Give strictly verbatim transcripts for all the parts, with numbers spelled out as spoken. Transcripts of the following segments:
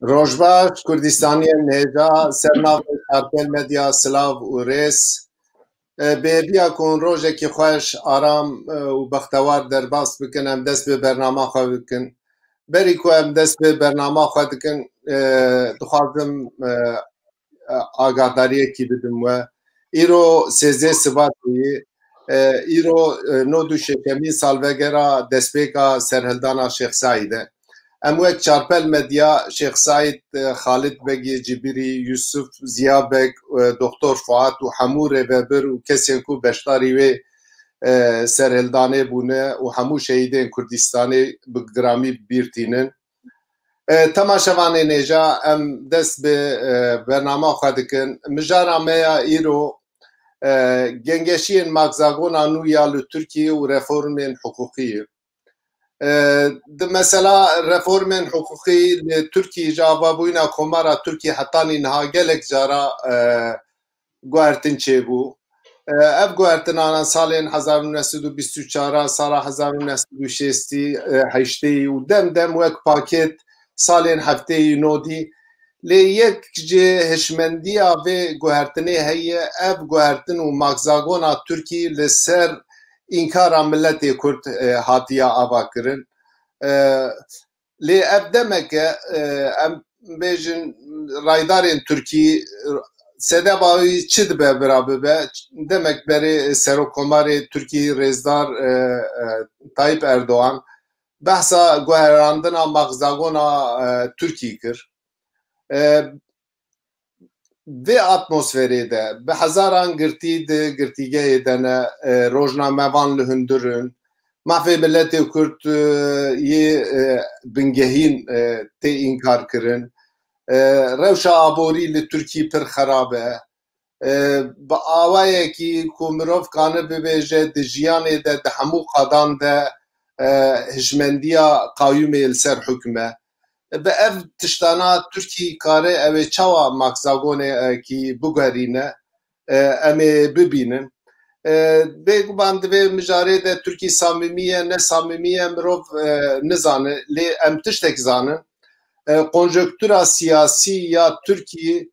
Rojbaş, Kurdistaniyên hêja, ser navê Kartel Medya, silav û rêz. E, bi hêviya ku hûn rojekî xweş, aram, e, û bextewar derbas bikin, em dest bi bernama xwe bikin. Berî ku em dest bi bernama xwe dikin, e, dixwazim, e, e, agahdariyekî bidim we. Îro sêzdeh Sibatê ye. E, îro, e, nod û şeşemîn salvegera destpêka serhildana Şêx Seîd e. Em wek Çarpel Medya, Şêx Seîd, e, Xalid Begê Cibirî, Yusuf Ziya Beg, e, Doktor Fuat û hemû rêvebir û kesên ku beşdarî wê, e, serhildanê bûne û hemû şehîdên Kurdistanê bi giramî bi bîr tînin. E, temaşevanên hêja, em dest bi, e, bernama xwe dikin. Mijara me ya îro, e, gengeşiyên makzagona nû ya li Tirkiyê û reformên hiqûqî ye. E, di mesela reformên hiqûqî li Tirkiyê ji avabûyîna Komara Tirkiyê hetanî niha gelek cara, e, guhertin çêbû. E, ev guhertinan salên hezar û neh sed û bîst û çar, sala hezar û neh sed û şêstî, e, heştê û dem dem wek paket salên heftê û nodî. Lê yek ji hişmendiya vê guhertinê heye, ev guhertin û makzagona Tirkî li ser înkara miletê Kurd, e, hatiye avakirin. E, Lê ev demek e, e, em bêjin raydarên Tirkî, e, sedema wî çi dibe bira bibe, demek berê Serokkomarê Tirkî Rêzdar, e, e, Tayyip Erdogan behsa guherandina makzagona, e, Tirkî kir. E, Vê atmosferê de bi hezaran girtî di girtîgehê de ne, e, rojnamevan li hundir in. Mafê miletê Kurd, e, yê, e, bingehîn, e, tê înkar kirin. E, rewşa aborî li Tirkî pir xerab e. E, bi awayekî ku mirov kane bibêje di jiyanê de di hemû qadan de, e, hişmendiya qayûmê li ser hukm e. Bi ev tiştana Tirkî kare ew ê çawa makzagonekî biguherîne, e, em ê bibînin. E, bêguman di vê mijarê de Tirkî samîmî ye, ne samîmî ye, mirov, e, nizane. Lê em tiştek zanin. E, konjonktura siyasî ya Tirkî,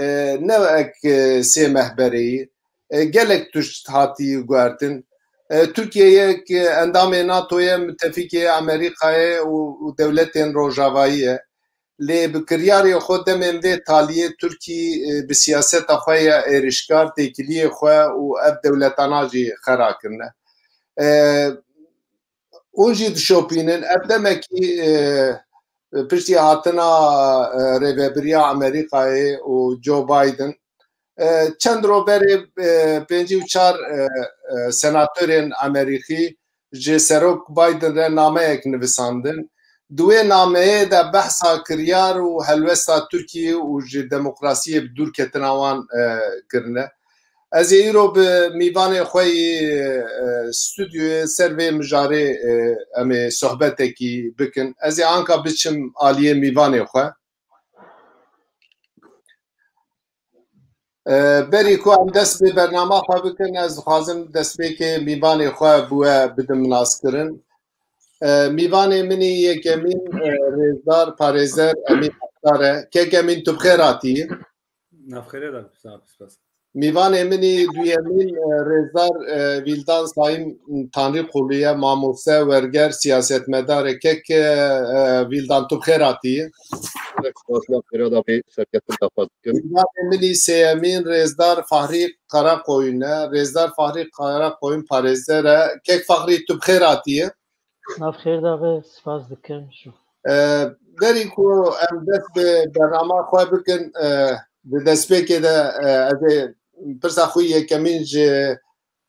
e, ne wek, e, sê meh berê ye. E, gelek tişt hatî guhertin. E, Tirkiye yek endamê NATO ye, mitefîkê Amerîkayê û, û dewletên Rojavayî ye. Lê bi kiryarê xwe demên vê taliyê Tirkî, e, bi siyaseta xwe ya êrişkar têkiliyê xwe û ev dewletana jî xera kirine. E, Hûn jî dişopînin. Ev demekî, e, piştî hatina, e, rêvebiriya Amerîkayê û Joe Biden, e, çend roj berê, e, pêncî û çar, e, e, senatorên Amerîkî ji Serok Biden re nameyek nivisandin. Di wê nameyê de behsa kiryar û helwesta Tirkiyê û ji demokrasiyê bi dûrketina wan, e, kirine. Ez ê îro bi mîvanê xwe yî, e, stûdyoyê ser vê mijarê, e, em ê sohbetekî bikin. Ez ê anka biçim aliyê mîvanê xwe. E, berî ku em dest bi bernama xwe bikin, ez dixwazim destpêkê mîvanê xwe bi we bidim naskirin. E, mîvanê min î yekemîn, e, rêzdar parêzer Emîn Akdar e. Kek Emîn, tu bi xêr hatî. Navxêrê de, sağ ol, spas. Mîvanê min î duyemîn, e, rêzdar, e, Vîldan Sayîm Tanrîqulu ye, mamoste, werger, siyasetmedar e. Kek, e, e, Vîldan, tu bi xêr hatî. Spas, navxêrê de, serketin daxwaz dikim. Mîvanê min î sêyemîn rêzdar Fahrî Karakoyun e. Rêzdar Fahrî Karakoyun parêzer e. Kek Fahrî, tu bi xêr hatî. Nav xêr de be, spas dikim ji. E, berî ku em dest bi bernama xwe bikin, e, di destpêkê de, e, ez ê pirsa xwe yekemîn ji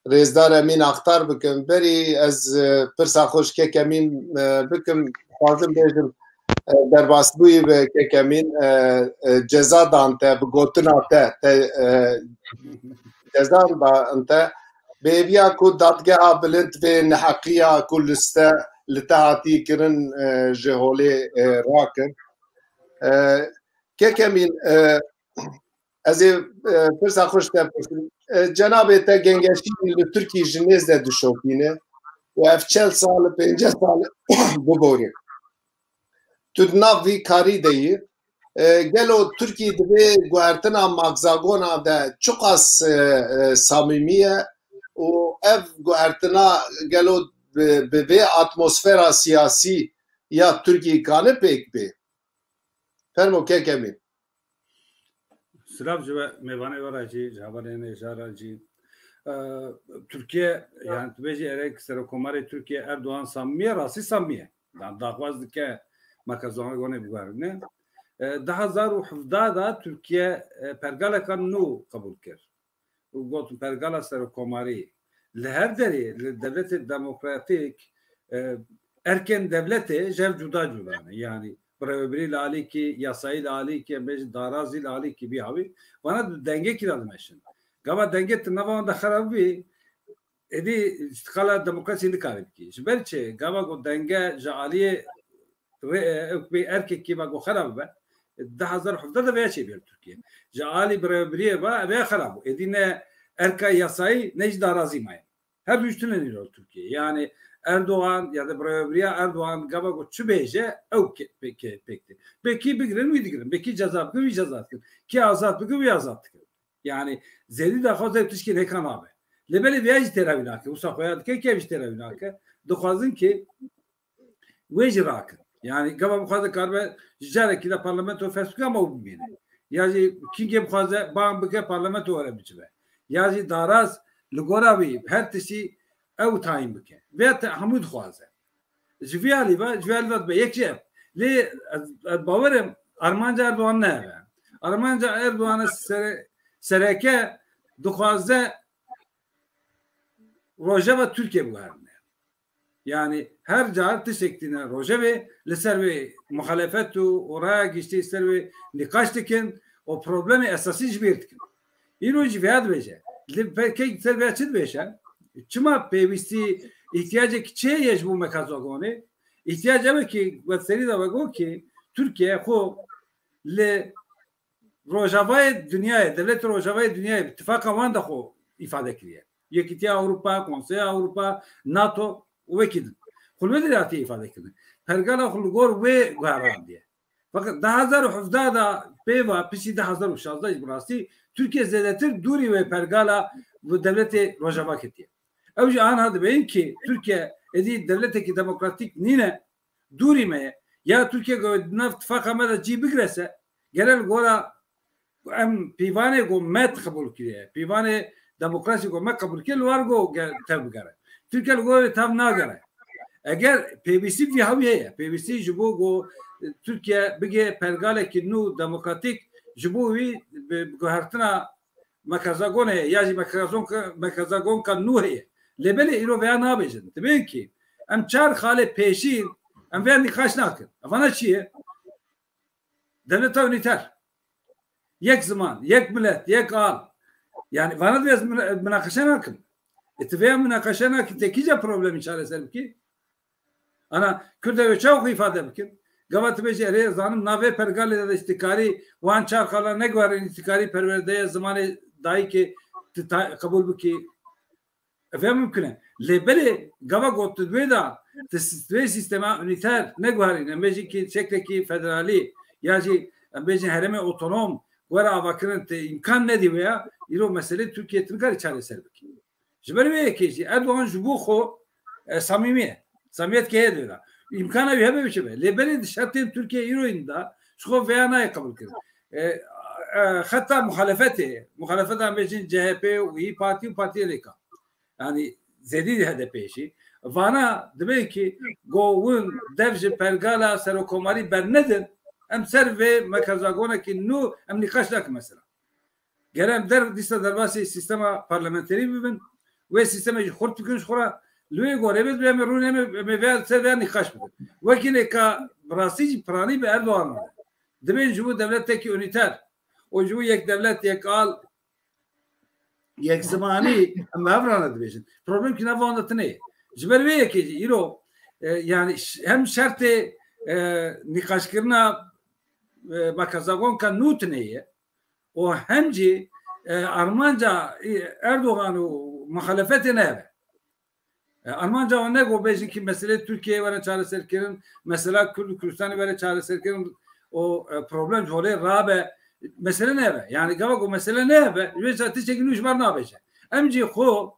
Rêzdar Emîn Axtar bikim. Berî ez, e, pirsa xwe ji Kekemîn, e, bikim, dixwazim bêjim, e, derbasbûyî bi Kekemîn, e, e, ceza dan te, bi gotina te, te, e, ceza dan te. Bi hêviya ku dadgeha bilind vê neheqiya ku li ste, li te hatî kirin, e, ji holê, e, rakin. E, Kekemîn, e, ez ê, e, pirsa xwe ji te bipirsim. E, cenabê te gengeşî li Tirkî ji nêz de dişopîne û ev çel sal, pênceh sal biborî. Tu di nav vî karî de yî. E, gelo Tirkî di vê guhertina Max Zagona de çiqas, e, e, samîmî ye û ev guhertina gelo bi, bi vê atmosfera siyasî ya Tirkî kane pêk bê? Fermo Kekemîn. Silav ji we mêvanê we re jî, ji hevalên êja re jî. E, Tirkiye, yani tu bêjî erek Serokkomarê Tirkiye Erdogan samimiye, rastî samimiye. Yani daxwaz dike Max Zagonê biguherîne. E, du hazar û hevdeh de Tirkiye, e, pergaleka nû qebûl kir. Û gotin pergala serokkomarî. Li her derê, li devletê demokratîk, e, erkên devletê ji hev cuda cuda ne. Yani birêvebirî li alîkî, yasayî li alîkî, em bêjin darazî li alîkî bî hawî. Vana di dengekî de dimeşin. Gava dengê di nava wan de xerab bî, êdî îstîqala demokrasî nikare bikî. Ji ber çi? Gava ku denge ji aliyê rê-, e, ew bê erkekî ve ku xera bibe, du hazar û hevdeh de vêya çêbûye li Tirkiye. Ji alî birêvebiriyê ve vêya xera bû. Êdî ne erka yasayî ne jî darazî maye. Her du ji tune nîro li Tirkiye. Yani Erdogan ya da birêvebiriya Erdogan gava ku çi bêje ew ke-, pê-, ke-, pêk tê. Bê kî bigirin wî digirin. Bê kî ceza bikin wî ceza dikin. Kî azad bikin wî azad dikin. Yani zêdî daxwaz ew tişkên hêka nabe. Lê belê vêya jî têra wî nake. Wisa xweya dike kî ev jî têra wî nake. Dixwazin ki wê jî rakin. Yani gava bixwaze karibe ji carekî de parlamento fesûka ma û bimîne. Ya jî kîngê bixwaze bang bike parlamento were bicive. Ya jî daraz li gora wî her tiştî ew tayîn bike. Vê te hemû dixwaze. Ji vî alî ve, ji vî alî ve dibe yek jî ev. Lê ez, ez bawerim armanca Erdogan ne ev e. Armanca Erdogan sere-, sereke dixwaze rojeva Tirkiye biguherîne. Yani her car tiştek tîne rojevê li ser wê muxalefet û, û raya giştî ser wê nîqaş dikin û problemê esasî ji bîr dikin. Îro jî vêya dibêje. Li pekek ser vêya çi dibêje? Çima pêwîstî, îhtiyacek çi ye ji bo Max Zagonê? Îhtiyac ew e ki wek serî de vegot ki Tirkiye xwe li Rojavayê Dinyayê, dewletê Rojavayê Dinyayê bi tifaqa wan de xwe îfade kiriye. Yekîtiya Ewropa, Konseya Ewropa, nato û wekî din. Xwe li wê derê hatiye îfade kirin. Pergala xwe li gor wê guherandiye. Fakat du hazar û hevdeh de pê ve piştî du hazar û şazdeh jî bi rastî Tirkiye zêdetir dûrî wê pergala bi dewletê Rojava ketiye. Ew jî anha dibêjin ki Tirkiye êdî dewletekî demokratîk nîne, dûrî me ye. Ya Tirkiye ku di nav tifaqa me de cî bigire se, gere li gora em pîvanê ku me qebûl kiriye, pîvanê demokrasî ku me qebûl kiriye, li war ku ge-, tev bigere. Tirkiye li gora wê tev nagere. Eger pêwîstî vî hewî heye, pêwîstî ji bo ku Tirkiye bigê pergalekî nû demokratîk ji bo wî bi, bi guhertina Max Zagon heye, ya jî Max Zagon-, Max Zagonka nû heye. Lê belê îro veya nabêjin. Dibên ki em çar xalê pêşîn, em vê nîqaş nakin. Evana çi ye? Dewleta unîter. Yek ziman, yek milet, yek al. Yani vana divê ez muna-, munaqeşe nakim. E, tu vê munaqeşe nakî, te kîja problemî çareser bikî? Ana, Kurd ew çawa xwe îfade bikin? Gava tu bêjî, erê, zanim navê pergalê de îstîkarî, wan çar xala neguherin îstîkarî perwerdeye zimanê dayikê tu ta-, qebûl bikî. Ev ya mimkun e. Lê belê gava got tu wê da, tu sis-, wê sîstema unîter neguherîne. Em bêjin ki şekilekî federalî ya jî em bêjin herêmê otonom were avakirin, tu îmkan nedî wê ya, îro meselê Tirkiye tu nikarî çareser bikî. Ji ber wê yekê jî Erdogan ji bo xwe, e, samîmî ye. Samîmiyet heye di wê de. Îmkana wî hebe biçe be. Lê belê di şertên Tirkiye îro yên de ji xwe vêya nayê qebûl kirin. E, e, xeta muxalefetê, muxalefeta em bêjin C H P û İYİ Parti û partiyên êka. Yani zêdî H D P jî. Vana dibe ki go win dev ji pergala serokomarî bernedin, em ser vê mekazagonekî nû em nîqaş nakin mesela. Gere em der dîsa derbasî sîstema parlamenterî bibin, wê sîstemê jî xurt bikin ji xwe re, li wê gorê bê em ê rûnê em ê, em ê vê ser vê nîqaş bikin. Wekî lê ka bi rastî jî piranî bi Erdogan re. Dibên ji bo dewletekî unîter û ji bo yek dewlet yek al yek zimanî em bi hev re ne dibêjin. Problem kî nav wan de tune ye. Ji ber vê yekê jî îro, e, yani ş-, hem şertê, e, nîqaşkirina, e, mekazagonka nû tune ye û hem jî, e, armanca, e, Erdogan û muxalefetê ne ev e. E, armanca wan ne ku bêjin ki meselê Tirkiyeyê were çareserkirin, mesela Kurd û Kurdistanê were çareserkirin û, e, problem ji holê rabe. Mesele ne ev e. Yani gava ku mesele ne ev e, ji vê tiştekî nû ji ber nabêje. Em jî xwe,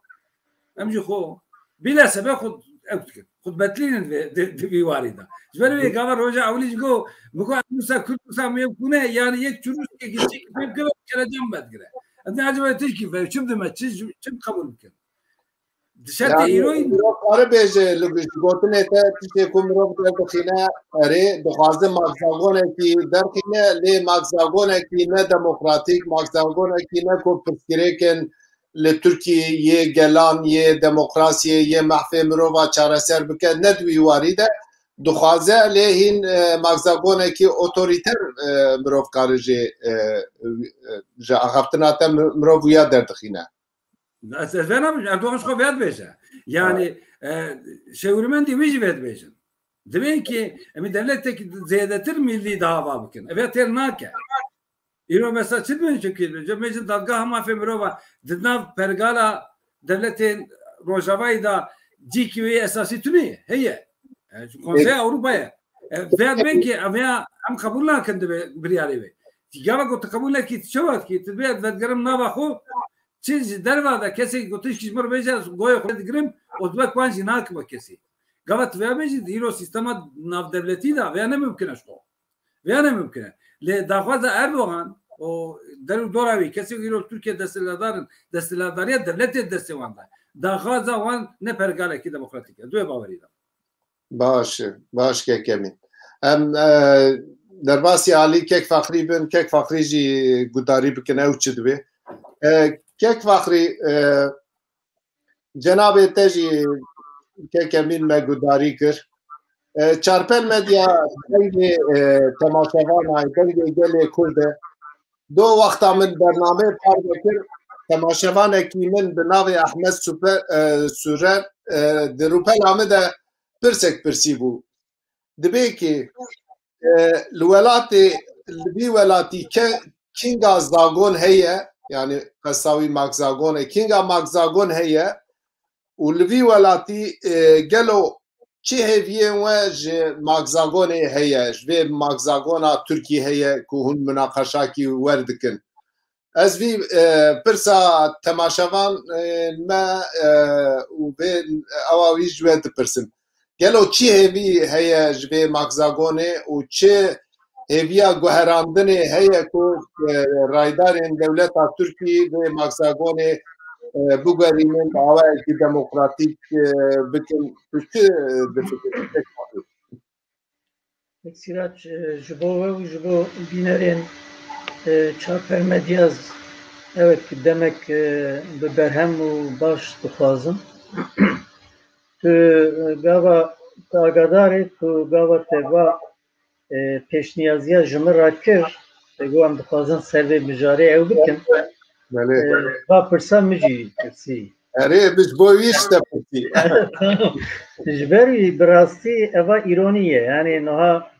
em jî xwe, bîle sebe xwe ew dikin. Xwe betlînin vê, di, di vî warî de. Ji ber vê gava roja ewilî ji go, min got, em wisa Kurd wisa meyvkûne, yani yek çirûskekî çi pê bikeve, kerece min vedigire. Ez ne acaba tişkî ve, çi bidime, çi, çi qebûl bikin? Di şertê Yani, îroyî mirov kare bêje, li, ji gotinê te tiştê ku mirov derdixîne, erê, dixwaze magzagonekî derxîne, lê magzagonekî ne demokratîk, magzagonekî ne ku pirsgirêkên li Tirkiyê yê gelan, yê demokrasiyê, yê mehfê mirova çareser bike, ne di wî warî de dixwaze, lê hîn, e, magzagonekî otorîter, e, mirov kare jê, e, e, ji axaftina te mi-, mirov wiya derdixîne. Ez, ez vê nabêjim, Erdogan ji xwe vê dibêje. Yani, e, şêwirmendî wî jî vê dibêjin. Divê ki em ê dewletek zêdetir millî dava bikin. Ev ya têr nake. Îro mesela çi dibêjin ki? Dibêjin dadgeha mafê mirova di nav pergala dewletên Rojavayê de cîkî wê esasî tune ye. Heye. E, Konseya Ewropayê. E, vê dibên ki ev ya em qebûl nakin dibe biryarê wê. Ti gava ku tu qebûl nekî, tu çawa dikî? Tu dibê ez vedigerim nava xwe, çi ji derva de kesê ku tişkî ji min re bêje, ez goyê xwe digirim û dibe ku wan jî nakim wek kesî. Gava tu vêya bêjî, di îro sîstema navdewletî de vêya ne mimkin e ji xwe. Vêya ne mimkin e. Lê daxwaza Erdogan û der û dora wî, kesê ku îro li Tirkiye desthilatdar in, desthilatdariya dewletê destê wan de. Daxwaza wan ne pergalekî demokratîk e. Di wê bawerî de. Baş e, baş kek Emîn. Em, e, derbasî alî kek Faxrî bin, kek Faxrî jî gudarî bikin, ew çi dibê. E, kek Faxrî, e, cenabê te jî kek Emîn me gudarî kir. E, Çarpel Medya dengê, e, temaşevanayê, dengê gelê Kurd e. Do wexta min bernameyê parve kir, temaşevanekî min bi navê Ahmet Supe-, e, Sure, e, di rûpela min de pirsek pirsî bû. Dibê ki, e, li welatê, li vî welatî ke-, kînga zagon heye, yani qesa wî makzagon e, kînga makzagon heye û li vî welatî, e, gelo çi hêviyên we ji makzagonê heye, ji vê makzagona Tirkî heye ku hûn munaqeşakî wer dikin? Ez vî, e, pirsa temaşevan, e, me, e, û vê ewa wî ji we dipirsim. Gelo çi hêvî heye ji vê makzagonê û çi hêviya guherandinê heye ku, e, raydarên dewleta Tirkî vê makzagonê, e, biguherînin, bi awayekî demokratîk, e, bikin? Tu çi, e, difikirî? Sîrac, e, ji bo we û ji bo bînerên, e, Çarpel Medya, ez ewek demek, e, bi berhem û baş dixwazim. Tu, e, gava, tu agadarê, tu gava te va, e, pêşniyaziya ji min re kir, te got em dixwazin ser vê mijarê ew bikin. Belê. E, va pirsa min jî pirsî. Erê, min ji bo wî ji te pirsî. Ji ber wî bi rastî eva îronî ye. Yani niha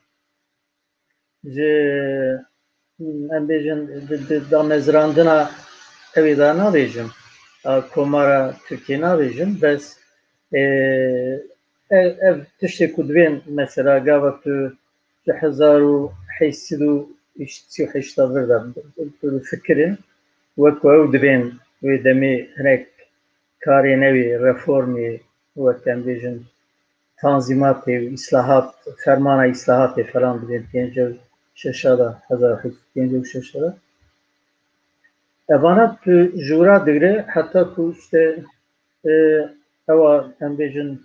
ji, em bêjin, di, di damezrandina ewê de nabêjim. A Komara Tirkiyê nabêjim. Bes, e, ev, ev tiştê ku divên mesela gava tu ji hezar û heşt sed û sî û heşt vir de bi fikirê, wek ku ew divên wê demê hinek karê newê reformê, wek em bêjin, tanzîmatê û îslahat, fermana îslahatê falan bidên pêncî û şeş de, hezar û heşt sed û pêncî û şeş de. Evana tu ji wira digre heta ku işte, e, ewa em bêjin,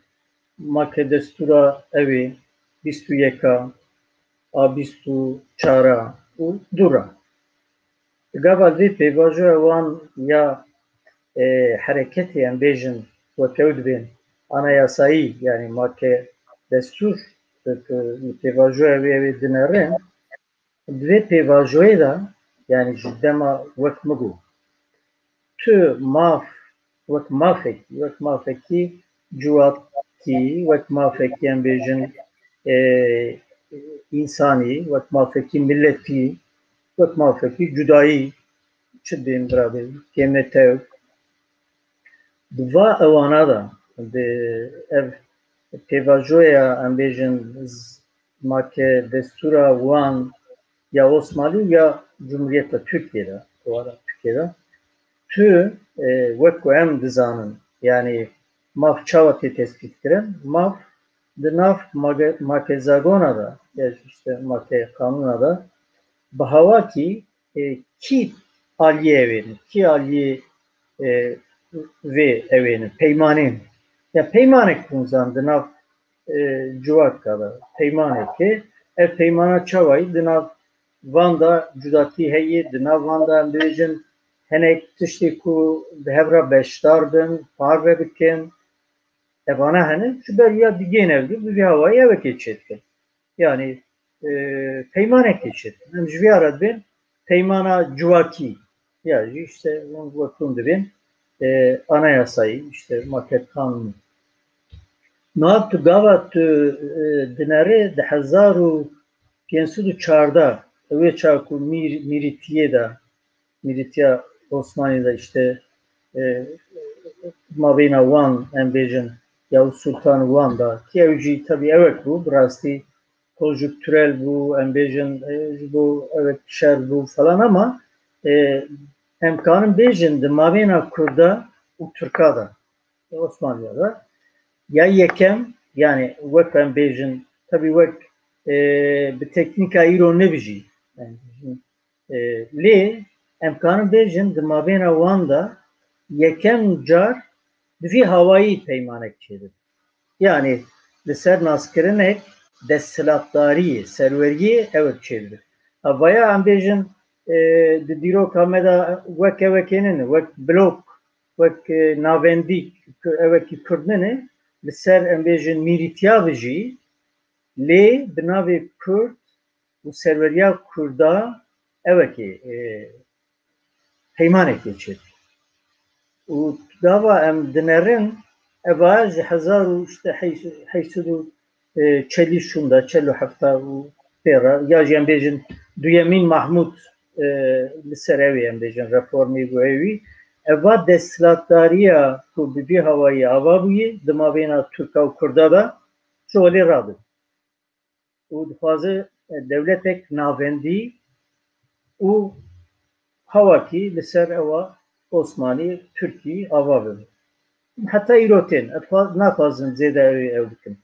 ma ke destûra ew ê bîst û yeka a bîst û çara û dû ra. Gava vê pêvajoya wan ya, e, hereketê em bêjin wek ew dibên anayasayî, yanî ma ke destûr, e, pêvajoya wê ew ê dinerin, di vê pêvajoyê de, yanî ji dema wek min got, tu maf, wek mafekî, wek mafekî civakî, wek mafekî em bêjin, e, însanî, wek mafekî miletî, wek mafekî cudayî, çi dibên bira bê, kêmetew. Di va ewana de, di ev pêvajoya em bêjin z-, ma ke destûra wan ya Osmanlî û ya Cumhuriyeta Tirkiyê de, wara Tirkiyê de, tu, e, wek ku em dizanin, yanî maf çawa tê tespît kirin? Maf di nav make-, makezagona de, ya jî işte make qanûna de, bi hawakî, e, kî aliyê ew ê ne, kî aliyê, e, vê ew ê ne, peymanê ne. Ya peymanek hûn zan di nav, e, civaka de peymanekê, ev peymana çawayî di nav van de cudatî heye, di nav van de em bêjin hinek tiştê ku bi hev re beşdar bin, parve bikin, evana hene, ji ber ya digên ev dû, bi vî hawayî evekê çêdikin. Yanî, e, peymanekê çêdikin. Em ji vî re dibên peymana civakî. Ya jî işte hûn wek hûn dibên, e, anayasayî, işte maket kanûnî. Niha tu gava tu, e, dinerê di hezar û pênc sed û çardeh, wê çawa ku mîr-, mîrîtiyê de, mîrîtiya Osmanî de işte, e, mabeyna wan, em bêjin, ya û Sultan wan de, ki ew jî tebî ewek bû, bi rastî konjukturel bû, em bêjin, e, ji bo ewek şer bû falan ama, e, em kanin bêjin di mabeyna Kurda û Tirka de, Osmanliya de, ya yekem, yani wek em bêjin, tebî wek, e, bi teknîka îro nebijî, yani, e, lê em kanin bêjin di mabêna wan de yekem car bi vî hawayî peymanek çêdibe. Yani li ser naskirinek desthilatdariyê, serweriyê ewek çêdibe. Evaya em bêjin, e, di dîroka me de wek ewekê nîne, wek blok, wek, e, navendî, ewekî Kurd nîne, li ser em bêjin mîrîtiya bijî, lê bi navê Kurd û serweriya Kurda ewekê, e, peymanekê çêdike. Û gava em dinerin, eva ji hezar û işte heyş-, heyşt sed û çelî şûnda, çel û hefta û pê re, ya jî em bêjin duyemîn Mahmûd, e, li ser ew ê em bêjin reformê bû ewî. Eva desthilatdariya ku bi vî hawayî ava bûye, di mabêna Tirka û Kurda de ji holê radibe. Û dixwaze, e, dewletek navendî û hawakî li ser ewa Osmanî, Tirkî ava bibe. Heta îro tên, ez xwa-, naxwazim zêde ew ê ew bikim.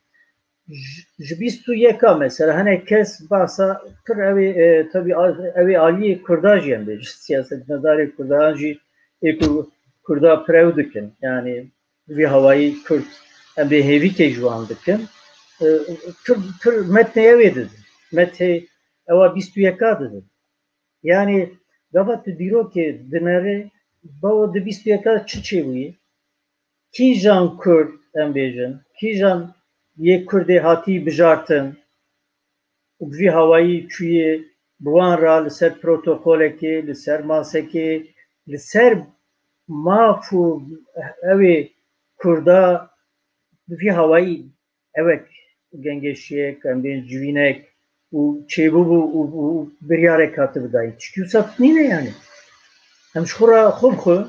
Ji, ji bîst û yeka mesela hinek kes behsa pir ew ê, e, tabii a-, ew ê aliyê Kurda jî em bêjin, siyasetmedarê Kurda an jî ê ku Kurda pir ew dikin. Yani vî hawayî Kurd em bê hêvîkê ji wan dikin. E, pir, pir metnê ew ê didin. Methê ewa bîst û yeka didin. Yani gava tu dîrokê dinerê, bawo di bîst û yeka çi çêbûyî? Kîjan Kurd em bêjin, kîjan yê Kurdê hatî bijartin û bi vî hawayî çûyê bi wan re li ser protokolekê, li ser masekê, li ser maf û ew ê Kurda bi vî hawayî ewek gengeşiyek, em bên civînek û çêbûbû û, û, û biryarek hatibû dayîn. Tişkî wisa nîne yani. Em ji xwe re xwe bi xwe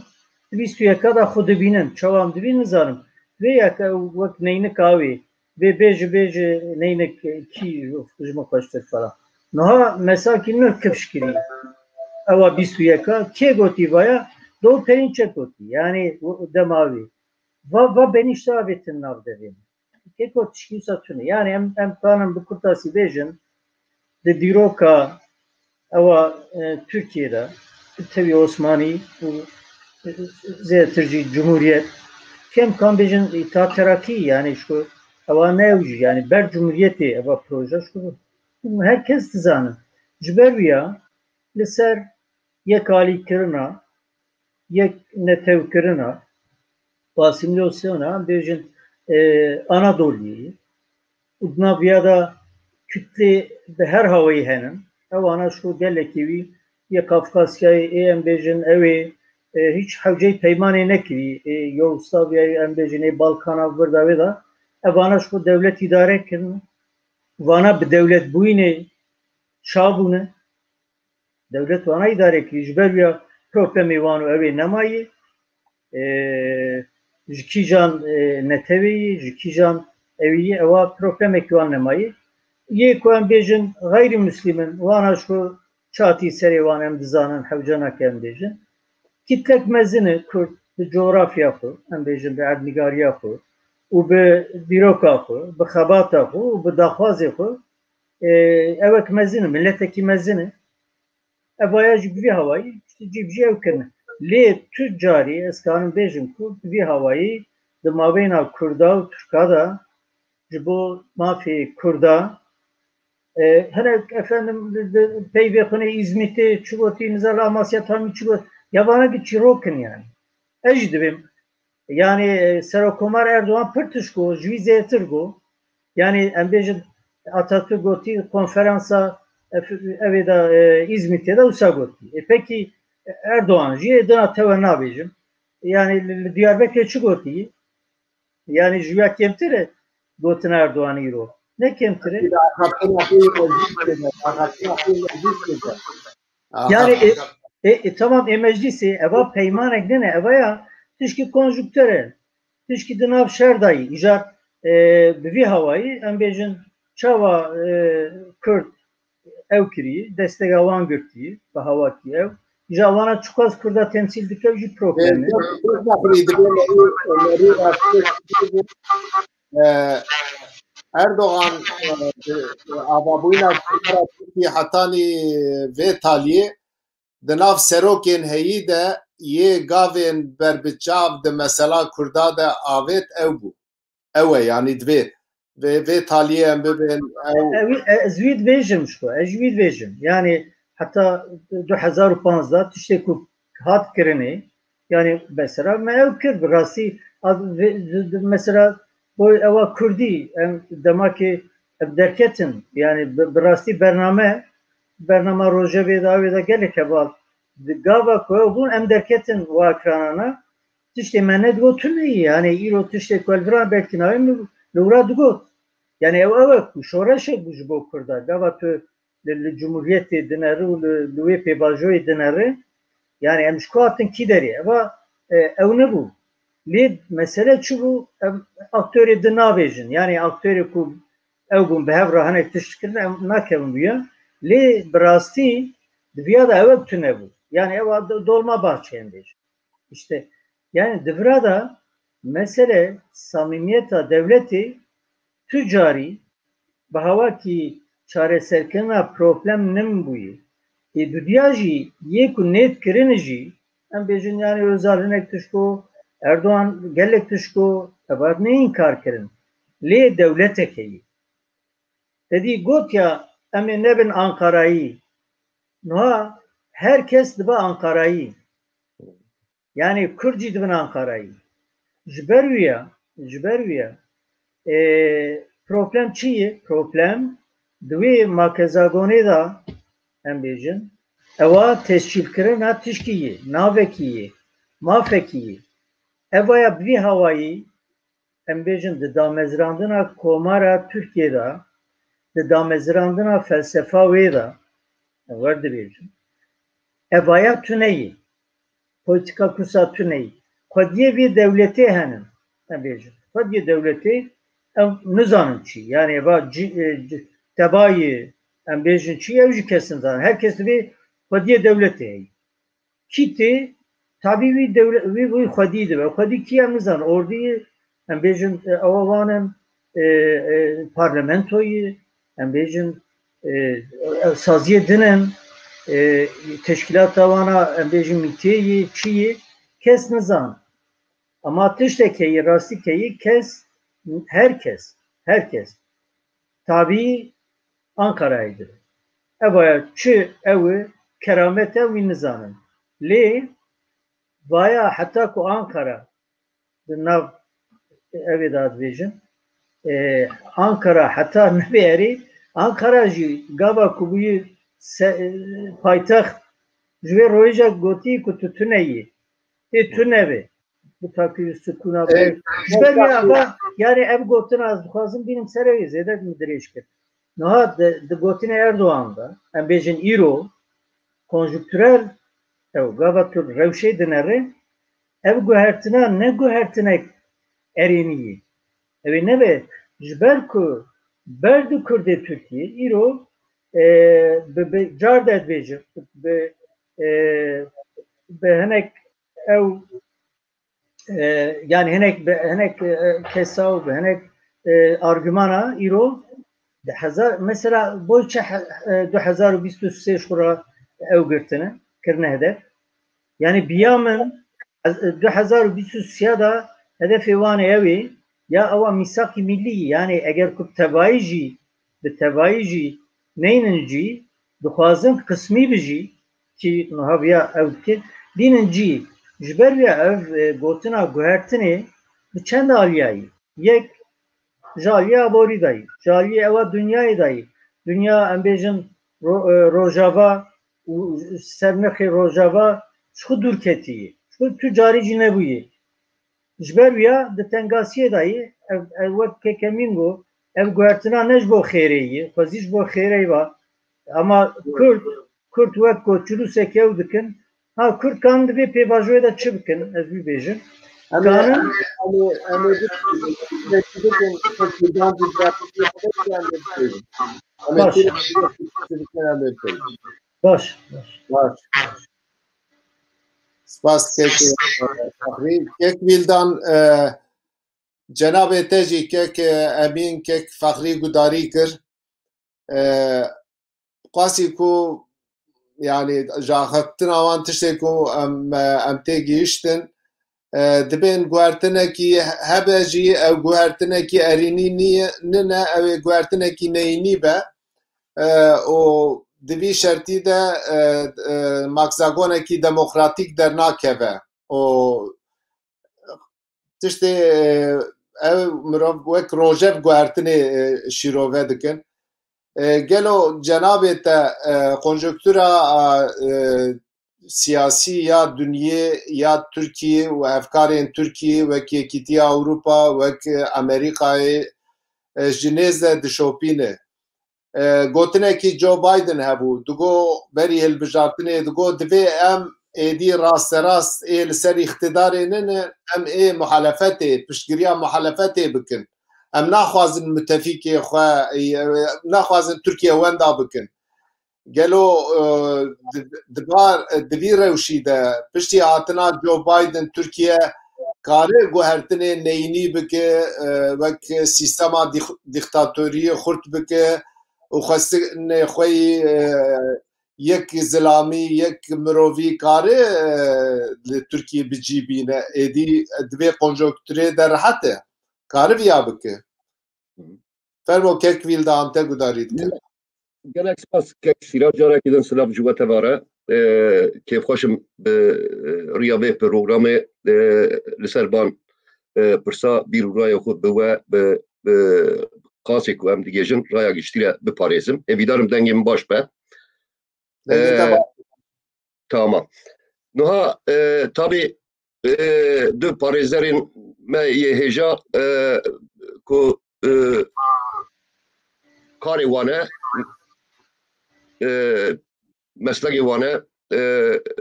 di bîst û yeka de xwe dibînin. Çawa em dibînin nizanim. Vê yek ew wek neynika wê. Vê bêjî, bêjî neynik kî ji min xweştir falan. Niha mesakî min kifş kirî. Ewa bîst û yeka. Kê gotî vaya? Doğu Perinçek gotî. Yani dema wî. Va, va benîşta avêtin nav devê min. Keko tişkî wisa tune. Yani em, em kanin bi kurtasî bêjin, di dîroka ewa, e, Tirkiyê de, tevî Osmanî û, e, zêdetir jî Cumhuriyet, kêm kan bêjin îta Terakî, yani ji ku Ewa ne ew jî, yani ber cumhuriyetê eva proje şû. Her kes dizanin. Ji ber wî ya li ser yekalîkirina, yek netewkirina, asîmîlasyona, em bêjin, e, Anadoliyê û di nav ya de kütlê bi her hawayî henin. Ewana ji xwe gelekî wî yê Kafkasyayê, ê em bêjin, ew ê, e, hiç hewceyî peymanê nekirî, ê Yugoslaviyayê, em bêjin, ê Balkana vir de wê de. Evana ji xwe dewlet îdare kirin. Vana bi dewletbûyînê çabûne. Dewlet wana îdare kirî. Ji ber wî ya problemê wan û ew ê nemayî. E, ji kîjan, e, netewê yî, ji kîjan ewî yî, ewa problemekî wan nemayî. Yê ku em bêjin xeyrî muslim in, wana ji xwe çatî serê wan em dizanin, hewce nake em bêjin. Kitlek mezin e, Kurd bi coğrafya xwe, em bêjin bi erdnîgariya xwe û bi dîroka xwe, bi xebata xwe û bi daxwazê xwe, e, ewek mezin e, miletekî mezin e. Evaya jî bi vî hawayî, işte cî bi cî ew kirine. Lê tu carî, ez kanim bêjim ku bi vî hawayî di mabeyna Kurda û Tirka de ji bo mafê Kurda, e, hinek efendim li, li peyvê xwe nê Îzmîtê çi gotî, nizam li Amasya Tamî çi got. Ya vana ki çîrok in yani. Ez jî dibêm. Yani, e, Serokkomar Erdogan pir tişt got, ji wî zêtir got. Yani, em bêjin Atatürk gotî konferansa, e, f-, evê de, e, Îzmîtê de wisa gotî. E, pekî Erdogan jî ê dina tewe nabêjim. Yani, li, li Diyarbekirê çi gotî? Yani, ji wî ya kêmtir e gotina Erdogan îro. Ne kêmtir e? Aha. Yani, e, e, e, tamam, ê meclisê, eva peymanek nene, eva ya tişkî konjuktur e. Tişkî di nav şer dayî. Îcar, e, bi vî hawayî, em bêjin, çawa, e, Kurd ew kirî, destega wan girtî, bi hawakî ew. Îcar wana çiqas Kurda temsîl dike, ew jî problem e. Ee, Erdogan, e, avabûyîna Tirkî hetanî vê taliyê di nav serokên heyî de yê gavên berbiçav di mesela Kurda de avêt ew bû. Ew e, yanî divê vê, vê taliyê em bibin ew. Ew, e, ez wî dibêjim ji xwe, ez ji wî dibêjim. Yanî heta du hezar û panzdeh tiştê ku hat kirinê, yanî mesela me ew kir, bi rastî, a, vê, di, di, mesela bo ewa Kurdî, em demakê em derketin, yanî bi, bi rastî bername, bernama rojevê de, avê de gelek heval di gava ku ew bûn, em derketin wa ekranana, tiştê me nedigot tune ye, yanî îro tiştê ku li vir a belkî navê min li wir a digot. Yanî ew, ew e ku şoreşek bû ji bo Kurda. Gava tu li, li cumhuriyetê dineri û li, li wê pêvajoyê dineri, yanî em ji ku hatin kî derê? Eva, e, ew nebû. Lê mesele çi bû? Em aktorê di nabêjin. Yanî aktorê ku ew bûn bi hev re hinek tişt kirin, em nakevin bûye. Lê bi rastî di viya de ew tune bû. Yanî ew a do-, Dolmabahçe em bêjin. İşte, yani di vira de mesele samîmiyeta dewletê tu carî bi hawakî çareserkirina problem nim bûyî. Ê dudiya jî yê ku nêt kirin jî, em bêjin yani Özal hinek tişko, Erdoğan gelek tişko, ebat ne inkar kirin. Lê dewletek heyî. Te dî got ya em ê nebin Ankarayî. Niha her kes dibe Ankarayî. Yani Kurd jî dibin Ankarayî. Ji ber wî ya, ji ber wî ya, e, problem çi ye? Problem di wê makezagonê de, em bêjin, ewa tescîlkirina tişkî ye, navekî ye, mafekî ye. Evaya bi vî hawayî, em bêjin, di damezrandina Komara Tirkiyê de, di damezrandina felsefa wê de, em wer dibêjin, evaya tune yî, polîtîka kusa tune yî. Xwediyê vê dewletê henin, em bêjin. Xwediyê dewletê em nizanin çi. Yani eva ci-, e, ci-, tebayê, em bêjin çi, ew jî kes nizanin. Her kes divê xwediyê dewletê heyî. Kî tê, tabî wî dewle-, wî, wî xwedî dibe. Xwedî kî em nizanin. Ordî, em bêjin, e, ewa wan in, e, e, parlamentoyî, em bêjin, e, e, saziyê din in, e, teşkîlata wana, em bêjin mîtê yî, çi yî, kes nizan. Ama tiştek heyî, rastî heyî, kes, her kes, Her kes tabî Ankarayê dibe. Ev aya çi ew e, keramet e, wî nizanin. Lê vaya heta ku Ankara di nav ev ê de dibêjin, e, Ankara heta nebe erê, Ankara jî gava ku bûyî se-, e, paytext, ji wê rojek gotî ku tu tune yî. Ê tune be. Bu takî sukûna be. Ji ber wî ava, yani ev gotina ez dixwazim bînim ser ew ê zêde min dirêj kir. Niha di, di gotinê Erdogan de, em bêjin îro, konjukturel, ew gava tu rewşê dinere, ev guhertina ne guhertinek erênî ye. Ew ê nebe, ji ber ku ber di Kurdê Tirkiyê îro, e, bi, bi car de dibêjin, bi, e, bi hinek ew, e, yani hinek bi hinek, e, kesa û bi hinek, e, argumana îro di hezar, mesela boy çi he-, e, du hezar û bîst û sê ji xwe re ew girtine, kirine hedef. Yani biya min, ez, du hezar û bîst û sê de hedefê wan ê ew ê, ya ewa mîsaqî millî, yani eger ku bi tevayî jî, bi tevayî jî neynin cî, dixwazin qismî bijî, kî niha viya ew dike, bînin cî. Ji ber vê ev, e, gotina guhertinê bi çend aliya ye. Yek, ji aliyê aborî de ye, ji aliyê ewa dinyayê de ye. Dinya, em bêjin, ro-, e, Rojava û sernirxê Rojava ji xwe dûr ketiye. Ji xwe tu carî jî nebûye. Ji ber wiya di tengasiyê de ye. Ev, ev wek kekemîn got, ev guhertina ne ji bo xêrê ye, xwezî ji bo xêrê va. Ama Kurd, Kurd wek ku çirûsek ew dikin, ha, Kurd kan di vê pêvajoyê de çi bikin, ez wî bêjim. Em ê, Kanin em ê, em ê, em ê bikin, bikin, bikin, bikin, em ê bikin. Baş. Bikin, em ê bikin. Baş, baş. Baş. Spas kek, e, Fexrî. Kek Vîldan, e, cenabê te jî kek, e, Emîn, kek Fexrî gudarî kir. E, qasî ku, yani, ji axaftina wan tiştê ku em, e, em tê gihiştin, e, dibên guhertinekî hebe jî, ew guhertinekî erênî nî-, nine, ew ê guhertinekî neyînî be. E, û di vî şertî de, e, e, makzagonekî demokratîk dernakeve. Û tiştê, e, ew mirov wek rojev guhertinê, e, şîrove dikin. E, gelo cenabê te, e, konjonktura, a, e, siyasî ya dinyê, ya Tirkiyê û hevkarên Tirkiyê wek Yekîtiya Ewropa, wek, e, Amerîkayê, e, ji nêz de dişopîne. E, gotinekî Joe Biden hebû, digo berî hilbijartinê, digo divê em êdî rasterast ê li ser îqtidarê nine, em ê muhalefetê, piştgiriya muhalefetê bikin. Em naxwazin mutefîkê xwe, e, naxwazin Tirkiye wenda bikin. Gelo, e, di, di bar, di vî rewşî de piştî hatina Joe Biden Tirkiye kare guhertinê neyînî bike, e, wek sîstema dîx-, dîktatoriyê xurt bike û xwestinê xwe yî, e, yek zilamî, yek mirovî kare, e, li Tirkiye bi cî bîne. Êdî di vê konjonkturê de rehet e. Kare viya bike. Fermo kek Vîldan, te gudarî dike. Gelek spas kek Sîrac, carekî din silav ji we tevare. E, kêfxweş im bi, e, riya vê programê, e, li ser van, e, pirsa bîr û raya xwe bi we, bi, bi qasê ku em digêjin raya giştî re biparêzim. Hêvîdar im dengê min baş be. Dengê te E, baş. Tamam. Niha, e, tabî, e, du parêzerên me yê hêja, e, ku, e, karê wan e, e, meslekê wan e, e,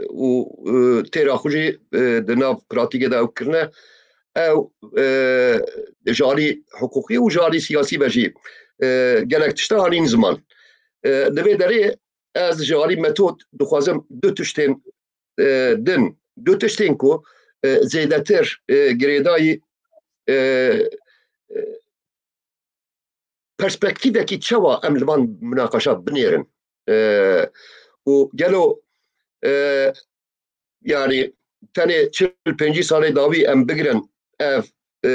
û, e, têra xwe jî, e, di nav pratîkê de ew kirine. Ew, e, ji alî hiqûqî û ji alî siyasî ve jî, e, gelek tişta anîn ziman. E, di vê derê ez ji alî metod dixwazim du tiştên, e, din, du tiştên ku, e, zêdetir, e, girêdayî, e, e, perspektîfekî çawa em li van minaqeşa binêrin. E, û gelo, e, yani tenê çil pêncî salê dawî em bigirin ev e,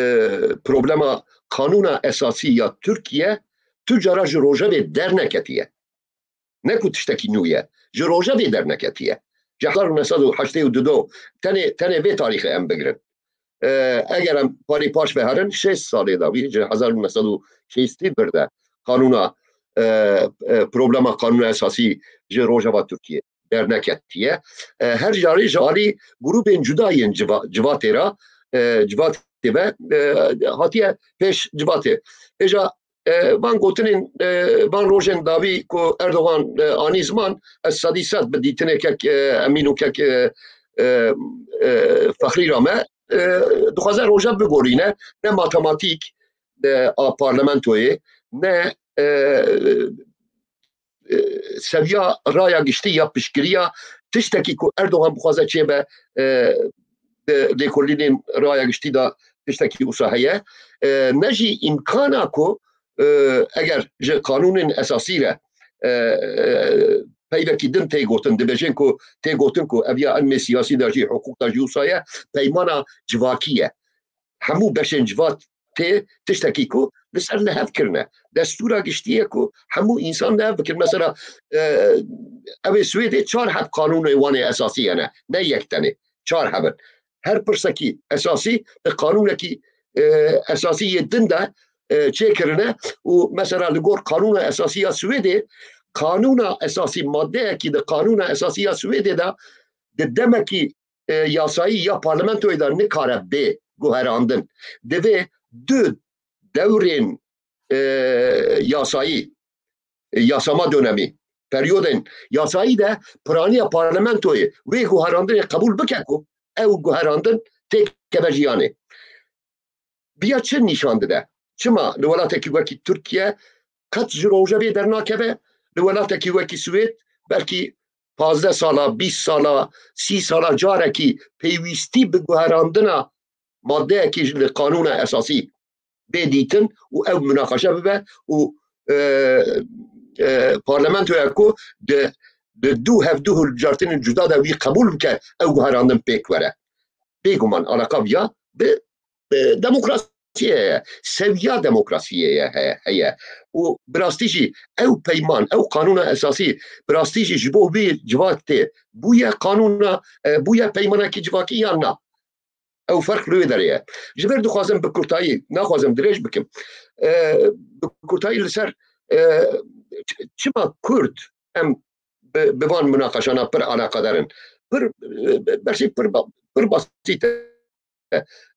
problema Kanûna Esasî ya Tirkiye tu cara ji rojevê derneketiye. Ne ku tiştekî nû ye. Ji rojevê derneketiye. Ji hezar û neh sed û heştê û du do tenê, tenê vê tarîxê em bigirin. E, eger em parê paş ve herin, şêst salê dawî, ji hezar û neh sed û şêstî vir de qanûna, e, e, problema Qanûna Esasî ji rojeva Tirkiye derneketiye. E, her carê ji alî grûbên cuda yên civa-, civatê re, e, civatê ve, e, hatiye pêş civatê. Êja, e, van gotinên, e, van rojên dawî ku Erdogan, e, anî ziman, ez sedî sed bi dîtinekek, e, Emîn û kek, e, e, e, Fexrî re me, e, dixwaze rojev bigorîne, ne matematîk, e, a parlamentoyê, ne, e, e, seviya raya giştî ya piştgiriya tiştekî ku Erdogan bixwaze çêbe, e, di lêkolînên raya giştî de tiştekî wisa heye. E, ne jî îmkana ku, e, eger ji qanûnên esasî re, e, e, peyvekî din tê gotin, dibêjin ku tê gotin ku ev ya ilmê siyasî de jî, hiqûq de jî wisa ye, peymana civakî ye. Hemû beşên civat tê tiştekî ku li ser li hev kirine. Destûra giştî ye ku hemû însan li hev bikin. Mesela, e, ew ê Swêdê çar heb qanûnê wan ê esasî hene. Ne yek tenê. Çar heb in. Her pirsekî esasî bi qanûnekî, e, esasî yê din de, e, çêkirine û mesela li gor Qanûna Esasî ya Swêdê, Qanûna Esasî maddeyekî di Qanûna Esasî ya Swêdê de di demekî, e, yasayî ya parlamentoyê de nikare bê guherandin. Divê du dewrên, e, yasayî, e, yasama dönemî, periyodên yasayî de piraniya parlamentoyê wê guherandinê qebûl bike ku ew guherandin têkeve jiyanê. Viya çi nîşan dide? Çima li welatekî wekî Tirkiye qet ji rojevê dernakeve, li welatekî wekî Swêd belkî pazdeh sala, bîst sala, sî sala carekî pêwîstî bi guherandina maddeyekî ji li qanûna esasî bê dîtin û ew munaqeşe bibe û, e, e, parlamentoya ku di, di du hevdu hilbijartinên cuda de wî qebûl bike ew guherandin pêk were. Bêguman alaqa viya bi, e, demokrasiyê heye, sewiya demokrasiyê ye, heye, heye. Û bi rastî jî ew peyman, ew qanûna esasî bi rastî jî ji bo wî civatê bûye qanûna, e, bûye peymanekî civakî yan na? Ew ferq li wê derê ye. Ji ber dixwazim bi kurtayî, naxwazim dirêj bikim. E, bi kurtayî li ser, e, ç-, çima Kurd em bi, bi van munaqeşana pir alaqadar in? Pir, e, bersî pir ba-, pir basît e.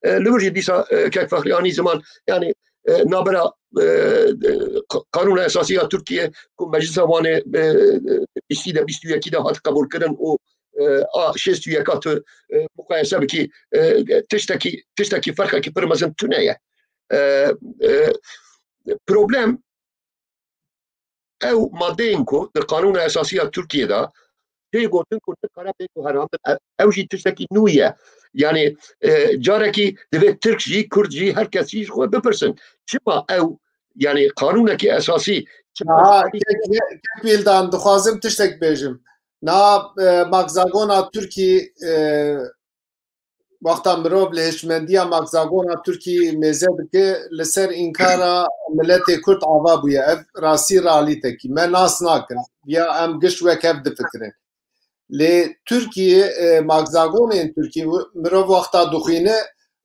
E, li wir jî dîsa, e, kek Fexrî anî ziman, yanî, e, nabera, e, e, qa-, Qanûna Esasî ya Tirkiye ku Meclisa Wanê, e, e, bîstî de, bîst û yekî de hat qebûlkirin û, e, a şêst û yeka tu, e, muqayese bikî, e, tiştekî, tiştekî ferqekî pir mezin tune ye. E, e, problem ew madeyên ku di Qanûna Esasî ya Tirkiyê de tê gotin ku nikare bê guherandin, ew, ew jî tiştekî nû ye. Yanî, e, carekî divê Tirk jî, Kurd jî, her kes jî ji xwe bipirsin. Çima ew, yanî qanûnekî esasî, çima Aha, kek, kek Wîldan, dixwazim tiştek bêjim. Na, e, makzagona Tirkî, e, wexta mirov li hişmendiya makzagona Tirkî mêze dike, li ser înkara miletê Kurd ava bûye. Ev rastî realîtekî. Me nas nakin. Ya em giş wek hev difikirin. Lê Tirkî, e, makzagonên Tirkî, mirov wexta dixwîne,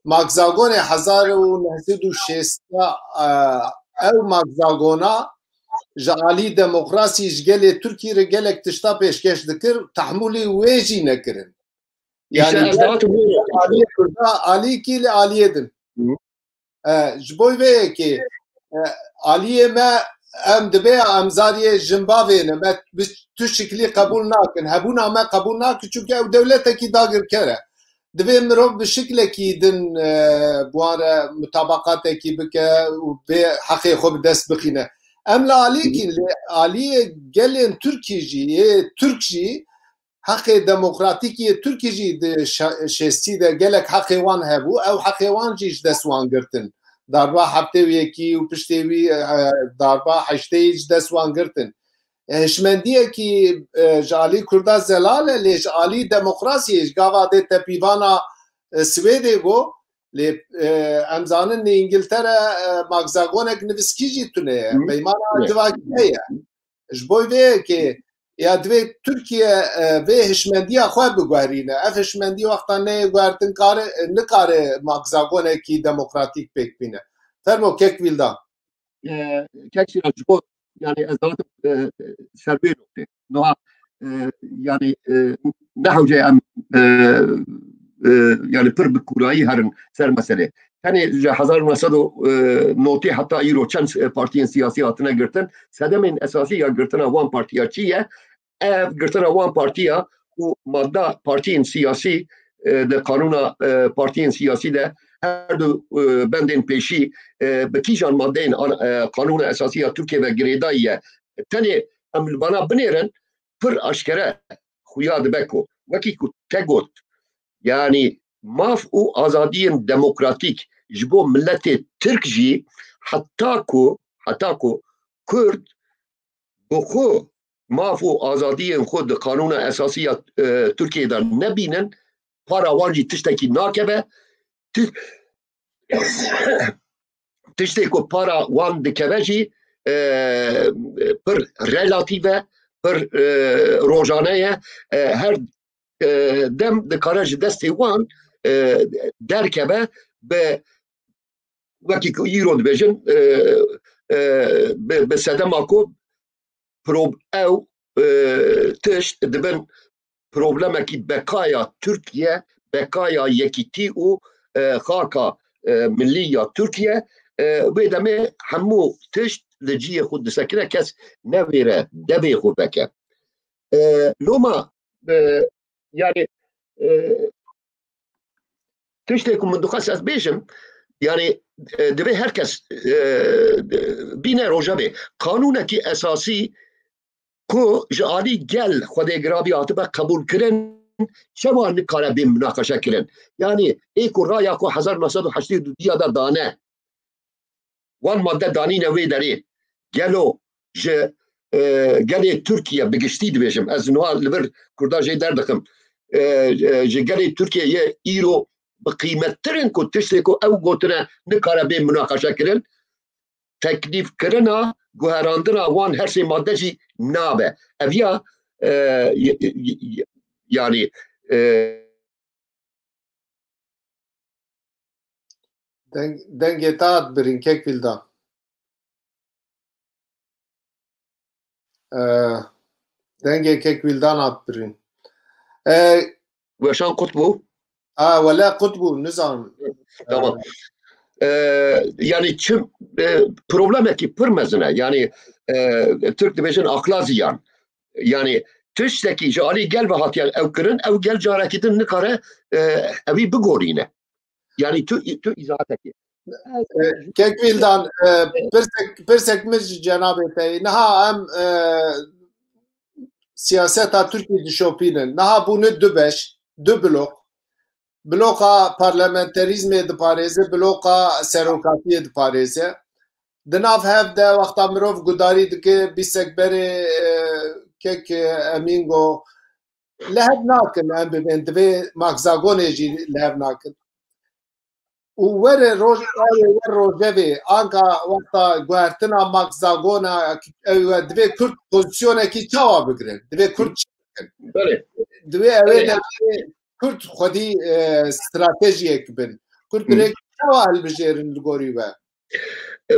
makzagonê hezar û neh sed û şêst, e, ew makzagona ji alî demokrasî ji gelê Tirkî re gelek tişta pêşkeş dikir, tehmûlî wê jî nekirin. Îşte Yani ez dihatim wê aliyê Kurda, aliyekî li aliyê din. Hı. E, ji bo vê yekê, e, aliyê me em dibe em zariyê jimbavê ne, me bi tu şiklî qebûl nakin. Hebûna me qebûl nakin, çunke ew dewletekî dagirker e. Divê mirov bi şiklekî din, e, bi wan re mutabaqatekî bike û bê heqê xwe bi dest bixîne. Em li alîkî, li aliyê gelên Tirkî jî, yê Tirk jî, heqê demokratîk yê Tirkî jî di şe-, şêstî de gelek heqê wan hebû, ew heqê wan jî ji dest wan girtin. Darba heftê û yekî û piştê wî, e, darba heştê yî ji dest wan girtin. E, hişmendiyekî, e, ji alî Kurda zelal e, lê ji alî demokrasiyê, ji gava dê tepîvana, e, Swêdê go, Lê, e, em zanin li Îngiltere, e, magzagonek nivîskî jî tune ye. Hı. Peymana Hı. civakî heye. Ji bo vê yekê ya divê Tirkiye, e, vê hişmendiya xwe biguherîne. Ev hişmendî wexta neyê guhertin kare, nikare magzagonekî demokratîk pêk bîne. Fermo kek Wîldan. E, kek Sîrac, ji bo, yani ez dihatim, e, ser vê noktê. Niha, e, yani, e, ne hewce em, e, e, yani pir bi kûrayî herin ser meselê. Tenê ji hezar neh sed û notê heta îro çend, e, partiyên siyasî hatine girtin? Sedemên esasî ya girtina wan partiya çi ye? Ev girtina wan partiya û madda partiyên siyasî, e, di qanûna, e, partiyên siyasî de her du, e, bendên pêşî, e, bi kîjan maddeyên an-, e, qanûna esasî ya Tirkiye ve girêdayî ye? Tenê em li vana binêrin, pir aşkere xuya dibe ku, wekî ku te got, yanî maf û azadiyên demokratîk ji bo miletê Tirk jî, heta ku, heta ku Kurd bi xwe maf û azadiyên xwe di qanûna esasî ya, e, Tirkiyê de nebînin, para wan jî tiştekî nakeve. Ti-, tiştê ku para wan dikeve jî, e, pir relatîf e, pir, e, rojane ye. E, her, e, dem dikare ji destê wan, e, derkeve, bi wekî ku îro dibêjin, e, e, bi, bi sedema ku prob-, ew, e, tişt dibin problemekî bekaya Tirkiye, bekaya yekîtî û, e, xaka, e, milî ya Tirkiye. E, wê demê hemû tişt li cihê xwe disekine, kes nevêre devê xwe veke. E, loma, e, yani, e, tiştê ku min dixwest ez bêjim, yani, e, divê her kes, e, bîne rojevê. Qanûnekî esasî ku ji alî gel xwedê girabî hatibe qebûlkirin, çawa nikare bê minaqeşe kirin? Yani, ê ku raya ku hezar neh sed û heştê û du diya de dane, wan madde danîne wê derê. Gelo ji, e, gelê Tirkiye bi giştî dibêjim, ez niha li vir Kurda jê derdixim. E, e, ji gelê Tirkiye yê îro bi qîmettir in ku tiştê ku ew gotine nikare bê minaqeşe kirin, teklîfkirina guherandina wan her sê madde jî nabe. Ev ya, e, y-, y-, y-, y-, yani, e, Deng-, dengê te hat birîn, kek Vildan. E, dengê kek Vildan hat birîn. E, Weşan qut bû? A, wele qut bû, nizanim. Tamam. E, yani çi, e, problemekî pir mezin e. Yani, e, Tirk dibêjin akla ziyan. Yani tiştekî ji alî gel ve hatiye ew kirin, ew gel carekî din nikare, e, evî bigorîne. Yani tu, tu îzahatekî. E, kek Vildan, e, pirsek, pirsek min ji cenabê te ye. Niha em, e, siyaseta Tirkiyê dişopînin. Niha bûne du beş, du blok. Bloka parlamenterîzmê diparêze, bloka serokatiyê diparêze. Di nav hev de wexta mirov gudarî dike, bîsek berê, e, kek, e, Emîn got, li hev nakin, em bibên, divê Max Zagonê jî li hev nakin. Û were roj, were rojevê, anka wexta guhertina Max Zagona, ew, divê Kurd pozîsyonekî çawa bigirin? Divê Kurd çi bikin? Belê. Divê ew ê Belê. Kurd xwedî, e, stratejiyek bin. Kurd Hı. Bi rêk çawa hilbijêrin li gorî we? E,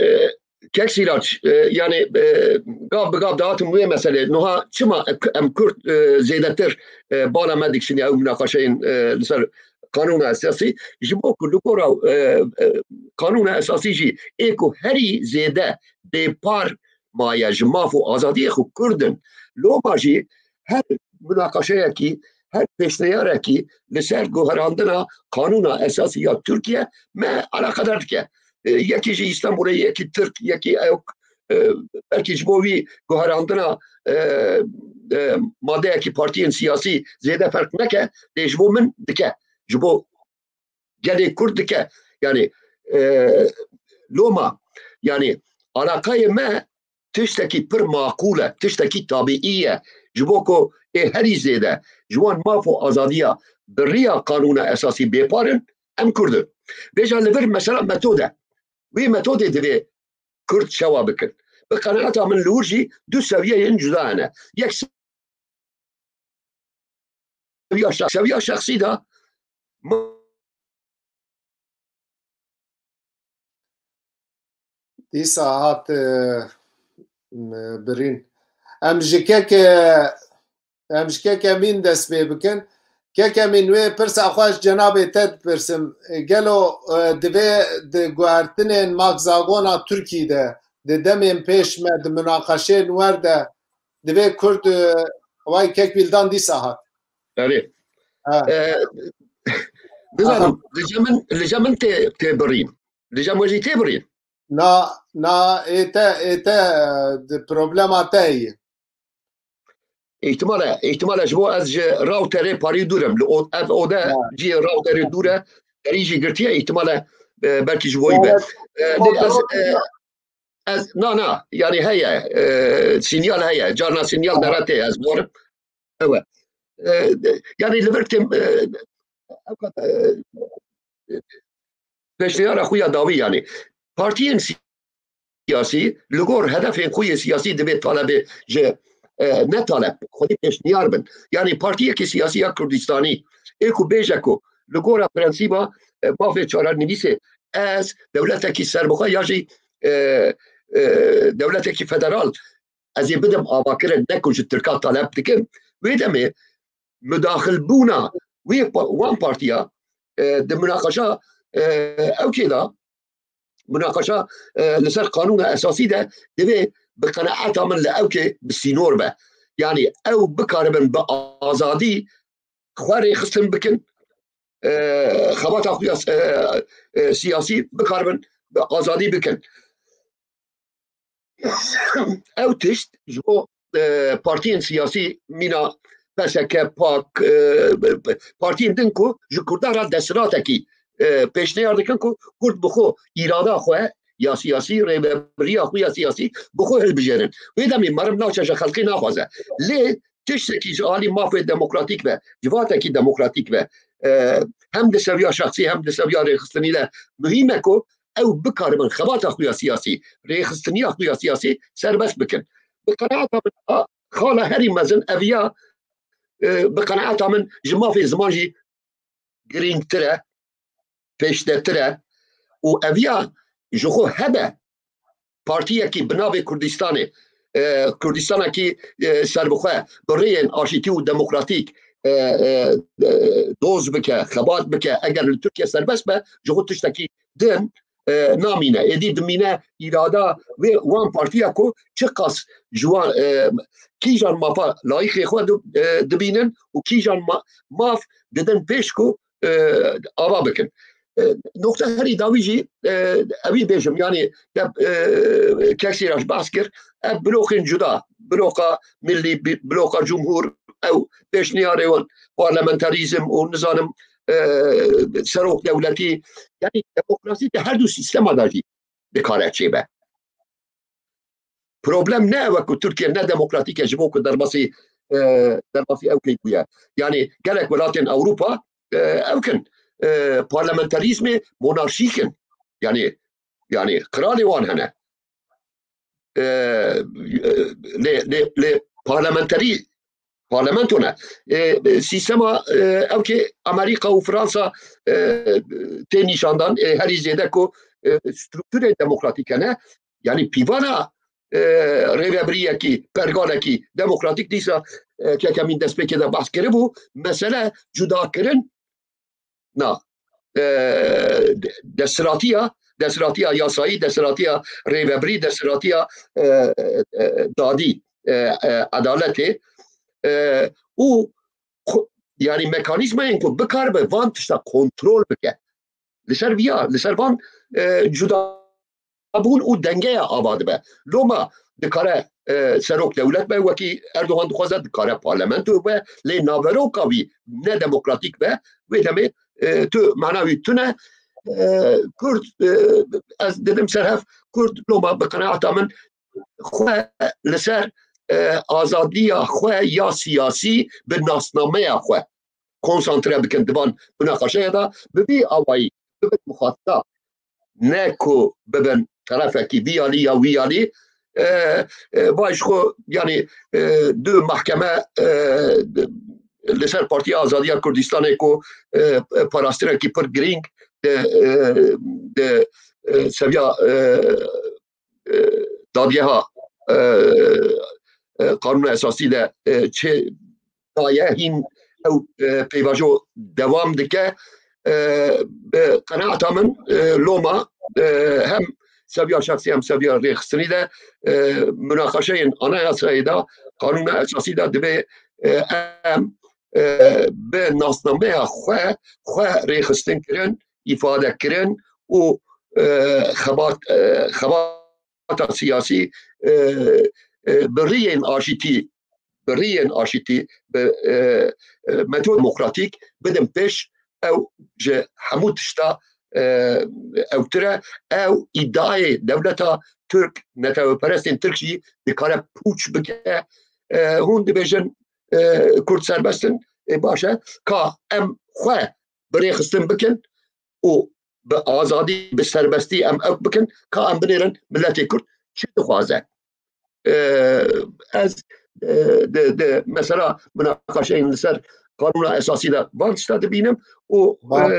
e, Kek Sîrac, e, yani, e, gav bi gav dihatim wê meselê. Niha çima em Kurd, e, zêdetir, e, bala me dikişîne ew münaqeşeyên, e, li ser qanûna esasî? Ji bo ku li gora, e, e, qanûna esasî jî ê ku herî zêde bêpar maye ji maf û azadiyê xwe Kurd in. Loma jî her munaqeşeyekî, her pêşneyarekî li ser guherandina qanûna esasî ya Tirkiye me eleqedar dike. E, yekî ji Îstanbulê, yekî Tirk, yekî ewk, e, belkî ji bo wî guherandina, e, e, madeyekî partiyên siyasî zêde ferq neke, lê ji bo min dike. Ji bo gelê Kurd dike. Yani, e, loma, yani, alaqayê me tiştekî pir maqûl e, tiştekî tabiî ye. Ji bo ku ê herî zêde ji wan maf û azadiya bi riya qanûna esasî bêpar in, Em Kurd in. Vêca li vir mesela metode. Wê metodê divê Kurd çawa bikin? Bi qenaeta min li wir jî du seviyeyên cuda hene. Yek seviya şex-, seviya şexsî de ma- Dîsa hat, e, birîn. Em ji kek, e, em ji kek Emîn dest pê bikin. Kek Emîn, wê pirsa xwe ji cenabê te dipirsim. E, gelo, e, divê di guhertinên Max Zagona Tirkî de, di demên pêş me, di munaqeşeyên wer de, divê Kurd, e, vay kek Wîldan dîsa hat. Erê. Ha. E, nizanim, li cem min, li cem min tê, tê birîn. Li cem we jî tê birîn. Na, na, ê te, ê te, e, di problema te heye. Îhtimal e, îhtimal e ji bo ez ji routerê parî dûr im. Li o-, ev ode Ha. cihê routerê dûr e. Derî jî girtiye, îhtimal e, e, belkî ji bo wî be. Evet. E, lê ez, e, ez, na, na, yani heye, e, sinyal heye. Carna sinyal Aha. neretê ez barim. Ew e. E, yani li vir têm, e, ew kat, e, pêşniyara xwe ya dawî yani. Partiyên siyasî li gor hedefên xwe yê siyasî divê talebê ji, e, ne taleb, xwedî pêşniyar bin. Yani partiyekî siyasî ya Kurdistanî ê ku bêje ku li gora prensîba, e, mafê çarenivîsê ez dewletekî serbixwe ya jî, e, e, dewletekî federal ez ê bidim avakirin, ne ku ji Tirka taleb dikim. Wê demê mudaxilbûna wê pa-, wan partiya, e, di munaqeşa, e, ewkê de, munaqeşa, e, li ser qanûna esasî de divê bi qenaeta min li ewkê bi sînor be. Yani ew bikaribin bi azadî xwe rêxistin bikin, e, xebata xwe ya, e, e, siyasî bikaribin bi azadî bikin. Ew tişt ji bo, e, partiyên siyasî mîna P S K, pak, e, partiyên din ku ji Kurdan re desthilatekî, e, pêşniyar dikin ku Kurd bi xwe îrada xwe ya siyasî, rêvebiriya xwe ya siyasî bi xwe hilbijêrin. Wê demê meriv navçe ji xelkê naxwaze. Lê tiştekî ji alî mafê demokratîk ve, civatekî demokratîk ve, e, hem di seviya şexsî hem di seviya rêxistinî de muhîm e ku ew bikaribin xebata xwe ya siyasî, rêxistiniya xwe ya siyasî serbest bikin. Bi qenaeta min a xala herî mezin ev ya, e, bi qenaeta min ji mafê ziman jî girîngtir e, pêşdetir e û ev ya ji xwe hebe partiyekî bi navê Kurdistanê, e, Kurdistanekî, e, serbixwe bi rêyên aşîtî û demokratîk, e, e, e, doz bike, xebat bike, eger li Tirkiye serbest be, ji xwe tiştekî din, e, namîne. Êdî dimîne îrada wê wan partiya ku çiqas ji wan, e, kîjan mafa layîqê xwe di-, e, dibînin û kîjan ma-, maf didin pêş ku, e, ava bikin. E, noqte herî dawî jî, e, ewî bêjim, yani de, e, Kek Sîrac behs kir, ev bloqên cuda, bloqa millî, bi-, bloqa cumhur, ew pêşniyarê wan parlamenterîzm û nizanim, e, serok dewletî, yani demokrasî di her du sîstema de jî dikare çêbe. Problem ne ew e ku Tirkiye ne demokratîk e ji bo ku derbasî, e, derbasî ew key bûye. Yani gelek welatên Ewropa, e, ew kin, e, parlamenterîzmê monarşîk in. Yani, yani qiralê wan hene. E, lê, lê, lê parlamenterî parlamento ne. E, sîstema, e, ew ki Amerîka û Fransa, e, tê nîşandan, e, herî zêde ku, e, strukturê demokratîk hene, yani pîvana, e, rêvebiriyekî, pergalekî demokratîk dîsa, e, Kekemîn destpêkê de behs kiribû, mesele cudakirin na, e, de-, desthilatiya, desthilatiya yasayî, desthilatiya rêvebirî, desthilatiya, e, e, dadî, e, e, edaletê, e, û xo-, yani mekanîzmayên ku bikaribe van tişta kontrol bike. Li ser viya, li ser van, e, cuda bûn û dengeya ava dibe. Loma dikare, e, serok dewlet be, wekî Erdogan dixwaze, dikare parlamento be, lê naveroka wî ne demokratîk be, wê demê, e, tu mana wî tune. E, Kurd, e, ez didim ser hev, Kurd loma bi qenaeta min xwe li ser, e, azadiya xwe ya siyasî bi nasnameya xwe konsantre bikin di van munaqaşeya de, bi vî awayî bibin muxatib, ne ku bibin terefekî vî alî ya wî alî. E, e, vay ji xwe, yanî, e, du mahkeme, e, li ser Partiya Azadiya Kurdistanê ku, e, e, parastinekî pir girîng di, e, di, e, seviya, e, e, dadgeha, e, e, Qanûna Esasî de, e, çê daye, hîn ew, e, peyvajo dewam dike. E, bi qenaeta min, e, loma, e, hem seviya şexsî hem seviya rêxistinî de, e, munaqaşeyên anayasayê de, Qanûna Esasî de divê, e, em, e, bi nasnameya xwe, xwe rêxistin kirin, îfade kirin û, e, xebat, e, xebata siyasî, e, e, bi riyên aşîtî, bi riyên aşîtî, bi, e, e, metod demokratîk bidin pêş, ew ji hemû tişta, e, ewtir e. Ew îdiayê dewleta Tirk, neteweperestên Tirk jî dikare pûç bike. E, hûn dibêjin, e, Kurd serbest in, e, baş e. Ka em xwe bi rêxistin bikin û bi azadî, bi serbestî em ew bikin, ka em binêrin miletê Kurd çi dixwaze. E, ez, e, di, di mesela munaqaşeyên li ser Qanûna Esasî de van tişta dibînim û, Van. e,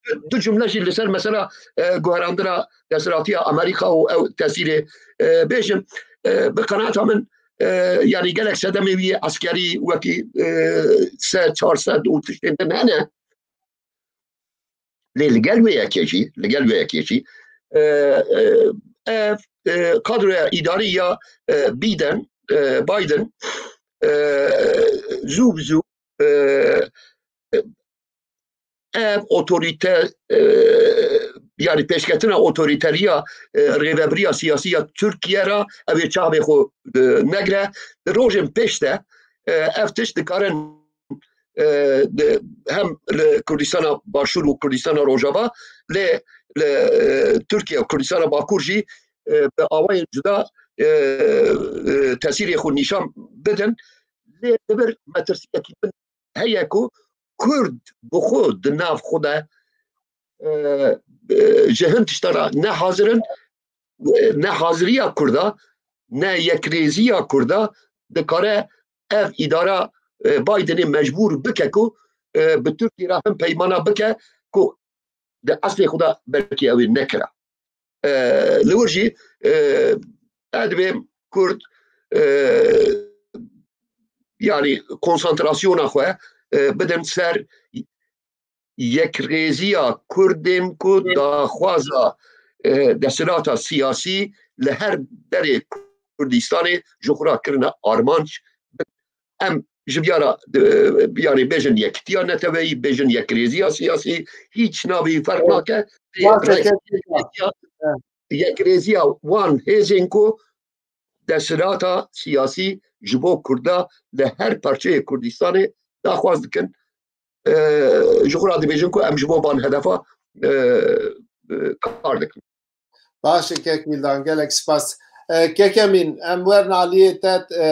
du, du cumle jî li ser mesela, e, guherandina desthilatiya Amerîka û ew tesîrê, e, bêjim. E, bi qenaeta min, e, yanî gelek sedemê wî eskerî wekî, e, sed, çar sed û tiştên din hene. Lê li gel wê yekê jî, li gel wê yekê jî, e, e, ev, e, kadroya îdarî ya, e, Biden, e, Biden, e, zû bi zû, e, ev otorîte, e, yanî pêşketina otorîteriya, e, rêvebiriya siyasî ya Tirkiye re ew ê çavê xwe, e, negire. Di rojên pêş de, e, ev tişt dikarin, e, di, hem li Kurdistana Başûr û Kurdistana Rojava, lê li, e, Tirkiye û Kurdistana Bakur jî, e, bi awayên cuda, e, e, tesîrê xwe nîşan bidin. Lê li vir metirsiyekî min heye ku Kurd bi xwe di nav xwe de, e, e, ji hin tişta re ne hazir in, ne haziriya Kurda, ne yekrêziya Kurda dikare ev îdara, e, Bidenê mecbûr bike ku, e, bi Tirkiyê re hin peymana bike ku di eslê xwe de belkî ew ê nekira. E, li wir jî, e, ez divêm Kurd, e, yanî konsantrasyona xwe, e, bidin ser yekrêziya Kurdên ku daxwaza, e, desthilata siyasî li her derê Kurdistanê ji xwe re kirine armanc. Em ji vîya re, e, yanî bêjin yekitiya neteweyî, bêjin yekrêziya siyasî, hîç navê wî ferq nake. Baş e, Yekrêziya, yekrêziya wan hêzên ku desthilata siyasî ji bo Kurda li her parçeyê Kurdistanê daxwaz dikin, e, ji xwe re dibêjin ku em ji bo van hedefa, e, e, kar dikin. Baş e, Kek Wîldan, gelek spas. E, Kek Emîn, em werin aliyê te, e,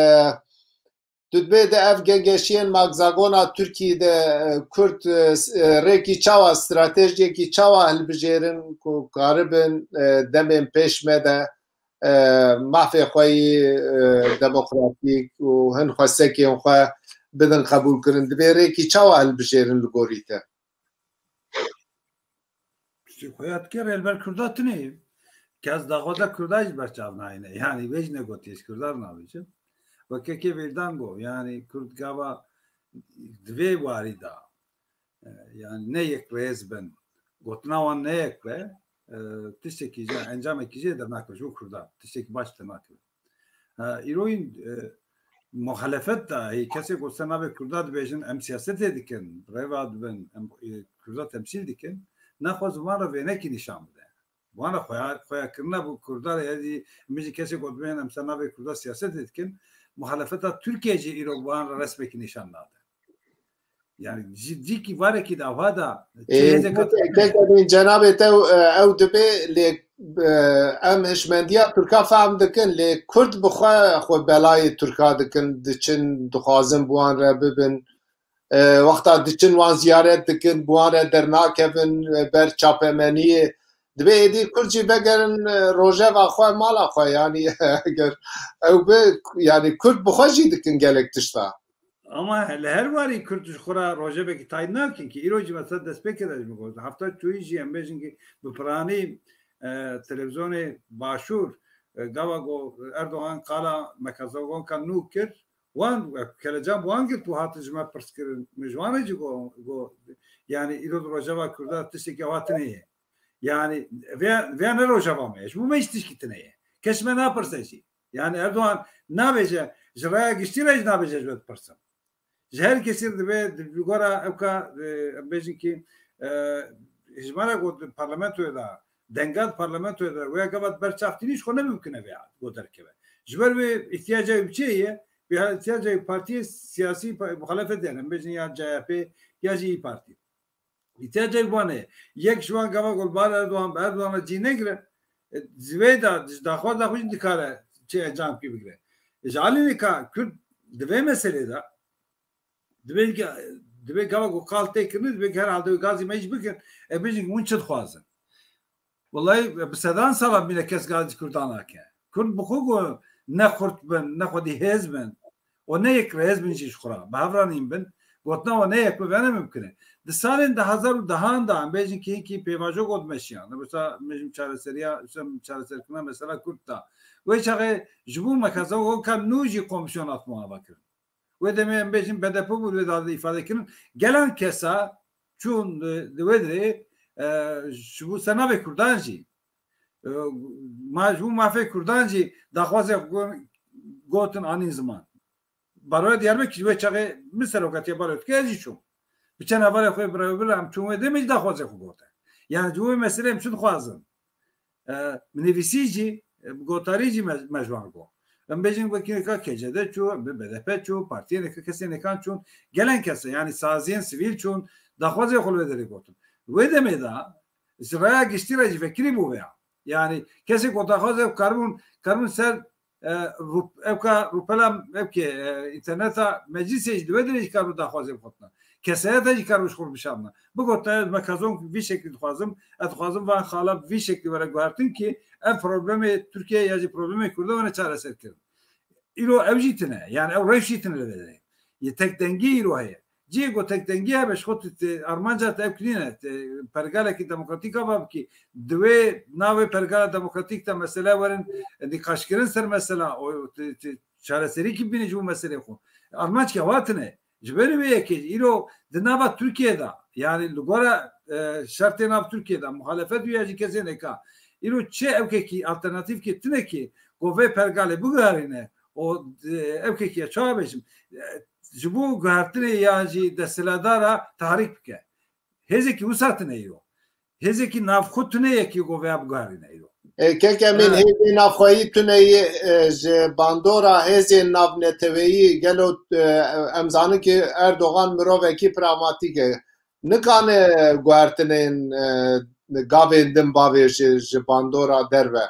tu dibê di ev gengeşiyên magzagona Tirkiyê de, e, Kurd, e, s-, e, rêkî çawa, stratejiyekî çawa hilbijêrin ku karibin, e, demên pêş me de, e, mafê xwe yî, e, demokratîk û hin xwestekên xwe bidin qebûlkirin. Dibê rêkî çawa hilbijêrin li gorî te? Piştî xuya dike rê li ber Kurda tune ye. Kes daxwaza Kurda jî ber çav nayêne. Yanî vê jî ne gotiye ji Kurda re nabêjim. Weke kê Vêrdan got, yanî Kurd gava di vê warî de, e, yanî ne yekrêz bin. Gotina wan ne yek be, e, tiştekî jî, encamekî jî dernakeve ji bo Kurda. Tiştekî baş dernakeve. E, îro yîn, e, muhalefet de, hê kesê ku ser navê Kurda dibêjin, em siyasetê dikin, rêva dibin, em, e, Kurda temsîl dikin, naxwaz wan re vênekî nîşan bide. Wana xweya, xweyakirina bo Kurda re, yadî min jî kesê ku dibêjin, em ser navê Kurda siyasetê dikin, muhalefeta Tirkiye jî îro wan re resmekî nîşan nade. Yani cî-, cîkî varekî de ava da, e, çi hêzeka Kek Emîn, cenabê te, e, ew dibê, lê, e, em hişmendiya Tirka fehm dikin, lê Kurd bi xwe, xwe belayê Tirka dikin, diçin, dixwazin bi wan re bibin. E, wexta diçin wan ziyaret dikin, bi wan re dernakevin, e, ber çapemeniyê. Divê êdî Kurd jî vegerin, e, rojeva xwe, mala xwe. Yanî ew bi, yanî Kurd bi xwe jî dikin gelek tişta. Ama li her warî Kurd ji xwe re rojevekî tayîn nakin ki. Îro jî mesela destpêkê de jî min got. Hefta çûyî jî em bêjin ki bi piranî, e, televîzyonê Başûr, e, gava ku Erdogan qala mekazagonka nû kir, wan, e, kelecan bi wan girt û hatin ji me pirs kirin. Min ji wan re jî got, got, yanî îro di rojeva Kurda tiştekî ewa tune ye. Yanî vê, vê ne rojeva me ye. Ji bo me hiç tişkî tune ye. Kes ji me napirse jî. Yanî Erdogan nabêje, ji raya giştî re jî nabêje ji me dipirsin. Ji her kesî re divê, di, bi gora ew ka, e, em bêjin ki, e, hejmara ku di parlamentoyê de, denga di parlamentoyê de, wê gava di ber çav tînî ji xwe ne mimkun e vê ku derkeve. Ji ber wê îhtiyaca wî bi çi ye? Wê îhtiyaca wî partiyê siyasî, pa-, muxalefet yani, em bêjin ya C H P ya jî İYİ Partî. Îhtiyacek wan heye. Yek ji wan gava ku li ba Erdogan, bi Erdogan re cî negire, e, ji vê de, ji daxwaza xwe jî dikare çi encamkî bigire. E, ji alî nêka Kurd di vê meselê de, divê, divê gava ku qal tê kirinê, divê ki herhalde wê gazî me jî bikin, e, bêjin ki hûn çi dixwazin. Wellahî, bi sedan sala bîne kes gazî Kurdan nake. Kurd bi xwe got ne xurt bin, ne xwedî hêz bin. Û ne yekrêz bin jî ji xwe re. Bi hev re nîn bin. Gotina wan ne yek bi vene mimkun e. Di salên du hezar û dehan de, em bêjin ki hinkî pêvajo got meşiyan. Mesela, mejim çareseriya, çareserkirina mesela Kurd da. Wê çaxê ji bo mekaza wan ka nû jî komîsyona muhava kirin. Wê demê em bêjin B D P bû, wê dade îfade kirin. Gelan kesa çûn di, di wê dirê, e, ji bo senavê Kurdan jî, e, ma, ji bo mafê Kurdan jî daxwazê xwe gotin anîn ziman. Baroya Diyarbekir ji wê çaxê min serokatiya baroya dike, ez jî çûm. Bi çend hevalê xwe bi rêvebir em çûn wê demê jî daxwazê xwe gotin. Yani ji bo wê meselê em çi dixwazin? E, bi nivîsî jî, e, bi gotarî jî me, me ji wan got. Em bêjin wekî nêka K C D çû, em bê B D P çû, partiyên nêka, kesên nêkan çûn, gelen kes e, yani saziyên sivîl çûn, daxwazê xwe li wê derê gotin. Wê demê de ji raya giştî re jî vekirî bû veya. Yani kesê ku daxwazê karibûn, karibûn ser, e, rûp-, ew ka rûpela ew ke, e, înterneta meclisê jî li wê derê jî karibû daxwazê bixwetina. Kesayeta jî karibû ji xwe bişarna. Bigot, ez mekazon vî şeklî dixwazim, ez dixwazim van xala vî şeklî were guhertin ki ev problemê Tirkiye ya jî problemê Kurda were çareser kirin. Îro ew jî tine, yani ew rewş jî tine li vê derê. Yê tek dengî îro heye. Cihê ku tek dengî hebe ji xwe tu, te, armanca te ev kirîne, te, pergalekî demokratîk ava bikî. Di wê navê pergala demokratîk de mesele werin nîqaşkirin ser mesela, o, te, te, çareserîkî bîne ji bo meselê xwe. Armanc ke wa tine. Ji ber wê yekê îro di nava Tirkiye de, yani li gora, e, şertê nav Tirkiye de, muhalefet û ya jî kesên êka, îro çi ewkekî alternatîfkê tine ki ku vê pergalê bigarîne û, e, ewkekî ya çawa bêjim, e, ji bo guhertinê ya jî desthilatdara tahrîk bike. Hêzekî wisa tine îro. Hêzekî navxwe tune ye ki ku vêya biguherîne îro. E, Kek Emîn, e, hêzên navxweyî tune ye, e, ji bandora hêzên navneteweyî gelo, e, em zanin ki Erdogan mirovekî pragmatîk e. Nikane guhertinên, e, gavên din bavêje ji bandora derve.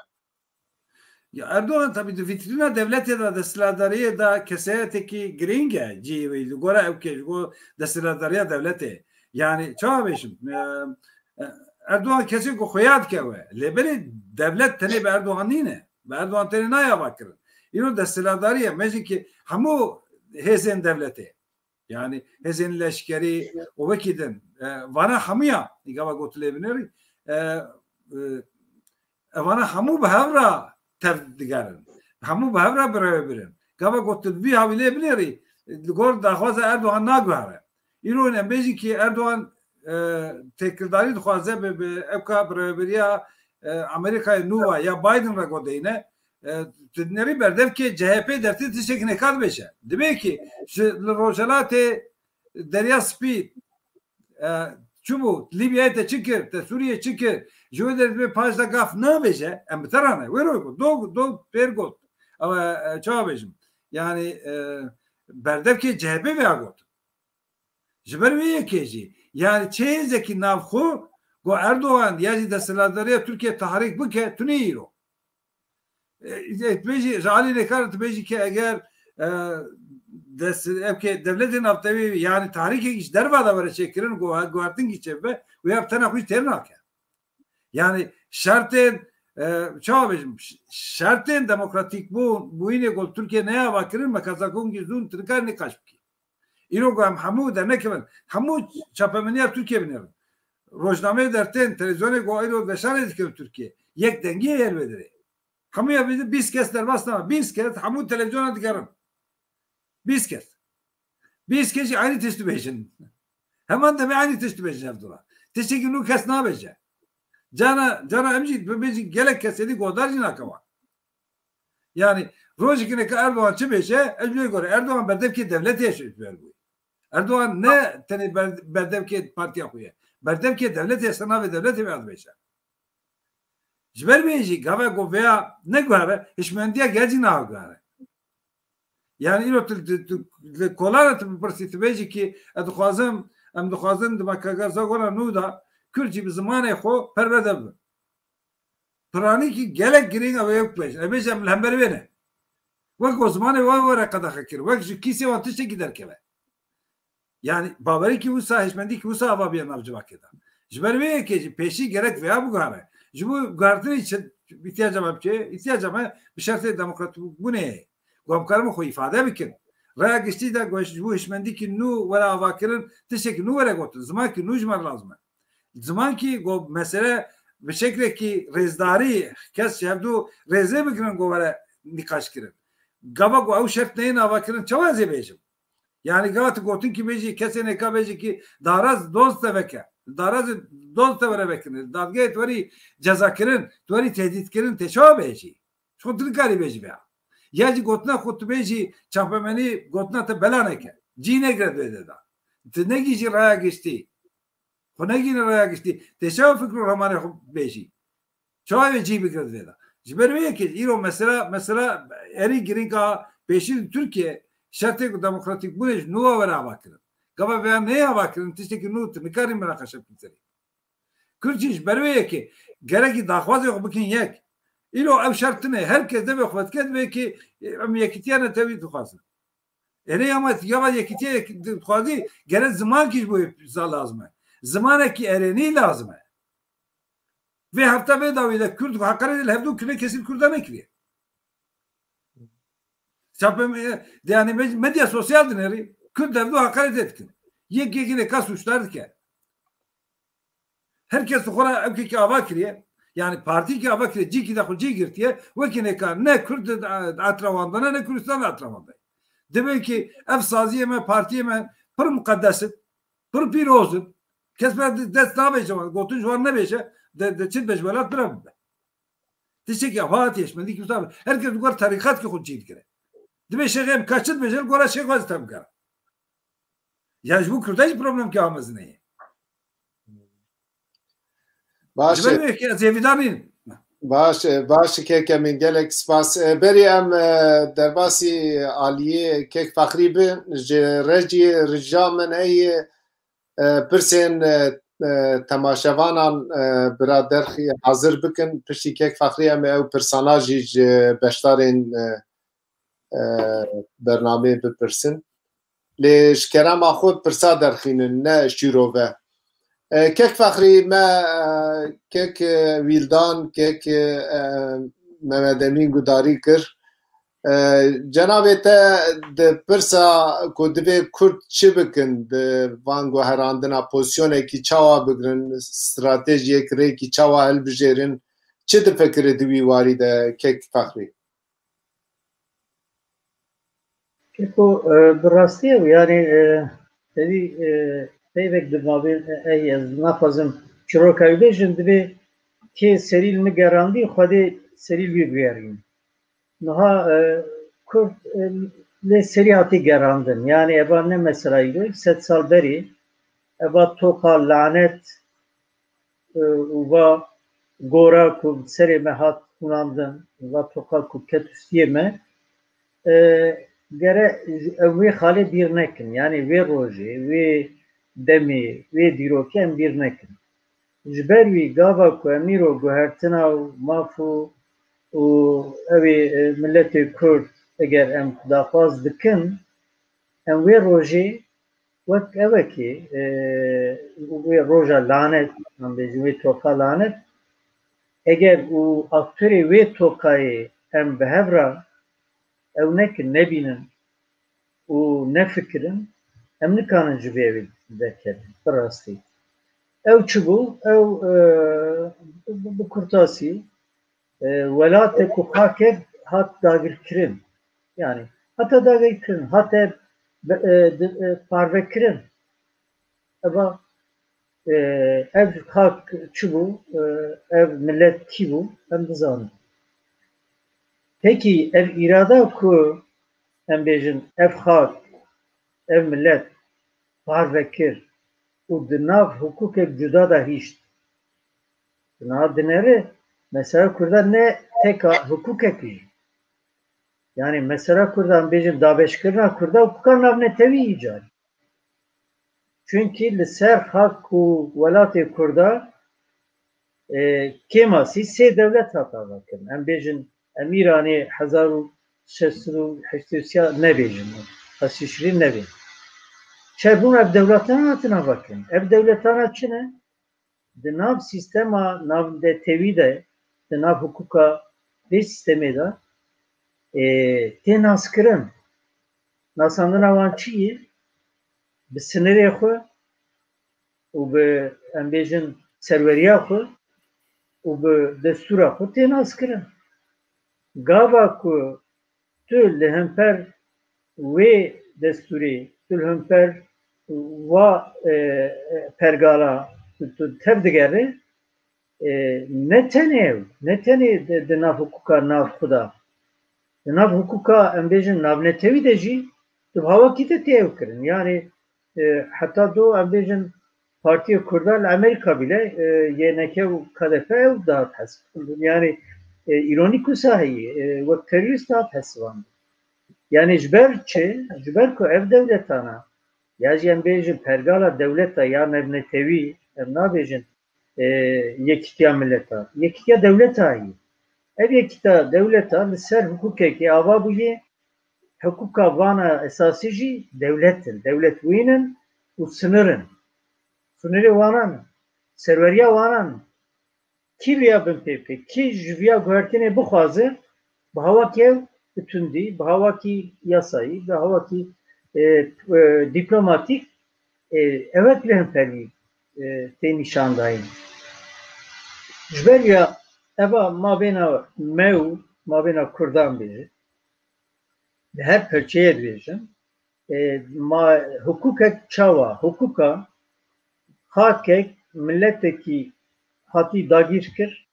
Ya Erdogan tabii di vîtrîna dewletê de, desthilatdariyê de kesayetekî girîng e cihê wî. Li gora ew ke ji bo desthilatdariya dewletê. Yani çawa bêjim? E, e, Erdogan kesê ku xuya dike we. Lê belê dewlet tenê bi Erdogan nîne. Bi Erdogan tenê nayê ava kirin. Îro desthilatdarî ye. Me jî ki hemû hêzên dewletê. Yani hêzên leşkerî û wekî din. E, vana hemûya, gava gotilê binêrî, e, e, evana hemû bi hev re tev digerin. Hemû bi hev re birêvebirin. Gava gotin vî hawîlê binêrî, li gor daxwaza Erdogan naguhere. Îro em bêjin ki Erdogan, e, têkildarî dixwaze bi, bi ew ka birêvebiriya, e, Amerîkayê nû ve ya Biden re godeyne, e, tu dinêrî berdevkê C H P dertê tiştek nêka dibêje. Dibê ki ji li Rojhelatê Derya Spî, e, çi bû? Lîbyayê te çi kir? Te Sûriyê çi kir? Ji wê derê dibê paş de gaf nabêje, em bi te re ne. Wê ro got, do, do pêr got. Ew, e, e, çawa bêjim? Yani, e, berdevkê C H P veya got. Ji ber wê yekê jî, yani çi hêzekî navxwe ku Erdogan ya jî desthilatdariya Tirkiye tahrîk bike, tune îro. E, e, tu bêjî, ji alî nêkar tu bêjî ki eger, e, dest, ev ke devletê navtewî, yani tarîkek ji derva de were çêkirin, guha-, guhertin kî çêbibe, wê ev tena xwe jî têr nake. Yani şertên, e, çawa bêjim, ş-, şertên demokratîk bûn, bûyînê ku li Tirkiye neyê avakirin, me kazakon kî zûn tirkar nîqaş bikî. Îro ku em hemû dernekevin, hemû çapemeniya Tirkiye binêrin. Rojnameyê dertên, televîzyonê ku îro veşarê dikin Tirkiye, yek dengiyê ye li wê derê. Hemû ya bîst kes derbas nebe, bîst kes hemû televîzyona digerin. Bîst kes. Bîst kes jî aynî tişt dibêjin. Heman demê aynî tişt dibêjin hevdû re. Tiştekî nû kes nabêje. Cana, cana em jî bibêjin gelek kes êdî guhdar jî nake wan. Yani rojekî neke Erdogan çi bêje, ez ji wê gore Erdogan berdevkê devletê ye ji ber bûye. Erdogan ne tenê ber-, berdevkê partiya xwe ye. Berdevkê devletê ye, ser navê devletê ve dibêje. Ji ber vê jî gava ku vêya neguhere, hişmendiya gel jî naguhere. Yani îro tu, tu, tu, li kolana tu bipirsî, tu bêjî ki, ez dixwazim, em dixwazin di makaka zagona nû de Kurd jî bi zimanê xwe perwerde bibin. Piranîkî gelek girîng ew ê bibêjin. Ew bêjin em li hember wê ne. Wek ku zimanê wan were qedexe kir, wek ji kîsê wan tiştekî derkeve. Yani bawerî ki wisa, hişmendî ki wisa ava bîye nav civakê de. Ji ber vê yekê jî pêşî gerek vêya biguhere. Ji bo guhertinê çi îhtiyaca me bi çi? Îhtiyaca me bi şertê demokratbûnê heye. Ku em karin xwe îfade bikin. Raya giştî de ku ji bo hişmendî ki nû were avakirin, tiştekî nû were gotin. Zimankî nû ji me re lazim e. Zimankî ku mesele bi şeklekî rêzdarî kes ji hevdû rêzê bigirin ku were nîqaş kirin. Gava ku ew şert neyên avakirin, çawa ez ê bêjim? Yani gava tu gotin ki bêjî, kesê nêka bêjî ki daraz doz teveke. Daraz doz tevere vekirine. Dadgehê tu werî cezakirin, tu werî tehdîtkirin, tê çawa bêjî? Çi tu nikarî bêjî veya. Ya jî gotina xwe tu bêjî, çapemenî gotina te bela neke. Cî negire di vê de. Tu negî jî raya giştî. Xwe negîne raya giştî. Tê çawa fikr û ramanê xwe bêjî? Çawa wê cî bigire di vê de? Ji ber wê yekê îro mesela, mesela erî girîng a pêşî li Tirkiye şertê ku demokratîk bûnê ji nû were ava kirin. Gava vêya neyê ava kirin, tiştekî nû tu nikarî minaqeşe bikin serê. Kurd jî ji ber wê yekê gerekî daxwazê xwe bikin yek. Îro ev şert tune, her kes devê xwe vedike, divê ki em yekîtiya netewî dixwazin. Erê ama ya va yekîtiye yek-, dixwazî gere zimankî ji bo wê za lazim e. Zimanekî erênî lazim e. Vê hefta vê dawî de Kurd heqaretê li hevdû kirê kesî Kurda nekiriye. Çape me-, de yani me-, medya sosyal dinêrî Kurd hevdû heqaretê dikin. Yek yekî nêka sûcdar dike. Her kes xwe re ew kekî ava kiriye. Yani partîkî ava kiriye, cîkî de xwe cî girtiye. Wekî nêka ne Kurd di, di etrawan de ne, ne Kurdistan di etrawan de. Divê ki ev saziyê me, partiyê me pir muqedes in, pir pîroz in. Kes be di dest nabêje, gotin ji wan nebêje, de, de çi be ji welat bira bibe. Tiştekî ev hatiye, ji me dî ki wisa be. Her kes li gor terîqetkî xwe cî dikire. Divê şêxê em ka çi dibêje, li gora şêx xwe ez tevbigera. Ya ji bo Kurda jî problemkî amezin heye. Baş Ji ber e. Wê yekê ez hêvîdar nînim. Baş e, baş e keke min, gelek spas. E, berî em, e, derbasî aliyê kek Fexrî bin, ji recî rija min heye, e, pirsên, e, e, temaşevanan, e, bira derxî hazir bikin. Piştî kek Fexrî em ê ew pirsana jî ji beşdarên, e, e, bernameyê bipirsin. Lê ji kerema xwe pirsa derxînin, ne şîrove. E, kek Fexrî me, e, kek, e, Wîldan, kek, e, Mehmet Emîn gudarî kir. E, cenabê te di pirsa ku divê Kurd çi bikin, di van guherandina pozîsyonekî çawa bigrin, stratejiyek rêkî çawa hilbijêrin, çi difikire di wî warî de kek Fexrî? Keko, e, bi rastî ew, yani, e, tevî, e, peyvek bi navê, e, ey, ez naxwazim çîroka wî bêjim, divê kê serî li min gerandî, Xwedê serî li wî bigerîn. Niha, e, Kurd, e, lê serî hatî gerandin. Yani eva ne mesela îro, sed sal berî, eva toqa lanet, e, û va gora ku bi serê me hat xunandin, va toqa ku ket û stiyê me, e, gere ew wê xalê bîr nekin. Yani wê rojê, wê demê, wê dîrokê em bîr nekin. Ji ber wî gava ku em îro guhertina û maf û, û ew ê, e, miletê Kurd eger em daxwaz dikin, em wê rojê wek evekê, e, wê roja lanet, em bêjin wê toka lanet, eger û aktorê wê tokayê em bi hev re ew nekin, nebînin û nefikirin, em nikarin ji vê evê derkevin. Bi rastî. Ew çi bû? Ew, e, bi, bi kurtasî, e, welatek û xakek hat dagirkirin. Yani, hate dagirkirin, hate be-, e, di-, e, parvekirin. Eva, e, ev xak çi bû? E, ev millet kî bû? Em dizanin. Pekî ev îrada ku em bêjin ev xak, ev millet parve kir û di nav hukukek cuda de hişt. Di nav dineri mesela Kurda ne teka hukukek jî. Yani mesela Kurda em bêjin dabeşkirina Kurda hukuka navnetewî îcar. Çunkî li ser xak û welatê Kurda, e, kêmasî sê dewlet hat avakirin. Em bêjin, em Îranê hezar û şeş sed û heştê û sê nebêjin, heştê şirî nebêjin. Çebûn ev dewletana hatin avakirin. Ev dewletana çi ne? Di nav sîstema navnetewî de, di nav hukuka vê sîstemê de, e, tê naskirin. Nasandina wan çi ye? Bi sinirê xwe û bi, em bêjin, serweriya xwe û bi destûra xwe tê naskirin. Gava ku tu li hemper wê destûrê, tu li hemper wa, e, e, pergala tu, tu tev digerî, e, ne tenê ew, ne tenê di, di nav hukûka nav xwe de, di nav hukûka, em bêjin, navnetewî de jî tu bi hawakî te tê ew kirin. Yani, e, heta do, em bêjin, Partiya Kurda li Amerîka bile, e, Y N K û K D P ew dihat hesibandin. Yani, e, îronîk wisa heye, e, wek terorîst dihat hesibandin. Yani ji ber çi? Ji ber ku ev dewletana, ya jî em bêjin pergala dewleta ya navnetewî, em nabêjin, e, yekîtiya mileta. Yekîtiya dewleta heye. Ev yekîtiya dewleta li ser hukukekê ava bûye, hukûka vana esasî jî dewlet in. Dewlet wîn in û sinir in. Sinirê wanan in. Serweriya wanan in. Kî viya bin pê bike? Kî ji viya guhertinê bixwaze, bi hawakî ew bi tundî, bi hawakî yasayî, bi hawakî, e, e, dîplomatîk, e, ewek li hemperî, e, tê nîşandayîn. Ji ber ya eva mabêna me û mabêna Kurdan bêje, di her perçeyê dibêjin, e, ma, hukukek çawa? Hukuka xakek, miletekî hatî dagîr kir,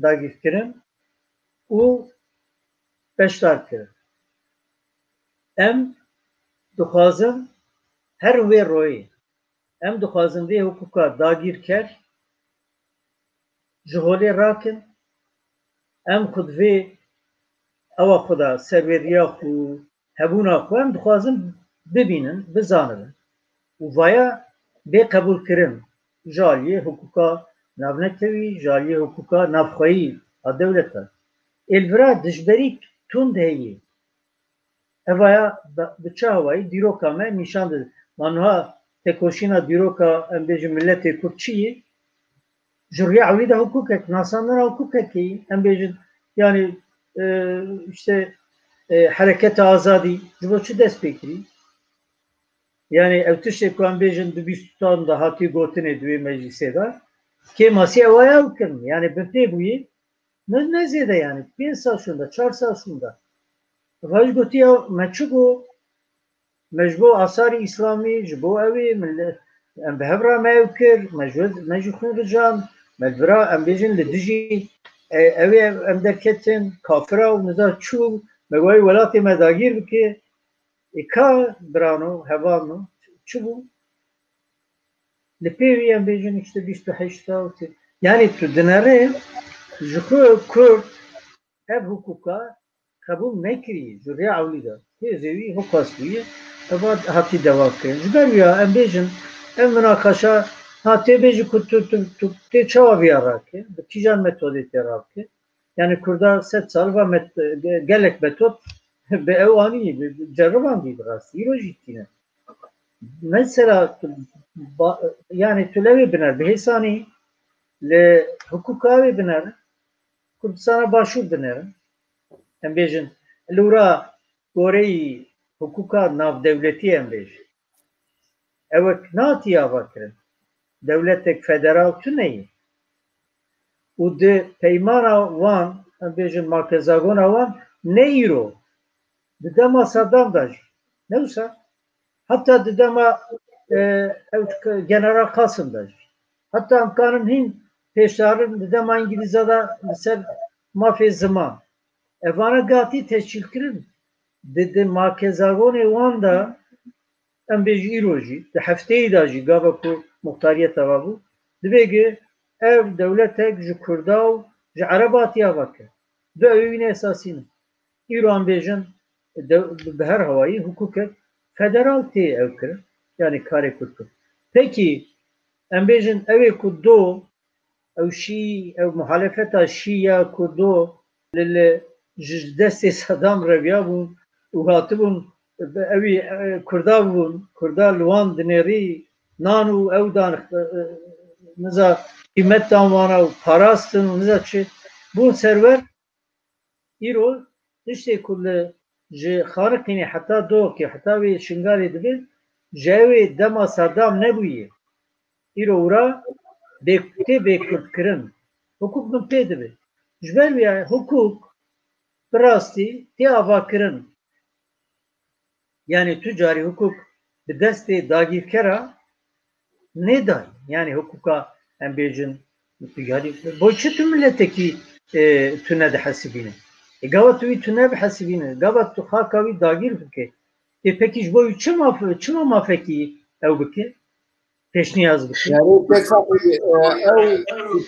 dagîrkirin û beşdar kirin. Em dixwazin her wê royê, em dixwazin vê hukuka dagîrker ji holê rakin, em xwe di vê ewa xwe de serweriya xwe, hebûna xwe em dixwazin bibînin, bizanibin. Û vaya bê qebûlkirin ji aliyê hukûka navnetewî, ji aliyê hukûka navxweyî a dewletan. Êlvira dijberîk tund heye. Evaya bi, bi çi awayî dîroka me nîşan dide. Ma niha tekoşîna dîroka, em bêjin, miletê Kurd çi ye? Ji rûya ewlî de hukukek, nasandina hukukekê ye. Em bêjin, yani, e, işte, e, hereketa azadî ji bo çi dest pê kirî? Yani ev tiştê ku em bêjin di bîstan de hatî gotinê di wê meclîsê de, kêmasî ew aya ew kirin. Yani bi pê bûyî, ne, ne zêde yani, pênc sal şûnde, çar sal şûnde. Vaj gotiya me çi got? Me ji bo asarî îslamî, ji bo ew ê, millet, em bi hev re me ew kir, me ji, me ji xwîn rijand, me li vira, em bêjin, li dijî, e, ew ê em derketin, kafira û niza çû, me wayî welatê me dagîr bike. Ê ka birano, hevano, çi bû? Li pê wî em bêjin işte bîst û heşt sal, yani tu dinere ji xwe Kurd ev hukuka qebûl nekiriye, ji rêya ewlî de. Têzê wî hukast bûye, eva hatî dewa kirin. Ji ber wî ya em bêjin, ev minaqeşa, ha tê bêjî ku tu, tu, tu tê çawa viya rake, bi kîjan metodê tê rake. Yani Kurda sed sal va met-, ge-, gelek metod bi ew anî, bi, bi ceribandî bi rastî. Îro jî tîne. Mesela, tu ba-, yani tu lewê biner, bi hêsanî li hukûka wê biner, Kurdistana Başûr dinêrin. Em bêjin, li wira goreyî hukûka navdewletî em bêjin. Ewek natiye ava kirin. Dewletek federal tune ye. Û di peymana wan, em bêjin makezagona wan, ne îro, di dema Saddam de jî. Ne wisa? Heta di dema, e, ew General Qasim de jî. Heta em karin hîn pêşdarin di dema Îngilîza de li ser mafê ziman. Evana gatî teşkîl kirin. Di, di makezagonê wan de, em bêjî îro jî, di hefteyî de jî, gava ku muxtariyeta ve bû, divê gi ev dewletek ji Kurda û ji Ereba tiya veke. Du ewînê esasî ne. Îro em bêjin, de-, bi her hawayî hukukek federal tê ew kirin. Yani karê Kurd kir. Pekî, em bêjin ew ê ku do, ew şî, ew muhalefeta şî ya ku do li, li ji destê Saddam reviya bûn û hatibûn, ew ê, e, Kurda bûn, Kurda li wan dinêrî nan û ew dan, e, e, niza qîmet dan wana û parastin û niza çi bûn serwer. Îro tiştê ku li ji Xariqînê heta Doxkê, heta wê Şingalê dibe, ji ew ê dema Saddam nebûye. Îro wira bê-, tê bêkurdkirin. Hukuk min pê dibe. Ji ber wê hukuk bi rastî tê avakirin. Yani tu carî hukuk bi destê dagîrkera nêdayî. Yani hukuka em bêjin, tu carî, bo çi tu miletekî, e, tu nedihesibîne? E, gava tu wî tu nebihesibîne, gava tu xaka wî dagîr bike. E, pekî ji bo wî çi maf-, çima mafekî ew bike? Pêşniyaz bike. Yani, pek, e, ew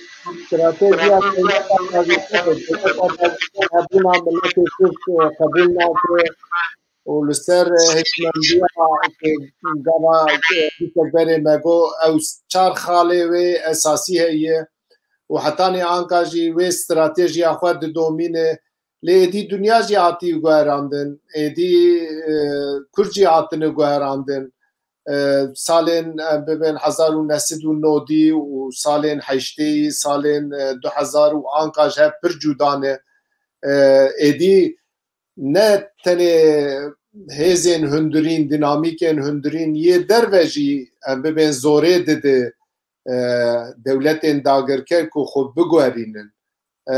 stratejiya dewleta dagirker, dewleta dagirker hebûna miletê Kurd, e, qebûl nake û li ser, e, hikmendiya, e, gava, e, dîtek berê me got, ew çar xalê wê esasî heye û hetanî anka jî wê stratejiya xwe didomîne. Lê êdî dinya jî hatî guherandin, êdî, e, Kurd jî hatine guherandin. E, salên, em bibên hezar û neh sed û nodî û salên heştêyî, salên, e, du hezar û anka ji hev pir cuda ne. E, êdî ne tenê hêzên hundirîn, dînamîkên hundirîn yê derve jî, em bibên zorê dide, e, dewletên dagirker ku xwe biguherînin. E,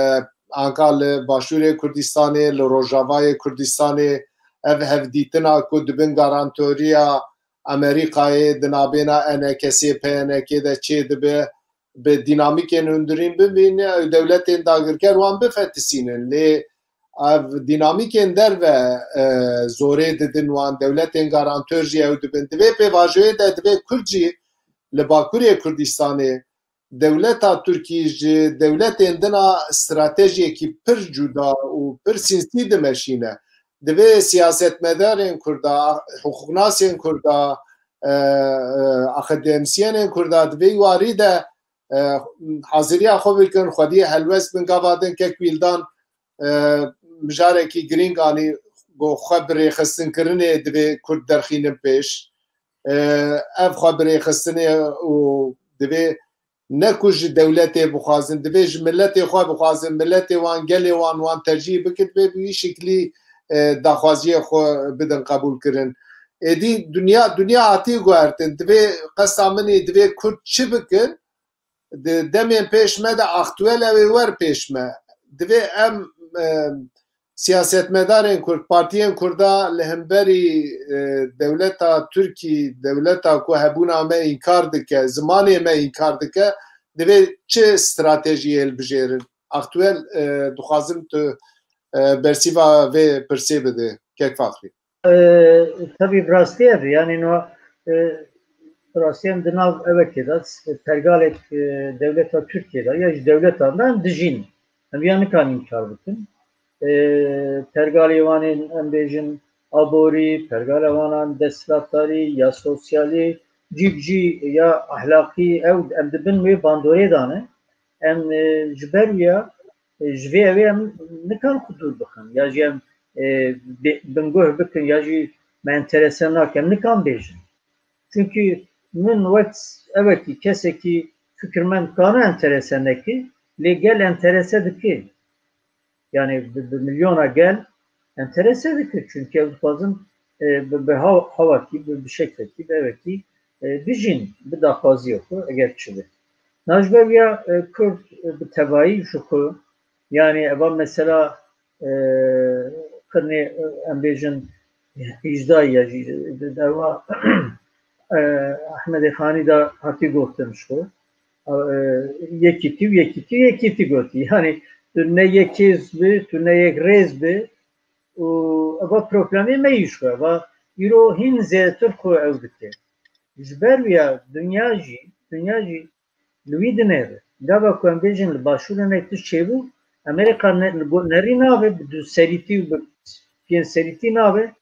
anka li Başûrê Kurdistanê, li Rojavayê Kurdistanê ev hevdîtina ku di bin garantoriya Amerîkayê di nabêna N K S, P N K de çêdibe, bi dînamîkên hundirîn bibîne, ew dewletên dagirker wan bifetisînin. Lê ev dînamîkên derve, e, zorê didin wan, dewletên garantor jî ew dibin. Di vê pêvajoyê de divê Kurd jî li Bakurê Kurdistanê dewleta Tirkî ji dewletên din a stratejiyekî pir cuda û pir sînsî dimeşîne. Divê siyasetmedarên Kurda, hiqûqnasên Kurda, e, e, akademîsyenên Kurda di vê warî de, e, haziriya xwe bikin, xwediyê helwest bin. Gava din kek Wîldan, e, mijarekî girîng anî, got xwe bi rêxistinkirinê divê Kurd derxînin pêş. E, ev xwe bi rêxistinê û divê ne ku ji dewletê bixwazin, divê ji miletê xwe bixwazin, miletê wan, gelê wan, wan tercîh bikin, divê bi wî şiklî, e, daxwaziyê xwe bidin qebûlkirin. Êdî dinya, dinya hatî guhertin, divê qesta min ê, divê Kurd çi bikin, di demên pêş me de aktuel ew ê wer pêş me. Divê em, e, siyasetmedarên Kurd, partiyên Kurda li hemberî, e, dewleta Tirkî, dewleta ku hebûna me înkar dike, zimanê me înkar dike, divê çi stratejiyê hilbijêrin? Aktuel, e, dixwazim tu, e, bersîva vê pirsê bide, kek Faxrî. E, tabii bi rastî ev, yani no, e, bi rastî em di nav evekê de, pergalek, e, dewleta Tirkiyê de ya ji dewletan de em dijîn. Em ya nikan înkar bikin. E, pergalê wan ên, em bêjin, aborî, pergala wan an desthilatdarî ya sosyalî, cî bi cî ya ahlaqî, ew em di bin wê bandorê de ne. Em, e, ji ber wî ya, e, ji vê ew ê em nikan xwe dûr bixin. Ya jî em, e, bê-, binguh bikin, ya jî me enterese nake, em nikan bêjin. Çunkî min wek evekî kesekî fikirmend kane enterese neke, lê gel enterese dike. Yani bi, bi milyona gel enterese dike. Çunkî ew dixwazin, e, bi, bi haw-, hawakî, bi, bi şeklekî, bi evekî, e, bijîn, bi daxwaziya xwe, eger çi be. Na ji ber ya, e, Kurd, e, bi tevayî ji xwe, yani eva mesela, e, qirnê, e, em bêjin, hîjdayî ya jî, e, de, de, e, Ehmedê Xanî de hatî gotin ji xwe. E, yekîtî û yekîtî û yekîtî gotî. Yani tu ne yek hêz bi, tu ne yek rêz bi û eva problemê me yî ji xwe. Eva îro hîn zêdetir xwe ew dike. Ji ber wî ya dinya jî, dinya jî li wî dinêre. Gava ku em bêjin li Başûrê ne tişt çêbû, Amerîka ne, li go-, nerî nabe, bi duserîtî û bi pênc serîtî nabe.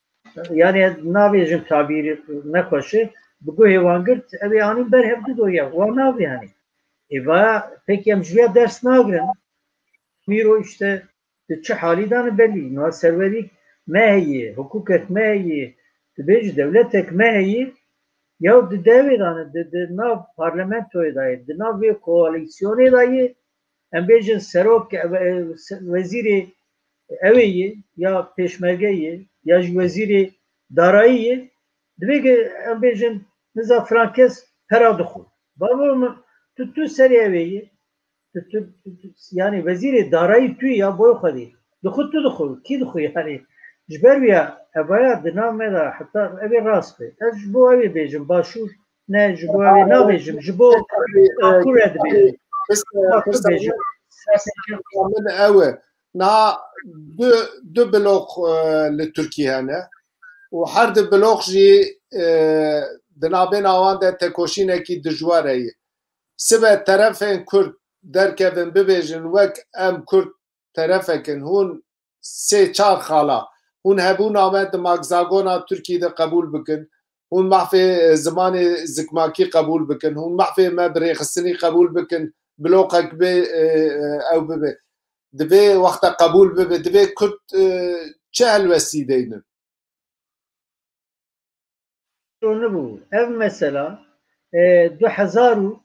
Yani nabêjim tabîrî nexweş e, bi guhê wan girt, ew ê anîn ber hevdu doya. Wan nabe yani. Ê va pekî em ji vê ya ders nagirin. Mîro işte di çi halî de ne belî. Niha serwerîk me heye, hukukek me heye, dibêjî dewletek me heye, ya di devê de ne, di, di nav parlamentoyê de ye, di nav vê koalîsyonê de ye, em bêjin serok, e, e, se-, wezîrê ew ê ye, ya pêşmerge ye, ya jî wezîrê darayî ye, divê ke em bêjin niza filan kes pera dixwe. Bavo min, tu, tu serê ew ê ye, tu, tu, tu, tu, yani wezîrê darayî tu ya boy xwedî. Dixwe tu dixwe, kî dixwe yani? Ji ber wî ya, evaya di nav me de heta ev ê rast be. Ez ji bo ew ê bêjim, Başûr, ne, ji bo ew ê nabêjim, ji bo Bakur e dibêjim. Bakur bêjim. Min ew e. Niha du, du bloq, e, li Tirkiyê hene û her du bloq jî, e, di navbêna wan de tekoşînekî dijwar heye. Sibe terefên Kurd derkevin bibêjin wek em Kurd terefek in, hûn sê çar xala, hûn hebûna me di magzagona Tirkiyê de qebûl bikin, hûn mahfê, e, zimanê zikmakî qebûl bikin, hûn mahfê me bi rêxistinî qebûl bikin, bloqek bê, e, e, ew bibe. Divê wexta qebûl bibe, divê Kurd, e, çi helwestî deynin? Nibû. Ev mesela, e, du hezar û,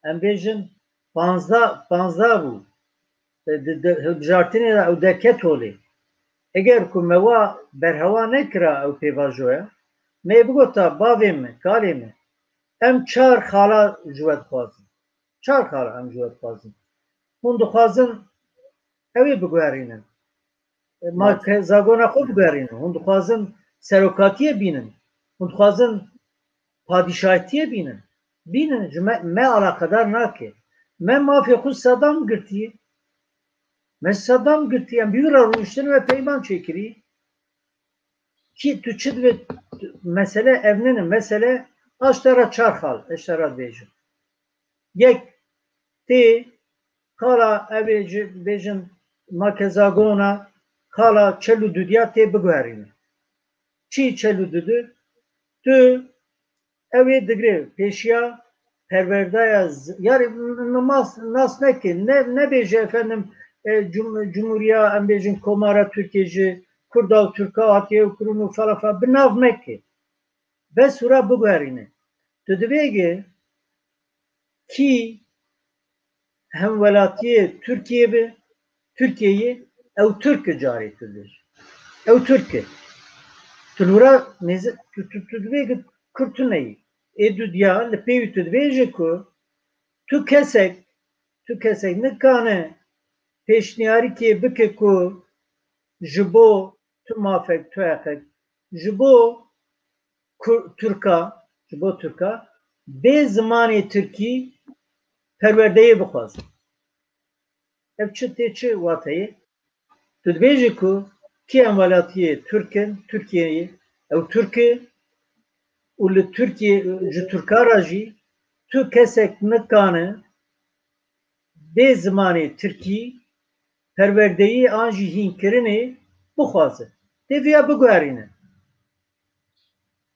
em bêjin, panzdeh, panzdeh bû. E, di, di hilbijartinê de ew derket holê. Eger ku me wa berhewa nekira ew pêvajoya, me yê bigota bavê min, kalê min, em çar xala ji we dixwazin. Çar xala em ji we dixwazin. Hûn dixwazin ew ê biguherînin. E, ma ke-, zagona xwe biguherînin. Hûn dixwazin serokatiyê bînin. Hûn dixwazin padîşahîtiyê bînin. Bînin, ji me, me alaqedar nake. Me mafê xwe Sedam girtiye. Me Sedam girtiye. Em bi wî re rûniştin, me peyman çêkirî. Kî tu çi divê, mesele ev nîne, mesele, ez te re çar xal, ez te re dibêjim. Yek, tê xala, ev ê ji, bêjin, makezagona, xala çel û dudiya tê biguherîne. Çi çel û dudi? Tu ew ê digre pêşiya perwerdaya z-, yani n-, n-, nas, nas neke, ne, nebêje efendim, e, cum-, cumhuriya, em bêjin komara Tirkiyê ji Kurda û Tirka hatiye û kirin û falan falan, bi nav meke. Bes hûra biguherîne. Tu divê ge kî hemwelatiyê Tirkiyê bi, Tirkiyeyê, ew Tirk e carê tu dibêjî. Ew Tirk e. Tu li wira nêze-, tu, tu, tu divê ki Kurd tu neyî. Ê dudiya li pê wî tu dibêjî ku tu kesek, tu kesek nikane pêşniyarîkê bike ku ji bo tu mafek, tu heqek, ji bo Kur-, Tirka, ji bo Tirka bê zimanê Tirkî perwerdeyê bixwazin. Ev çi tê, çi wateyê? Tu dibêjî ku kî em welatiyê Tirk in, Tirkiyeyê, ew Tirk e û li Tirkiye, ji Tirka re jî tu kesek nikane bê zimanê Tirkî perwerdeyî an jî hînkirinê bixwaze. Tê viya biguherîne.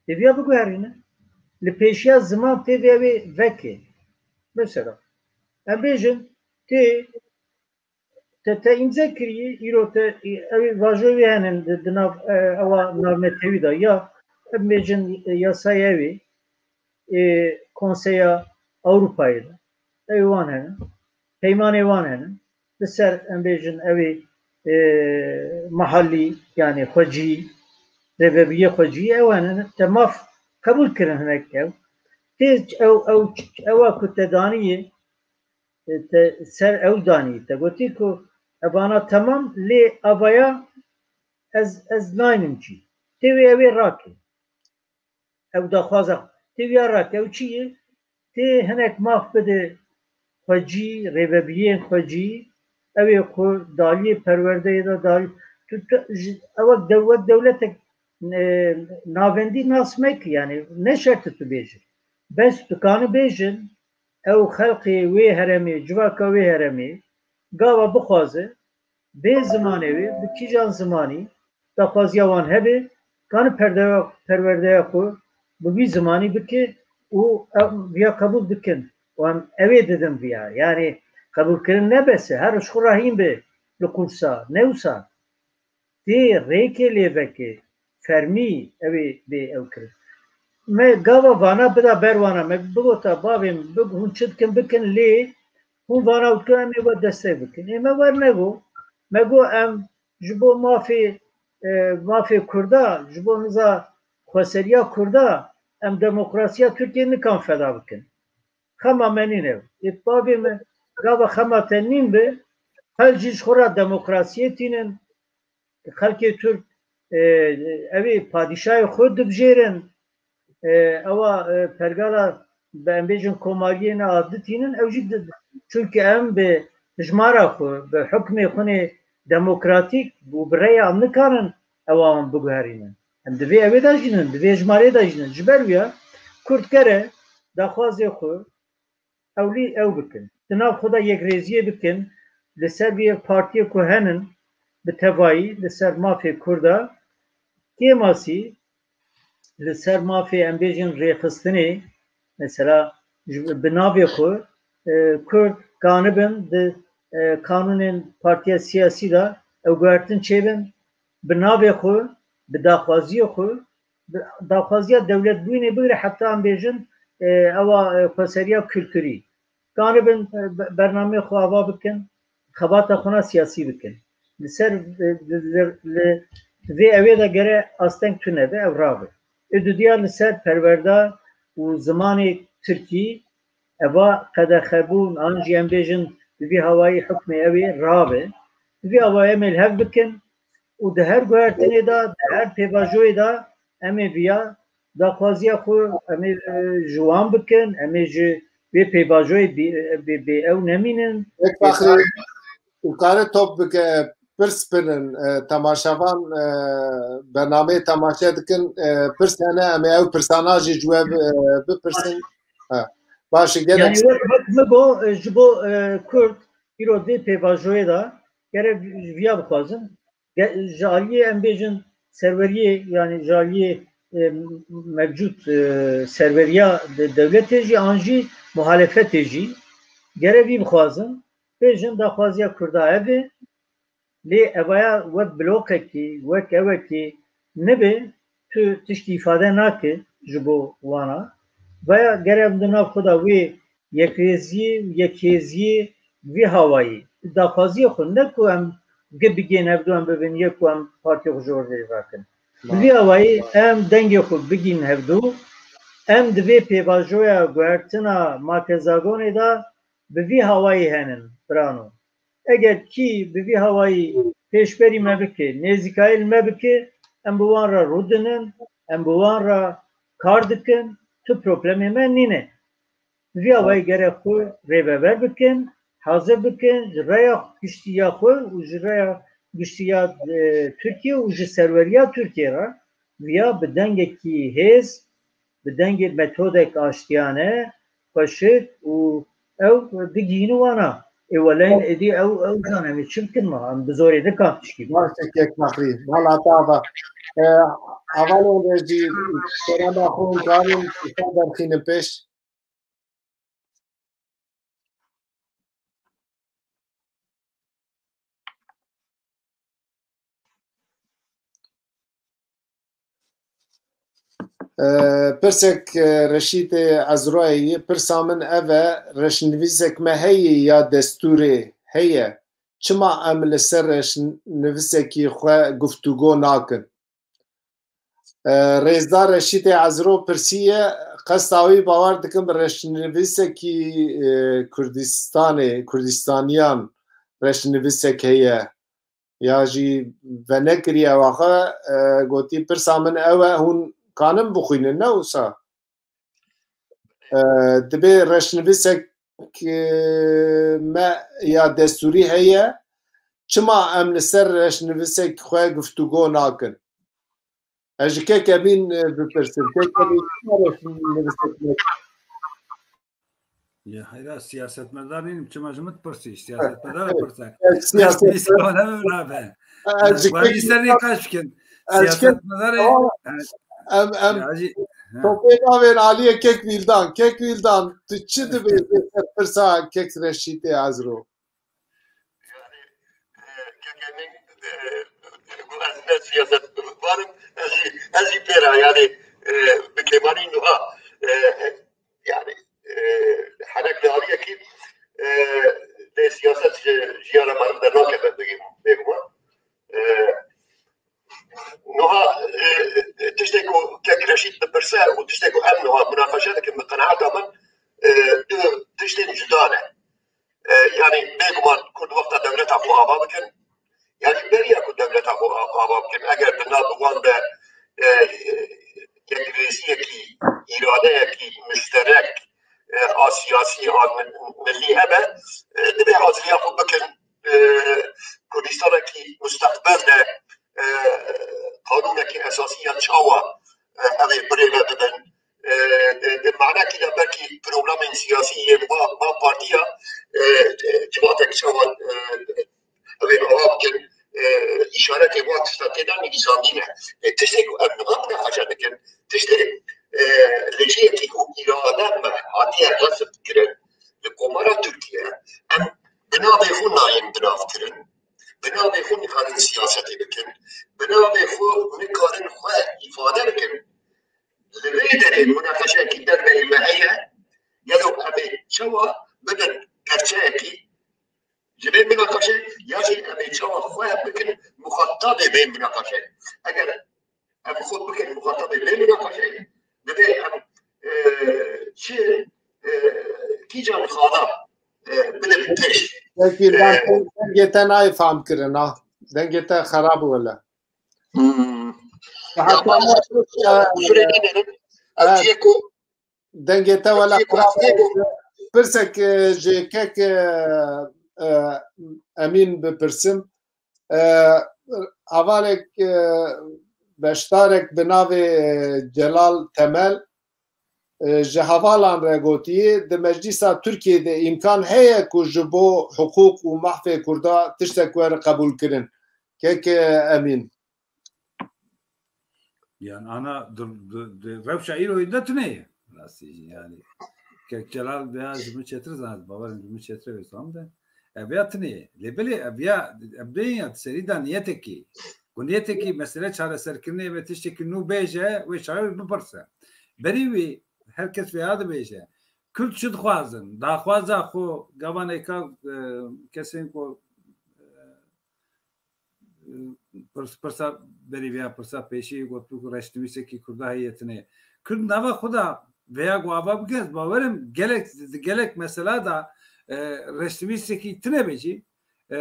Tê viya biguherîne. Li pêşiya ziman tê viya wê veke. Mesela, em bêjin, tê, te, te îmze kiriye, îro te, ew ê vajoyê wê hene di, di nav, e, ewa navnetewî de. Ya, em bêjin, e, yasayê ew ê. ê Konseya Ewropayê de. Ew wan hene. Peymanê wan hene. Li ser, em bêjin, ew ê, e, mehallî, yanî xwecî, rêvebiriyê xwecî, ew hene. Te maf qebûl kirin hinek ew. Tê ew, ew, ewa ku te daniyê, e, te ser ew danî, te gotî ku evana temam, lê avaya ez, ez naynim cî. Tê wê ew ê rake. Ew daxwaza tê wiya rake. Ew çi ye? Tê hinek maf bide xwecî, rêvebiriyên xwecî, ew ê xwe daliyê perwerdeyê de dalî. Tu, tu, ji, ew wek dew-, wek dewletek, e, navendî nas meke, yanî ne şert tu bêjî. Bes tu kanî bêjin, ew xelqê wê heremê, civaka wê heremê, gava bixwaze, bê zimanê wê, bi kîjan zimanî, daxwaziya wan hebe, kanî perdeya, perwerdeya xwe bi wî zimanî bike û em viya qebûl dikin. Û em ew ê didin viya. Yanî qebûlkirin ne bes e, her ji xwe re hîn be li qursa, ne wisa. Tê rêkê lê veke, fermî ew ê bê ew kirin. Me gava vana bida ber wana, me bigota bavê min, bi-, hûn çi dikin bikin, lê hûn vana dikin, em ê we destek bikin. Ê me wer nego, me got em ji bo mafê, e, mafê Kurda, ji bo niza xweseriya Kurda, em demokrasiya Tirkiyê nikan feda bikin. Xema me nîne. Ê bavê me, gava xema te nîn be, xelk jî ji xwe re demokrasiyê tînin, xelkê Tirk, e, ew ê padîşahê xwe dibijêrin, e, ewa, e, pergala, bi em bêjin, komariyê ne, a ditînin, ew jî di-, çunke em bi hijmara xwe, bi hukmê xwe nê demokratîk û bi rêya em nikarin ewa wan biguherînin. Em divê ew ê de jînin, divê hijmarê de jînin. Ji ber wiya Kurd gere daxwazê xwe ewlî ew bikin. Di nav xwe de yekrêziyê bikin, li ser vê yek partiyê ku henin, bi tevayî li ser mafê Kurda, kêmasî li ser mafê, em bêjin, rêxistinê, mesela, ji, bi navê xwe, e, Kurd kanibin di, e, kanûnên partiya siyasî de ew guhertin çêbin, bi navê xwe, bi daxwaziyê xwe, bi daxwaziya dewletbûyînê bigire heta, em bêjin, e, ewa, e, xweseriya kulturî. Kanibin, e, be-, bernameyê xwe ava bikin, xebata xwe na siyasî bikin. Li ser, e, li, li, li vê ewê de gere asteng tune be, ev rabe. Ê dudiya li ser perwerda û zimanê tirkî, eva qedexebûn, an jî em bêjin, bi vî hawayî hukmê ew ê rabe. Bi vî hawayî em ê li hev bikin û di her guhertinê de, di her pêvajoyê de em ê viya daxwaziya xwe em ê, e, ji wan bikin, em ê ji vê pêvajoyê bê, bê, bê ew nemînin. Yek Faxrî, dikare top bike, pirs binin, e, temaşevan, e, bernameyê temaşe dikin, e, pirs hene, em ê ew pirsana jî ji we bi-, e, bipirsin. Ha. Baş e, gelek. Yani wek, wek min got, e, ji bo, e, Kurd, îro vê pêvajoyê de gerek viya bixwazin. Ge-, ji aliyê, em bêjin, serweriyê, yani ji aliyê, e, mevcut, e, serweriya de-, dewletê jî, an jî muhalefetê jî gere vî bixwazin, bêjin daxwaziya Kurda ev e, lê evaya wek blokekî, wek ewekî nibe, tu tiştî îfade nake ji bo wana. Veya gere em di nav xwe de wê yekrêziyê û yekhêziyê vî hawayî, daxwaziyê xwe, ne ku em gi bigên hevdu em bibin yek û em partiyê xwe ji ordê rakin. Bi vî hawayî em dengê xwe bigîn hevdu, em di vê pêvajoya guhertina makezagonê de bi vî hawayî henin, birano. Eger kî bi vî hawayî pêşberî me bike, nêzîkayî li me bike, em bi wan re rûdinin, em bi wan re kar dikin, tu problemê me nîne. Vî awayî gerek xwe rêveber bikin, hazir bikin, ji rêya giştî ya xwe û ji rêya giştî ya, e, Tirkiye û ji serweriya Tirkiye re viya bi dengekî hêz, bi dengê metodek aştiyane, xweşik û ew bigihîne wana. Ê welên êdî ew, ew zane em ê çi bikin ma? Em bi zorê nikan tişkî bikin. Baş e, kek Faxrî. Vala te ava. E, hevalên re jî, kerema xwe hûn karin, îşte derxînin pêş. E, pirsek, e, Reşîdê Ezroyê, pirsa min ev e, reşnivîsek me heye ya destûrê heye? Çima em li ser reşnivîsekî xwe guftûgo nakin? E, Rêzdar Reşîdê Ezro pirsiye, qesta wî bawer dikim reşnivîsekî, e, Kurdistanê, Kurdistaniyan reşnivîsek heye. Ya jî venekiriye waxe, e, gotî, pirsa min ew e, hûn kanin bixwînin, ne wisa? E, dibê reşnivîsek, e, me ya destûrî heye, çima em li ser reşnivîsek xwe guftûgo nakin? Ez ji kek Emîn, e, bipirsim. Kek Emîn, çima reşnivîsek me? Ya, heyra, siyasetmedar nînim, çima ji min dipirsî? Siyasetmedar e pirse. Ez siyasetmedar. Nîskan ev nabe. Ez ji kek ser nîqaş bikin. Ez ji kek Siyasetmedar e. Tamam. Em, em, Ya, jî, ha. Topê navên aliyê kek Vîldan. Kek Vîldan, tu çi dibê ser pirsa kek Reşîdê Ezro? Yani, e, kek Emîn, e, bu ez ne siyasetmedar im, ez jî, ez jî pêra, yani, e, bi kêmanî nuha, e, yani, e, helek dawiyekî, e, lê siyaset ji jiyana meriv dernakeve bêguman. E, nuha, e, tiştê ku kek Reşîd dipirse û tiştê ku em nuha munaqeşe dikin, bi qenaeta min, e, du tiştên cuda ne. E, yani bêguman Kurd wexta dewleta xwe ava bikin, yani beriya ku dewleta xwe a-, ava bikin, eger di nav wan de, e, yekrêziyekî, îradeyekî muşterek, e, a siyasî, a mi-, milî hebe, e, divê haziriya xwe bikin, e, Kurdistanekî musteqbel de, e, qanûnekî esasî ya çawa, e, ev ê birêve bibin. E, e, e, manekî de belkî programên siyasî yên va, va partiya, e, e, civatek çawa, e, ev ê ava bikin, e, îşaretê wan tişta tê de nivîsandî ne. E, tiştê ku em niha munaqeşe dikin, tiştê, e, li cihekî ku îrade me hatiye xesp kirin, li Komara Tirkiye, em bi navê xwe nayên binavkirin, bi navê xwe nikarin siyasetê bikin, bi navê xwe nikarin xwe îfade bikin. Li vê derê munaqeşeyekî derveyî me heye, ya do em ê çawa bibin perçeyekî ji vê munaqeşê, ya jî em ê çawa xwe bikin muxatabê vê munaqeşê. Eger em xwe bikin muxatabê vê munaqeşê, divê em, e, çi, e, kîjan xala, e, bidin pêş. Belkî E, dengê te nayê fam kirin, ha. Dengê te xerab wele. Hmm. Ya, Hatta, bana e, süre ne dedim? e, Diye ku dengê te wela diye ku xirab diye ku e. Pirsek, e, ji kek, e, e, Emîn bipirsim. E, hevalek, e, beşdarek bi navê, e, Celal Temel, e, ji hevalan re gotiye, di Meclîsa Tirkiyê de îmkan heye ku ji bo hiqûq û mafê Kurda tiştek were qebûlkirin. Kek, e, Emîn. Yani ana di, di, di rewşa îro de tune ye. Rastî jî yani. Kek Celal veya ji min çetir zan, bawerim ji min çetir wê zan de. Ev ya tune ye. Lê belê ev ya, ev bê ya serî da niyetekî. Ku niyetekî mesele çareserkirinê ve tiştekî nû bêje, wê çawe bipirse. Berî wî her kes veya dibêje. Kurd çi dixwazin? Daxwaza xwe gavaneka, e, kesên ku, e, Pirs-, pirsa berî vêya pirsa pêşî got ku reşnivîsekî Kurda heye tune. Kurd nava xwe da vêya ku ava bike, ez bawerim gelek, gelek mesela da, e, reşnivîsekî tune be jî, e,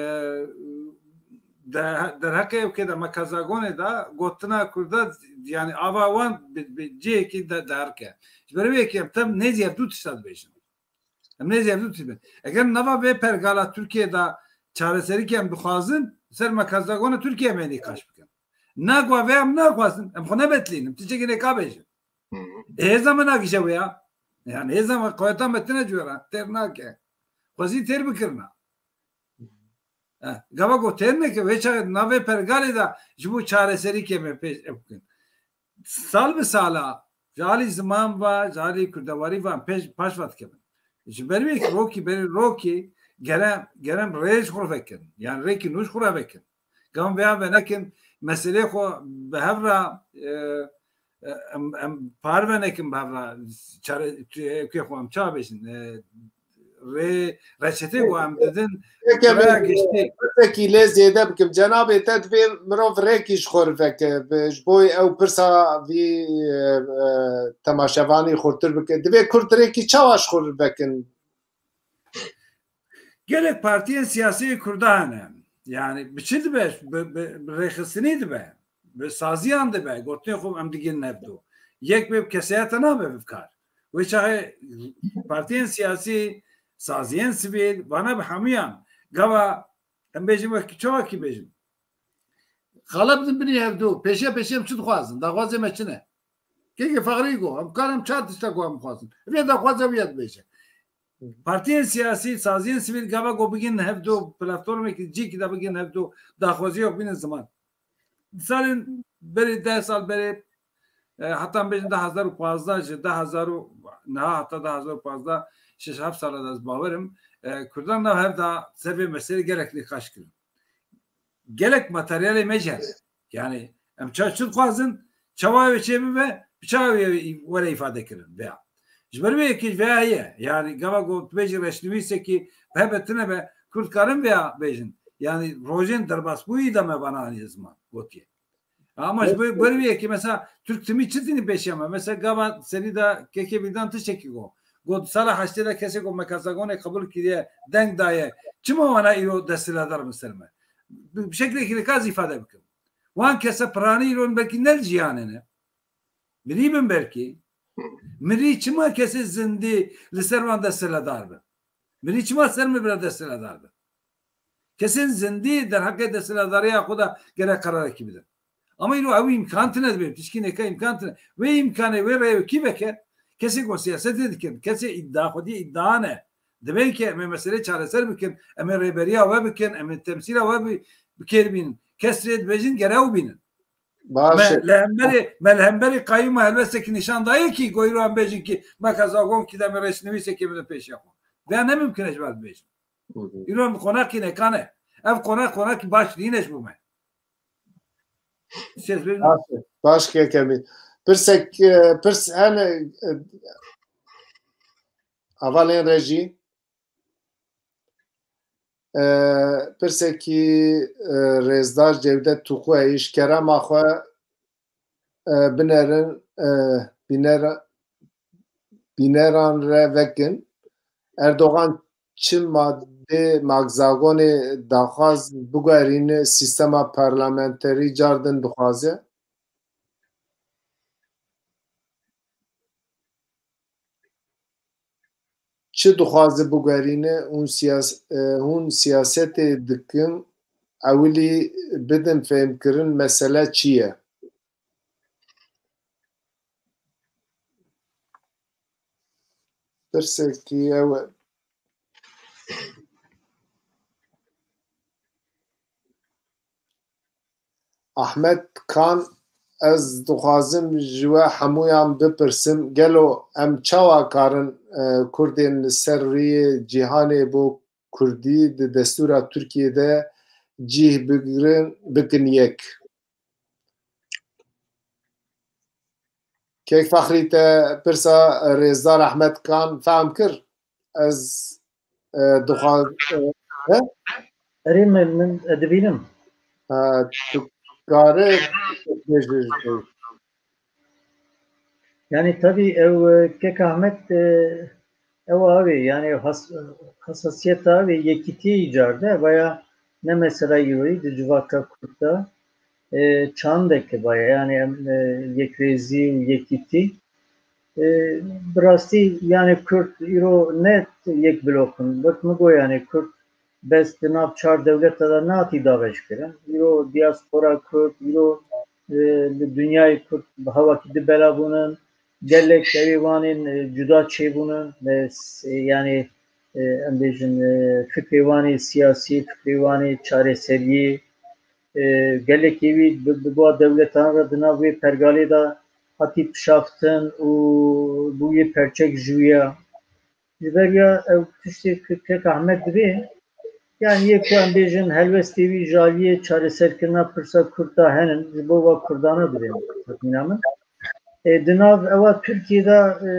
de-, derheqê ew kê de mekazagonê da gotina Kurda, yani ava wan bi, bi cihekî de derke. Ji ber wê yekê em tev nêzî ev du tişta dibêjin. Em nêzî ev du tişt bin. Eger nava vê pergala Tirkiye de çareserî ke em dixwazin, ser mekazagona Tirkiye em ê nîqaş bikin. Na ku vê em naxwazin, em xwe nebetilînin, tiştekî nêka bêjin. Hı hı. Hêza me nagîje wê ya. Yani hêza me, quweta me tine cû re, têr nake. Xwezî têr bikirina. Eh, gava ku têr neke, wê çaxê navê pergalê de ji bo çareserî ke me pêş ev bikin. Sal bi sala, ji alî ziman ve, ji alî kurdewarî ve em pêş, paş ve dikevin. Ji ber wê rokî, berî rokî, gerem, gerem rê ji xwe vekin. Yani rêkî nû ji xwe vekin. Gam veya venekin, meselê xwe bi hev re, e, e, em, em parve nekin bi hev re, çare, tu-, tu-, xwe em ça bêjin, e, rê, reçetê ku em didin, Peki, raya giştî. Pirsek lê zêde bikim. Cenabê te divê mirov rêkî ji xwe re veke. Bi, ji bo ew pirsa vî, e, e, temaşevanî xurtir bike. Divê Kurd rêkî çawa ji xwe re vekin? Gelek partiyên siyasî Kurda hene. Yani bi çi dibe? Bi, bi, bi rêxistinî dibe. Bi saziyan dibe. Gotinê xwe em digihînin hevdu. Yek bê bi kesayeta nabe bi kar. Wê çaxê partiyên siyasî, saziyên sivîl, vana bi hemûyan. Gava em bêjin wekî çawa kî bêjin. Xala bidin binî hevdu. Pêşiya pêşiya em çi dixwazin? Daxwazê me çi ne? Kekê Fexrî got, em karin çar tişta ku em dixwazin. Vê daxwaza wî ya dibêje. Partiyên siyasî, saziyên sivîl gava ku bigihînin hevdu, platformekî cîkî de bigihînin hevdu, daxwaziya xwe bînin ziman. Di salên berê, deh sal berê, e, heta em bêjin du hazar û pazdeh, ji du hazar û, niha heta du hazar û pazdeh, şeş heft sala de ez bawer im, e, Kurdan nav hev da ser vê meselê gelek nîqaş kirin. Gelek materyalê me jî hene. Yani em ça çi dixwazin, çawa wê çê bibe, bi çawa wê were îfade kirin veya. Ji ber wê yekê veya heye. Yani gava got bêjî reşnivîsekî bi hebe tune be, Kurd karin veya bêjin. Yani rojên derbasbûyî de me vana aniye ziman, gotiye. Ama ji ber, ber wê yekê mesela Türk timî çi tînî pêşiya me? Mesela gava serî de Kekê Bildan tiştekî got. Got sala heştê de kesê ku Mekazagonê qebul kiriye, deng daye. Çima wana îro desthilatdar bin ser me? Bi, bi şeklekî dika ez îfade bikim. Wan kese piranî îro belkî ne li jiyanê ne. Mirî bin belkî. Mirî çima kesê zindî li ser wan desthilatdar bin? Mirî çima ser min bira desthilatdar bin? Kesên zindî derheqê desthilatdariya xwe de gerek qerarekî bidin. Ama îro ew îmkan tine dibê, tişkî neke îmkan tine. Wê îmkanê, wê rêyê kî veke? Kesê ku siyasetê dikin, kesê îdia, xwedî îdia ne. Dibên ke em ê meselê çareser bikin, em ê rêberiya we bikin, em ê temsîla we bi, bi kêr bînin. Kes rê dibêjin gere ew bînin. Baş Me e. li hemberê, me li hemberê qayûma helwestekî nîşan daye kî, go îro em bêjin kî, Mekazagon kî de me rêşnivîsekê bide pêşiya xwe. Vêya ne mimkin e ji ber bibêjin. Hı hı. Îro em qonaqî neka ne. Ev qonak, qonakî baş nîne ji bo me. Ses verin. Baş, baş kekemî. Pirsek, e, pirs hene, e, hevalên rejî. E, pirsekî, e, rêzdar Cevdet Tuku, ê ji kerema xwe, e, binerin, e, bînera-, bîneran re vekin. Erdogan çi madê Mekazagonê daxwaz biguherîne sîstema parlamenterî car din dixwaze? Çi dixwaze biguherîne? Hûn siyas-, e, hûn siyasetê dikin, ewilî bidin fêhmkirin mesele çi ye? Pirsekî ew e. Ahmet Kan, ez dixwazim ji we hemûyan bipirsim, gelo em çawa karin, e, Kurdên li ser rûyê cîhanê bo Kurdî di destûra Tirkiyê de cih bigirin, bikin yek? Kek Fexrî, te pirsa rêzdar Ahmet Kan fehm kir? Ez, e, dixwa-, e, he? Erê, min, min, e, dibînim. E, tu kare bêjî. Yani, tabii, ew, e, Kek Ahmet, e, ew avê, yani, has-, hassasiyeta avê yekîtiyê îcar de, vaya ne mesela îroyî di civaka Kurd de, e, çandeke vaya, yani, em, e, yekrêzî û yekîtî. E, bi rastî, yani, Kurd îro ne yek blok in. Wek min got, yani, Kurd bes di nav çar dewleta de nehatî dabeşkirin. Îro diaspora Kurd, îro, e, li dinyayê Kurd bi hawakî di bela bûnin. Gelek evê wan ên, e, cuda çêbûnin. E, s-, e, yani, e, em bêjin, e, fikrê wan ê siyasî, fikrê wan ê çareseriyê, e, gelekê wî bi, bi ba dewletan re di nav wê pergalê de hatî pişaftin û bûye perçek ji wî ya. Ji ber ya ew tiştê ku Kek Ahmet dibê, yani yê ku em bêjin helwestê wî ji aliyê çareserkirina pirsa Kurd de henin, ji bo wa Kurdana dibê, texmîna min. E, di nav ewa Tirkiyê de, e,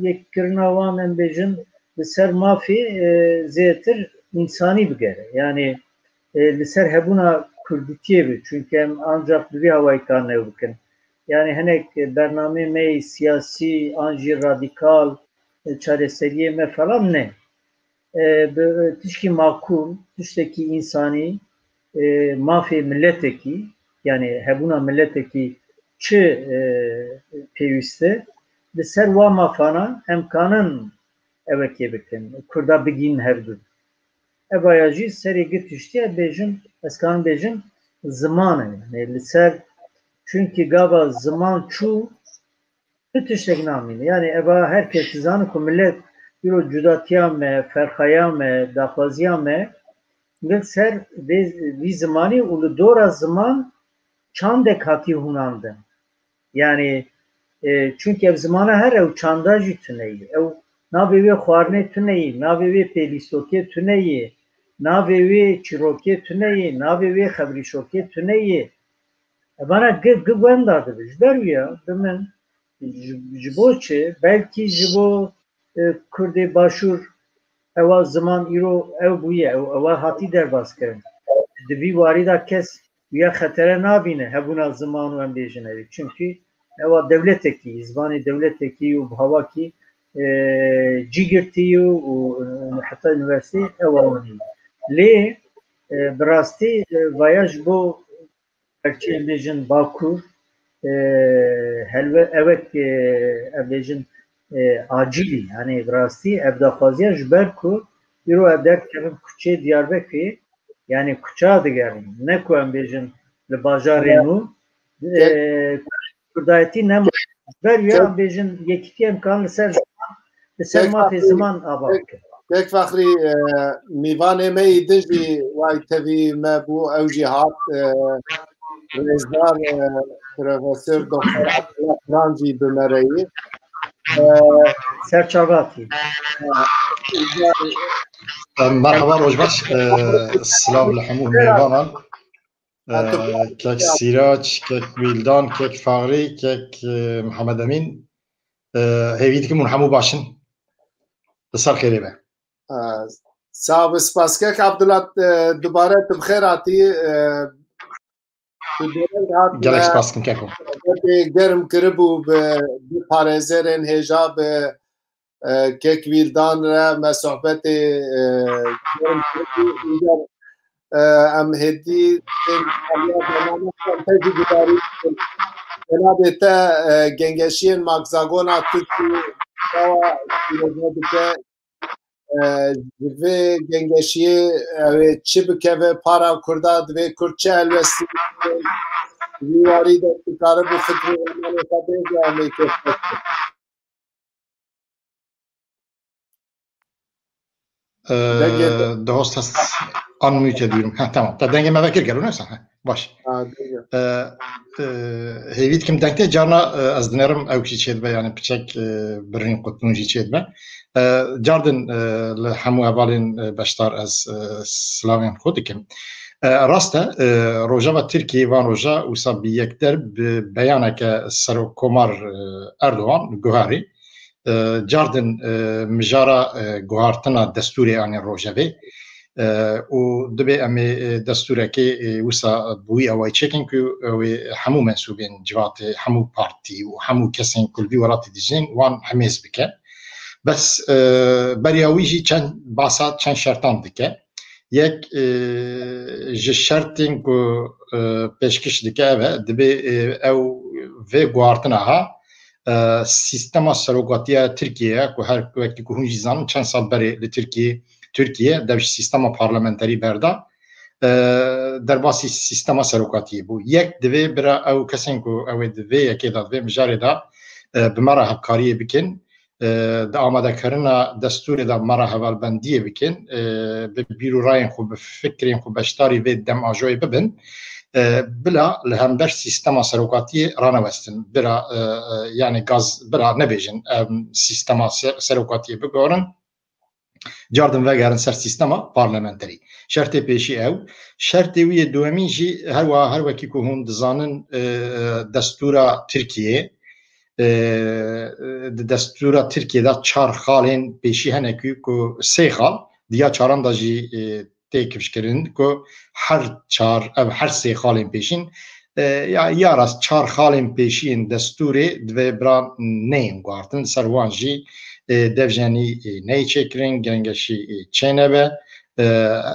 yekkirina wan, em bêjin, li ser mafê, e, zêtir însanî bigere. Yanî, e, li ser hebûna Kurdîtiyê be. Çunke em ancak bi vî hawayî karine ew bikin. Yanî hinek bernameyê me yê siyasî an jî radîkal, e, çareseriyê me falan ne. E, bi tişkî makul, tiştekî însanî, e, mafê miletekî, yanî hebûna miletekî çi, e, pêwîst e, li ser wa mafana em kanin ewekê bikin, Kurda bigihînin hevdû. Eva ya jî serê gi tiştî ye, bêjin, ez kanim bêjin, ziman e. Yanî li ser, çunkî gava ziman çû, tu tiştek namîne. Yanî eva her kes dizane ku milet îro cudatiya me, ferqaya me, daxwaziya me, li ser vê, vî zimanî û li dora ziman çandek hatî hûnandin. Yanî, e, çunkî ev zimana her ew çanda jî tune ye. Ew navê wê xwarinê tune ye, navê wê pêlîstokê tune ye, navê wê çîrokê tune ye, navê wê xebrîşokê tune ye. Evana gi, gi wenda dibe. Ji ber wî ya, bi min, ji, ji bo çi? Belkî ji bo, e, Kurdê Başûr ewa ziman îro ew bûye, ew, ewa hatî derbas kirin. Di vî warî de kes wîya xetere nabîne hebûna ziman û em bêjin evî. Çimkî ewa dewletekî, zimanê dewletekî û bi hawakî, e, cî girtî û, û, e, heta unîversîteyê ewa wanî. Lê, e, bi rastî, e, vaya ji bo Gerçi em bêjin Bakur, e, helwe-, ewek, e, em bêjin, e, acîlî, yanî bi rastî ev daxwaziya ji ber ku îro ev derdikevin kuçê Diyarbekirê, yanî kuça digerin, ne ku em bêjin li bajarê nû, e, kurdayetî nema. Ji ber wî em bêjin yekîtî em kan li ser ziman, li ser mafê ziman ava bikin. Kek Fexrî, e, mîvanê me yî din jî way tevî me bû, ew jî hat, e, rêzdar, e, Profesor Doktor Abdullah Turan jî bi me re yî. E, Serçavatî. E, merhaba, roj baş. E, silav li hemû mêvanan. E, kek Sîrac, kek Wîldan, kek Fexrî, kek, e, Mihemed Emîn. E, hêvî dikim hûn hemû baş in. Li ser xêrê be. E, sağ ol, spas kek Abdullah, e, dubare tu bi xêr hatî, e, tu dereng hat. Gelek spas dikim keko. Sohbetê germ kiribû bi, bi parêzerên hêja, bi, e, kek Wîldan re me sohbetê, e, germ kiribû. Îcar, e, em hêdî tên aliya bername te jî gudarî bikin. Cenabê te, e, gengeşiyên Makzagona Tirkî çawa pîroze dike? E, ji vê gengeşiyê ew ê çi bikeve para Kurda, divê Kurd çi helwestî bike? Vî warî de tu karibû fikrê ramanê xwe bêje, em ê kêfxweş bin. Ee, Dengê te- Dost hest, unmute ediyorum. Ha, tamam. Ta dengê me vekir gelo, neyse. Ha, baş. Ha, dengê. Ee, e, hêvî dikim deng tê, carna, e, ez dinerim ew jî çêdibe, yani piçek, e, birîn qutbûn jî çêdibe. E, cardin, e, li hemû hevalên, e, beşdar ez, e, silavên xwe dikim. E, rast e, e, Rojava Tirkiyê van roja wisa bi yekder bi beyaneke Serokkomar, e, Erdogan guherî. E, cardin, e, mijara, e, guhartina destûrê anî rojevê. E, û dibê em ê, e, destûrekê, e, wisa bi wî awayî çêkin ku ew ê hemû mensûbên civatê, hemû partî û hemû kesên ku li vî welatê dijîn wan hemêz bike. Bes, e, beriya wî jî çend basa çend şertan dike. Yek, e, ji şertên ku, e, pêşkiş dike ev e, dibê, e, ew vê guhartina ha, e, sîstema serokatiya Tirkiyeyê, ku her wekî ku hûn jî zanin çend sal berê li Tirkiye, Tirkiye dev ji sîstema parlamenterî berda, e, derbasî sîstema serokatiyê bû. Yek divê bira ew kesên ku ew ê di vê yekê de, di vê mijarê de, e, bi me re hevkariyê bikin, e, di amadekarina destûrê de me re hevalbendiyê bikin, e, bi bîr û rayên xwe, bi fikrên xwe beşdarî vê dem ajoyê bibin. E, bila li hember sîstema serokatiyê ranewestin. Bira, e, e, yani gaz, bila nebêjin, em sîstema se-, serokatiyê bigorin. Cardin vegerin ser sîstema parlamenterî. Şertê pêşî ew. Şertê wî yê duyemîn jî her wa, her wekî ku hûn dizanin, e, e, destûra Tirkiyê, e, di destûra Tirkiyê de çar xalên pêşî hene ku, ku sê xal, diya çaran de jî, e, tê kifşkirin ku her çar, ev her sê xalên pêşîn, e, ya, ya rast çar xalên pêşî yên destûrê divê bira neyên guhartin, ser wan jî, e, devjenî, e, neyê çêkirin, gengeşî, e, çênebe. E,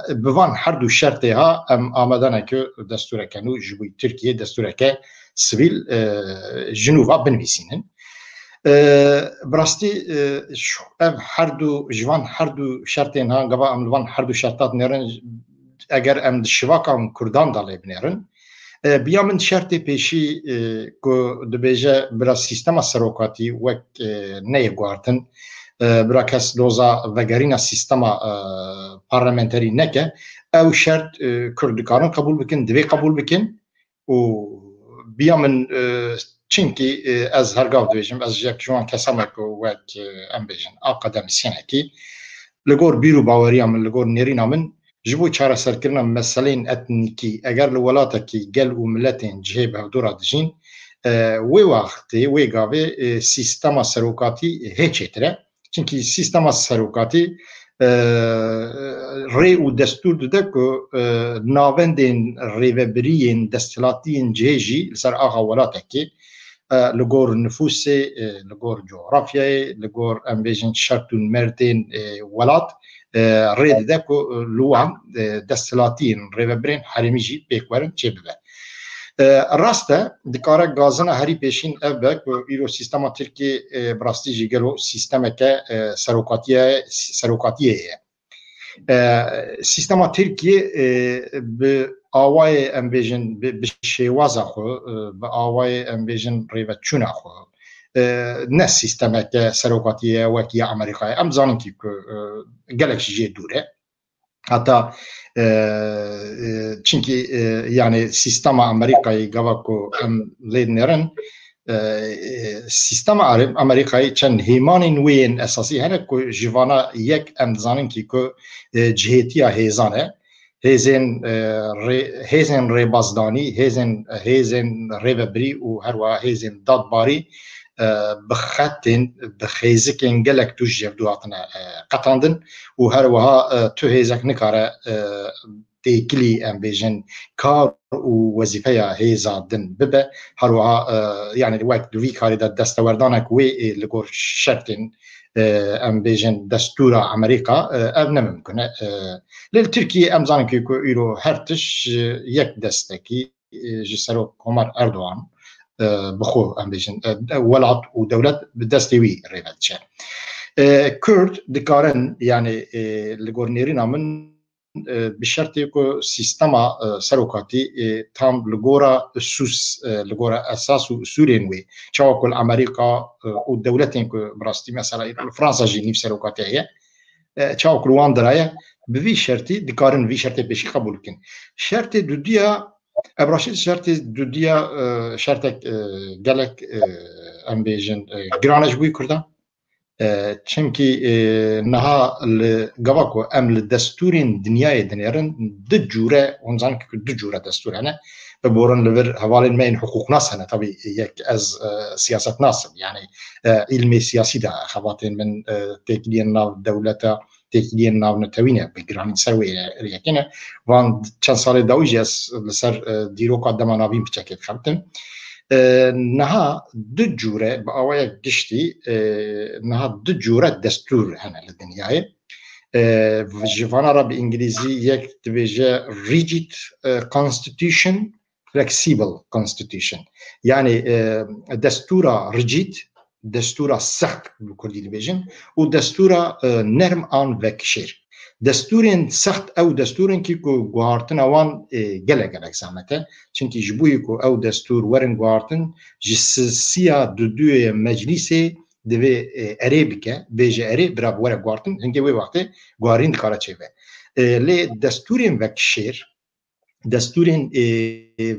bi van her du şertê ha em amade ne ku destûreke nû ji bo Tirkiyê destûreke sivîl, e, ji nû ve binivîsînin. E, bi rastî, e, şu, ev her du, ji van her du şertên ha, gava em li van her du şerta dinêrin, eger em di şivaka Kurdan de lê binêrin, e, biya min şertê pêşî, e, ku dibêje bira sîstema serokatî wek, e, neyê guhartin, e, bira kes doza vegerîna sîstema, e, parlamenterî neke, ew şert, e, Kurd dikarin qebûl bikin, divê qebûl bikin. Û biya min, e, çinkî, e, ez her gav dibêjim, ez ji yek ji wan kesa me ku wek, e, em bêjin, akademisyenekî, li gor bîr û baweriya min, li gor nêrîna min, ji bo çareserkirina meseleyên etnîkî, eger li welatekî gel û miletên cihê bi hevdû re dijîn, e, wê wextê, wê gavê, e, sîstema serokatî hê çêtir e. Çimkî sîstema serokatî, e, rê û destûr dide ku, e, navendên rêvebiriyên desthilatiyên cihê jî li ser axa welatekê, e, li gor nifûsê, e, li gor cografyayê, li gor, em bêjin, şert û mertên, e, welat, e, rê dide ku, e, li wan, e, desthilatiyên rêvebirên herêmî jî pêk werin çêbibe. E, rast e, dikare gazina herî pêşîn ev be ku îro sîstema Tirkiyê, e, bi rastî jî gelo sîstemeke, e, serokatiye, serokatiyê ye. E, sîstema Tirkiyê, e, bi awayê, em bêjin, bi, bi şêwaza xwe, e, bi awayê, em bêjin, rêveçûna xwe, e, ne sîstemeke serokatiyê ye wek ya Amerîkayê. Em zanin kî ku, e, gelek jî jê dûr e. Heta, e, e, çimkî, e, yani sîstema Amerîkayê gava ku em lê dinêrin, e, e, sîstema Are-, Amerîkayê çend hêmanên wê yên esasî hene ku ji vana yek em dizanin kî ku, e, cihêtiya hêzan e. Hêzên, e, rê-, hêzên rêbazdanî, hêzên, hêzên rêvebirî û her wiha hêzên dadbarî, e, bi xetên, bi xêzikên gelek tûj ji hevdû hatine, e, qetandin û her wiha, e, tu hêzek nikare, e, têkilî, em bêjin, kar û wezîfeya hêza din bibe. Her wiha, e, yani wek di vî karî de destewerdanek wê, e, li gor şertên, e, em bêjin, destûra Amerîka, e, ev ne mimkun e. E, lê li Tirkiyê em zanin ku, ku îro her tişt ji yek destekî, e, ji Serok Komar Erdogan, e, bi xwe, em bêjin, e, welat û dewlet bi destê wî rê ve diçe. E, Kurd dikarin, yani, e, li gor nêrîna min, e, bi şertê ku sîstema, e, serokatî, e, tam li gora usûs, e, li gora esas û usûlên wê, çawa ku li Amerîka, e, û dewletên ku bi rastî mesela li Fransa jî nîv serokatî heye, e, çawa ku li wan diraye, bi vî şertî dikarin vî şertê pêşî qebûl bikin. Şertê dudiya, ev raşî şertê dudiya, e, şertek, e, gelek, e, em bêjin, e, giran e ji bo Kurdan. E, çimkî, e, niha li gava ku em li destûrên dinyayê dinêrin, du cûre, hûn zanin ku du cûre destûr hene. Biborin li vir hevalên me yên hiqûqnas hene. Tabî yek ez, e, siyasetnas im. Yani, e, îlmê siyasî de xebatên min, e, têkiliyên nav dewleta, têkiliyên navnetewî ne, bi giranî ser wê yekê ne. Van çend salê dawî jî ez li ser, e, dîroka dema navîn piçekê dixebitim. E, niha du cûre, bi awayek giştî, e, niha du cûre destûr hene li dinyayê. E, ji vana re bi îngilîzî yek dibêje rigid, e, constitution, flexible constitution. Yani, e, destûra rigid, destûra sext bi kurdî dibêjin, û destûra, e, nerm an vekişêr. Destûrên sext ew destûrên kî ku guhartina wan, e, gelek gelek zehmet e. Çimkî ji bo ku ew destûr werin guhartin, ji si-, siya duduyê meclîsê divê, e, erê bike, bêje erê, bira were guhartin, hingê wê wextê guharîn dikare çêbe. E, lê destûrên vekişêr, destûrên, e,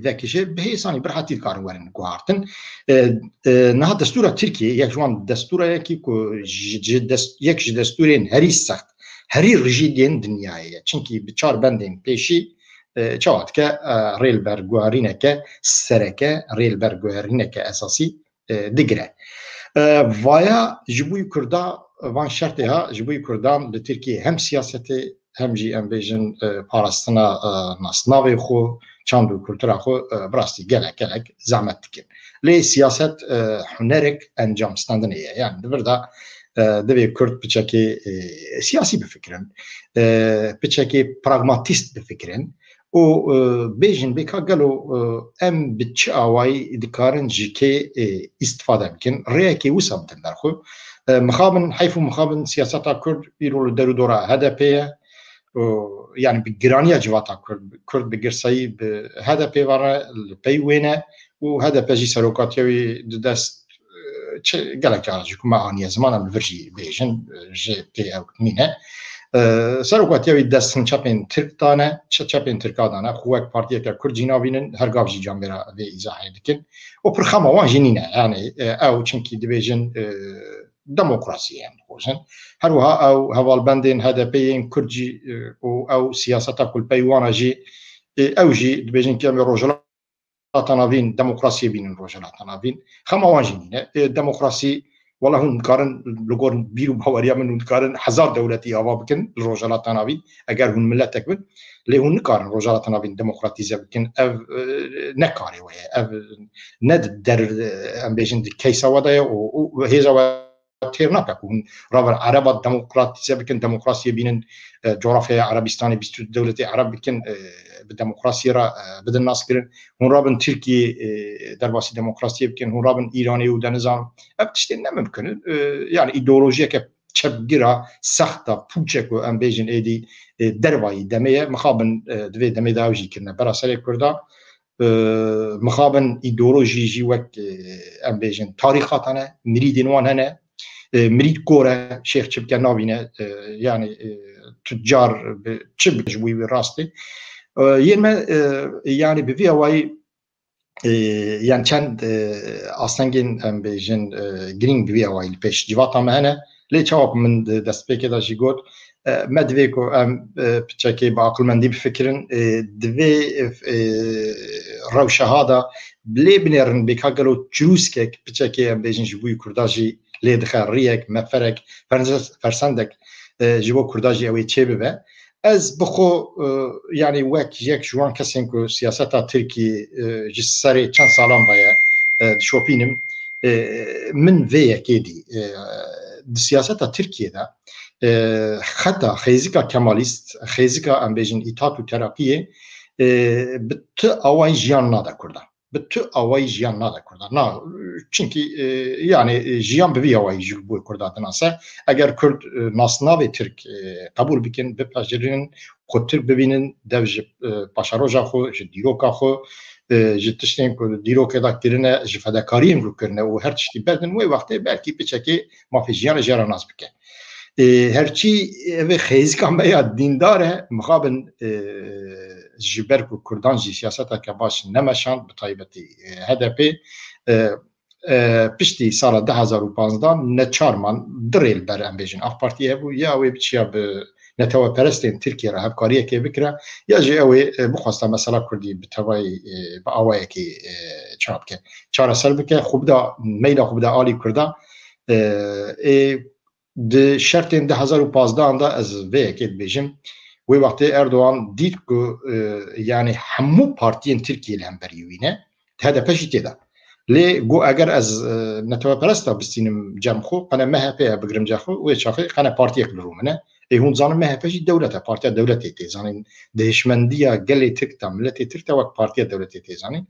vekişêr bi hêsanî, bi rehetî dikarin werin guhartin. E, e, niha destûra Tirkiyê yek ji wan destûra ye kî ku ji, ji dest-, yek ji destûrên herî sext, herî rijîd yên dinyayê ye. Çimkî bi çar bendên pêşî, e, çawa dike, e, rê li ber guherîneke sereke, rê li ber guherîneke esasî e, digire. E, vaya ji bo Kurda, van şertê ha, ji bo Kurdan li Tirkiyê hem siyasetê hem jî em bêjin, e, parastina, e, nasnavê xwe, çand û kultura xwe, e, bi rastî gelek, gelek zehmet dikin. Lê siyaset, e, hunerek encam standinê ye. Yani di vir de, e, divê Kurd piçekê, e, siyasî bifikirin, e, piçekê pragmatîst bifikirin û, e, bêjin bê ka gelo, e, em bi çi awayî dikarin ji kê, e, îstifade bikin, rêyekê wisa bidin ber xwe. E, mixabin, heyf û mixabin siyaseta Kurd îro li derûdora H D P ye. Û, yani bi giraniya civata Kurd, Kurd bi girsayî bi H D P ve re li pey wê ne û H D P jî serokatiya wî di dest, e, çi gelek cara ji ku me aniye ziman em li vir jî bêjin, e, jê tê ew nîne. E, serokatiya wî dest hin çepên Tirk dane, çi çepên Tirka dane, xwe wek partiyeke Kurd jî nabînin, her gav jî camêra vê îzahê dikin. Û pir xema wan jî nîne. Yani, e, ew çimkî dibêjin, e, demokrasiyê em dixwazin. Her wiha ew hevalbendên H D P yên Kurd jî, e, û ew siyaseta ku li pey wan e jî, e, ew jî dibêjin ki em ê Rojhilata Navîn demokrasiyê bînin Rojhilata Navîn. Xema wan jî nîne. E, demokrasî, wela hûn dikarin li gor bîr û baweriya min hûn dikarin hezar dewletî ava bikin li Rojhilata Navîn, eger hûn miletek bin. Lê hûn nikarin Rojhilata Navîn demokratîze bikin. Ev, e, ne karê we ye. Ev ne di der, e, em bêjin di keysa we de ye û, û hêza we têr nake ku hûn ravin Ereba demokratîze bikin, demokrasiyê bînin, e, coğrafyaya Erebistanê bîst û du dewletê Ereb bikin, e, bi demokrasiyê re, e, bidin naskirin. Hûn rabin Tirkiyê, e, derbasî demokrasiyê bikin, hûn rabin Îranê û de nizam. Ev tiştên ne mimkun in. E, yani îdeolojiyeke çepgira, sexta, pûçe ku em bêjin êdî, e, dervayî demê ye. Mixabin, e, di vê demê de ew jî kirine bera serê Kurda. E, mixabin îdeolojî jî wek, e, em bêjin tarîqat hene, mirîdên wan hene. E, mirîd kor e, şêx çi bike nabîne, e, yani, e, tucar bi, çi bike ji bo wî rastê. E, yên me, e, yani bi vî awayî, e, yani çend, e, astengên em bêjin, e, girîng bi vî awayî li pêş civata me hene. Lê çawa ku min di destpêkê de jî got, e, me divê ku em, e, piçekê bi aqilmendî bifikirin, e, divê, e, rewşeha de lê binêrin bê ka gelo çirûskek piçekê em bêjin ji bo Kurda jî lê dixe riyek, meferek, ferze-, fersendek, e, ji bo Kurda jî ew ê çêbibe. Ez bi xwe, e, yani wek yek ji wan kesên ku siyaseta Tirkiyê, e, ji serê çend salan ve ye, e, dişopînim, e, min vê yekê dî. E, di siyaseta Tirkiyê de, e, xeta xêzika kemalîst, xêzika em bêjin îtat û terakiyê, e, bi tu awayî jiyan nade Kurdan. Bi tu awayî jiyan nade Kurdan. Na, çimkî, e, yani, e, jiyan bi vî awayî ji bo Kurda dinase. Eger Kurd, e, nasnavê Tirk, e, qebûl bikin, bipejirînin, xwe Tirk bibînin, dev ji, e, paşeroja xwe, ji dîroka xwe, e, ji tiştên ku di dîrokê de kirine, ji fedekariyên ku kirine û her tiştî berdin, wê wextê belkî piçekê mafê jiyanê jê re nas bike. E, herçî ev ê xêzika me ya dîndar e, mixabin, e, ji ber ku Kurdan jî siyaseteke baş nemeşand, bi taybetî, e, H D P, e, e, piştî sala du hezar û panzdeh neçar man, du rê li ber em bêjin AK Partiyê hebû, ya wê biçiya bi neteweperestên Tirkiyê re hevkariyekê bikira, ya jî ew ê, e, bixwesta mesela Kurdî bi tevayî, e, bi awayekî, e, çawa bike, çareser bike, xwe bida, meyla xwe bida alî Kurda, e, ê di şertên du hezar û panzdeh an de ez vê yekê dibêjim. Wê wextê Erdogan dît ku, e, yani hemû partiyên Tirkiyê li hemberî wî ne, H D P jî tê de. Lê got, eger ez, e, neteweperesta bistînim cem xwe, qene M H P ye bigrim cem xwe, wê çaxê qene partiyek li rû min e. Ê hûn zanin M H P jî dewlet e, partiya dewletê tê. Zanîn di hişmendiya gelê Tirk de, miletê Tirk de wek partiya dewletê tê zanîn.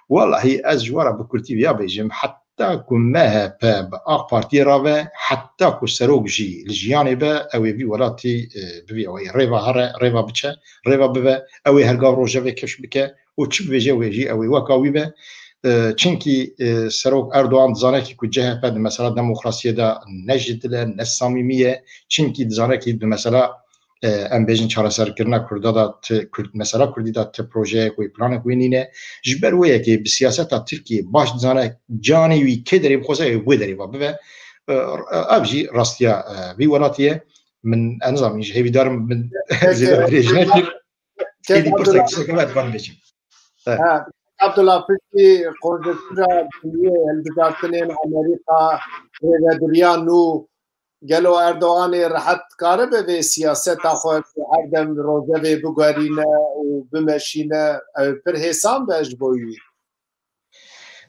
Wellahî ez ji we re bi kurtî viya bêjim, heta ku M H P bi AK Partiyê re ve, heta ku serok jî li jiyanê be, ew ê vî welatî, e, bi vî awayî rêva here, rêva biçe, rêva bibe, ew ê her gav rojevê keş bike û çi bibêje wê jî ew ê weka wî be. E, çimkî, e, Serok Erdogan dizane ki ku C H P di mesela demokrasiyê de ne ji dil e, ne samîmî ye. Çimkî dizane ki di mesela, e, em bêjin çareserkirina Kurda de ti, Kurd, mesela Kurdî de ti projeyek wê, planek wê nîne. Ji ber wê yekê bi siyaseta Tirkiyê baş dizane canê wî kê derê bixwaze, ew wê derê va bibe. E, ev jî rastiya, e, vî welatî ye. Min, ez nizanim, ji hêvîdarim min zêde dirêj nekir. Êdî pirsek tiştek me, ez van bêjim. Evet. Ha, Abdullah, piştî konjektura dinyê hilbijartinên Amerîka, rêvediriya nû, gelo Erdoganê rehet karibe vê siyaseta xwe ku her dem rojevê biguherîne û bimeşîne, ew pir hêsan be ji bo wî?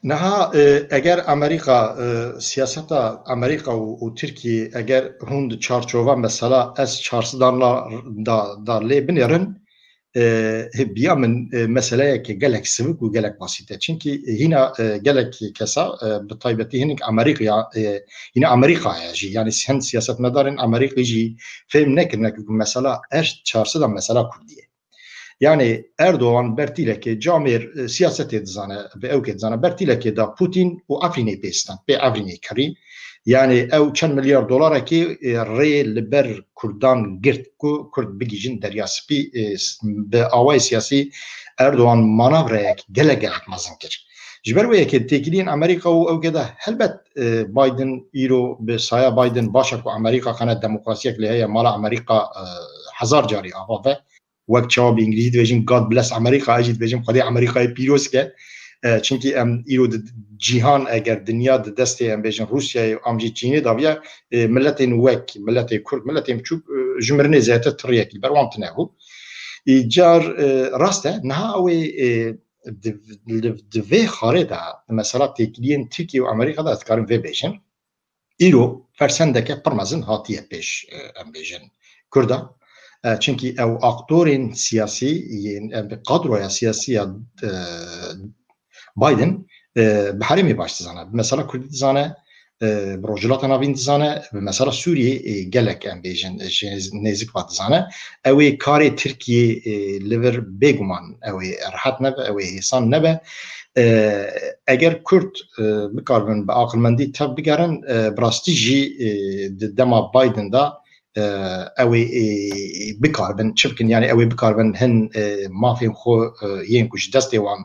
Niha, e, eger Amerîka, e, siyaseta Amerîka û, û Tirkiyê eger hûn di çarçova mesela S çar sed da, da, da lê binêrin, e, biya min, e, meseleyeke gelek sivik û gelek basît e. Çimkî hîna, e, gelek kesa, e, bi taybetî hinek Amerîkaya, e, hîna Amerîkaya jî, yanî hin siyasetmedarên Amerîkî jî fêm nekirine ku mesela S çar sed da mesela Kurdî ye. Yanî Erdogan bertîlekê camêr, e, siyasetê dizane, bi ewkê dizane, bertîlekê da Putin û Efrînê pê stand, pê Efrînê kirî. Yanî ew çend milyar dolarekê, e, rê li ber Kurdan girt ku Kurd bigihîjin Derya Spî, e, s-, bi awayê siyasî Erdogan manevrayek gelek gelek mezin kir. Ji ber wê yekê têkiliyên Amerîka û ewkê de helbet, e, Biden îro bi saya Biden baş e ku Amerîka xane demokrasiyek lê heye, mala Amerîka, e, hezar carî ava ve. Wek çawa bi îngilîzî dibêjin, "God bless America", ez jî dibêjim, "Xwedê Amerîkayê pîroz ke." E, çimkî em îro di cîhan, eger dinya di destê, em bêjin, Rûsyayê û am jî Çînê daviya, e, miletên wek, miletê Kurd, miletên biçûk, e, ji mirinê zêdetir riyekî li ber wan tune bû. Îcar, e, rast e, niha ew ê, e, di, di, di vê xarê de, di mesela têkiliyên Tirkiye û Amerîka de ez dikarim vê bêjim. Îro fersendeke pir mezin hatiye pêş, e, em bêjin, Kurda. E, çimkî ew aktorên siyasî yên, em, kadroya siyasî ya, e, Biden, e, bi herêmê baş dizane. Bi mesela Kurdî dizane, e, bi Rojhilata Navîn dizane, bi mesela Sûriyê, e, gelek em bêjin, e, ji nêzik ve dizane. Ew ê karê Tirkiyê, e, li vir bêguman ew ê rehet nebe, ew ê hêsan nebe. E, eger Kurd, e, bikaribin bi aqilmendî tev bigerin, e, bi rastî jî, e, di dema Biden de, e, ew ê, e, bikaribin çi bikin, yanî ew ê bikaribin hin, e, mafên xwe, e, yên ku ji destê wan,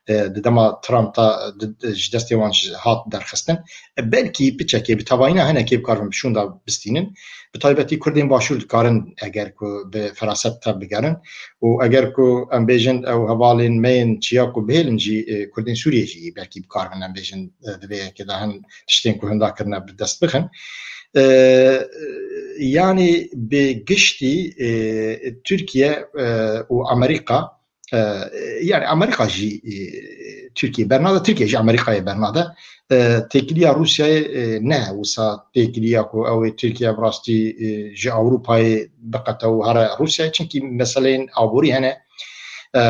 e, di dema Trump de, di, di, ji destê wan ji hat derxistin. E, belkî piçekê bi tevayîna hinekê bikaribin bi şûnda bistînin. Bi taybetî Kurdên Başûr dikarin eger ku bi feraset tev bigerin û eger ku em bêjin ew hevalên me yên çiya ku bihêlin jî, e, Kurdên Sûriyê jî belkî bikaribin em bêjin, e, di vê yekê de hin tiştên ku hinda kirine bi dest bixin. E, yanî bi giştî, e, Tirkiye, e, û Amerîka, e, yanî Amerîka jî, e, Tirkiye bernade, Tirkiye jî Amerîkayê bernade. E, têkiliya Rûsyayê, e, ne wisa têkiliya ku ew ê Tirkiye bi rastî, e, ji Ewropayê biqete û here Rûsyayê, çimkî meseleyên aborî hene. E,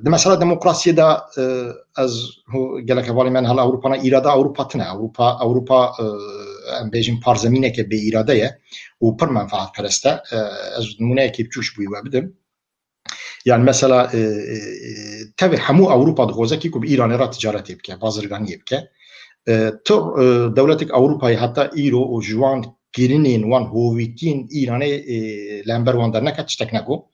di mesela demokrasiyê de, e, ez hû-, gelek hevalên me hela Ewropa ne, îrada Ewropa tune. Ewropa, Ewropa, e, em bêjin parzemîneke bê îrade ye û pir menfaatperest e. E, ez nimûneyekî biçûk ji bo wî we bidim. Yani mesela, e, e, e, tevê hemû Ewropa dixwaze kî ku bi Îranê re ticaretê bike, bazirganiyê bike. E, tu, e, dewletek Ewropayê heta îro û ji wan kirinên wan hovîtiyên Îranê, e, li hember wan derneket tiştek negot.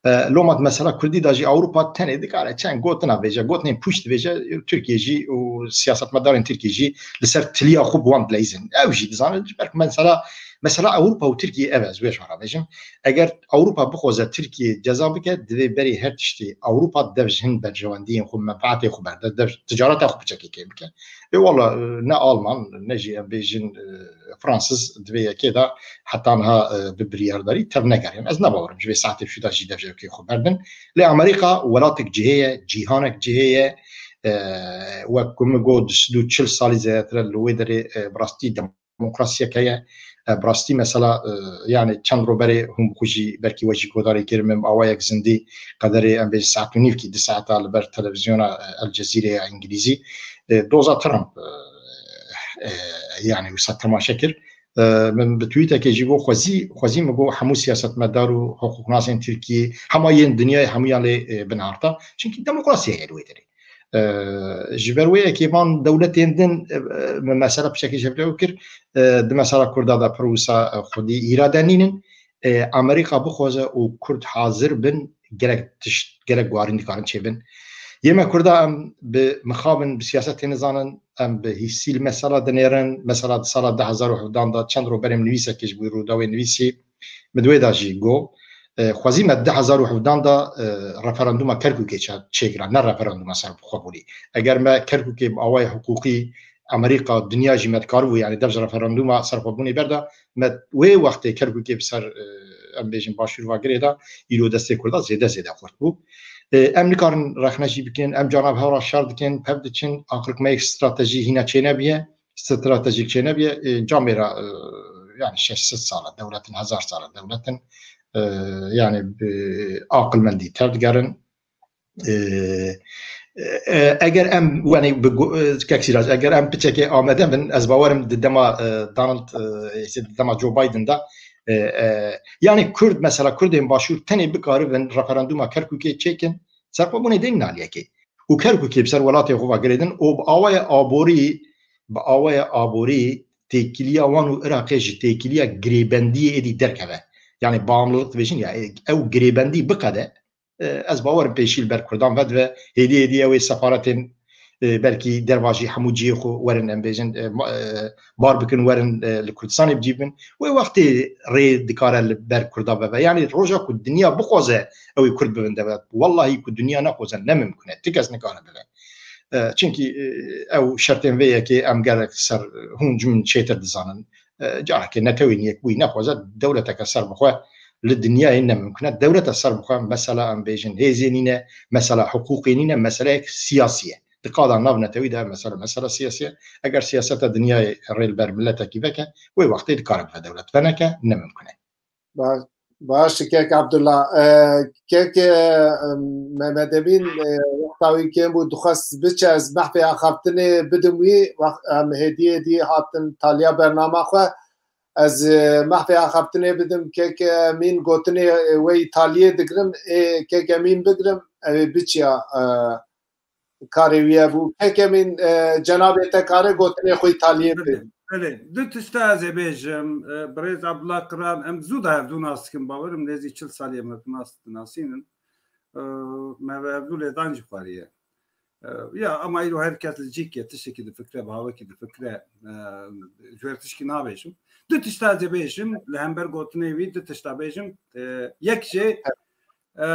E, loma di mesela Kurdî de jî Ewropa tenê dikare çend gotina bêje, gotinên pûç dibêje, Tirkiye jî û siyasetmedarên Tirkiye jî li ser tiliya xwe bi wan dileyzin. Ew jî dizanin, ji ber ku mesela, mesela Ewropa û Tirkiye ev e, ez wê ji wan re bêjim. Eger Ewropa bixwaze Tirkiye ceza bike, divê berê her tiştê Ewropa dev ji hin berjewendiyên xwe, menfaatê xwe berde, dev ticareta xwe piçekê kêm bike. Ê wala, e, ne Alman, ne jî em bêjin, e, Fransiz di vê yekê de heta niha, e, bi biryardarî tev negeriyane. Ez ne bawerim ji vê saetê şû de jî dev ji ewkê xwe berdin. Lê Amerîka welatek cihê ye, cîhanek cihê ye. E, wek ku min got, du sed û çil salî zêdetir e li wê derê, e, bi rastî demokrasiyek heye. E, bi rastî mesela, e, yani çend ro berê hûn bi xwe jî belkî we jî guhdarî kir, min bi awayek zindî qederê em bêjin saet û nîvkî, du saeta li ber televizyona, e, El Cezîre ya Îngilîzî, e, doza Trump, e, e, yani wisa temaşe kir. E, min bi tweetekê jî got, xwezî, xwezî min got hemû siyasetmedar û hiqûqnasên Tirkiyê, hema yên dinyayê hemûyan lê, e, binarta. Çimkî demokrasiya ye li wê derê. E, ji ber wê yekê van dewletên din, e, e, me mesela piçekî ji hev re kir, e, di mesela Kurda de pir wisa, e, xwedî îrade nînin. E, Amerîka bixwaze û Kurd hazir bin, gelek tişt, gelek guharîn dikarin çêbin. Yê me Kurda em bi mixabin, bi siyasetê nizanin, em bi hîsî li mesela dinêrin, mesela di sala du hezar û hevdehan de çend ro berê min nivîsekê ji bo Rûdawê nivîsî, min di wê de jî got, E, xwezî me di hezar û hevdan de, e, referanduma Kerkûkê çe-, çêkira, ne referanduma serbixwebûnî. Eger me Kerkûkê bi awayê hiqûqî Amerîka, dinya jî me dikaribû, yanî dev ji referanduma serxwebûnê berda, me wê wextê Kerkûkê bi ser, e, em bêjin başûr va girê de, îro destê Kurda zêde zêde xurt bû. E, em nikarin rexne jî bikin, em cana bi hev re şer dikin, pev diçin, aqrik me yek stratejî hîna çênebiye, stratejîk çênebiye, e, camê re, e, yani şeş sed sal e dewletin, hezar sal e dewletin, e, yani bi aqilmendî tevdigerin. E, e, eger em, yani bi gu-, e, kek Sîrac, eger em piçekê amade bin, ez bawerim di dema, e, Donald, e, işte di dema Joe Biden de, e, e, yani Kurd, mesela Kurdên Başûr tenê bikaribin referanduma Kerkûkê çêkin, serxwebûnê dê naliyekê. Û Kerkûkê bi ser welatê xwe ve girêdin û bi awaya aborî, bi awaya aborî têkiliya wan û Iraqê ji têkiliya girêbendiyê êdî derkeve. Yani bağımlılık dibêjin ya, ew girêbendî biqede, e, ez bawerim pêşî li ber Kurdan vedive, hêdî hêdî ew ê sefaretên, e, belkî derva jî hemû cihê xwe werin, em bêjin, e, ma-, e, bar bikin werin, e, li Kurdistanê bi cî bin. Wê wextê rê dikare li ber Kurda veve. Yani roja ku dinya bixwaze ew ê Kurd bibin dewlet. Wellahî ku dinya nexwaze ne mimkun e. Ti kes nikare bibe. E, çimkî, e, ew şertên vê yekê em gelek ser hûn ji min çêtir dizanin. E, careke netewên yekbûyî nexwaze dewleteke serbixwe li dinyayê ne mimkun e. Dewleta serbixwe mesela em bêjin hêzê nîne, mesela hiqûqê nîne, meseleyek siyasî ye. Di qada navnetewî de mesela, mesela siyasî ye. Eger siyaseta dinyayê rê li ber miletekî veke, wê wextê dikare bibe dewlet. Veneke ne mimkun e. Baş, baş kek Abdullah. E, kek, e, Mehmet Emin, e, wexta wî kêm bû, dixwest biçe, ez mehfê axaftinê bidim wî, wext em hêdî hêdî hatin taliya bernama xwe. Ez, e, mehfê axaftinê bidim kek Emîn, gotinê, e, wê yî taliyê digirim, ê kek Emîn bigirim, ew ê biçiya, e, karê wî ye bû. Kek Emîn, e, cenabê te kare gotinê xwe yî taliyê bê. Belê, belê. Du tişta ez ê bêjim, e, birêz Abdullah Kiran, em zû da hevdû nas dikin, bawerim nêzî çil salî em hevdû nas dinasînin. E, me ve hevdû lêdan jî xwariye. E, ya, ama îro her kes li cîkê tiştekî difikre, bi hawekî difikre, e, ji wer tişkî nabêjim. Du tişta ez ê bêjim, li hember gotinê wî du tişta bêjim. E, yek jê, e,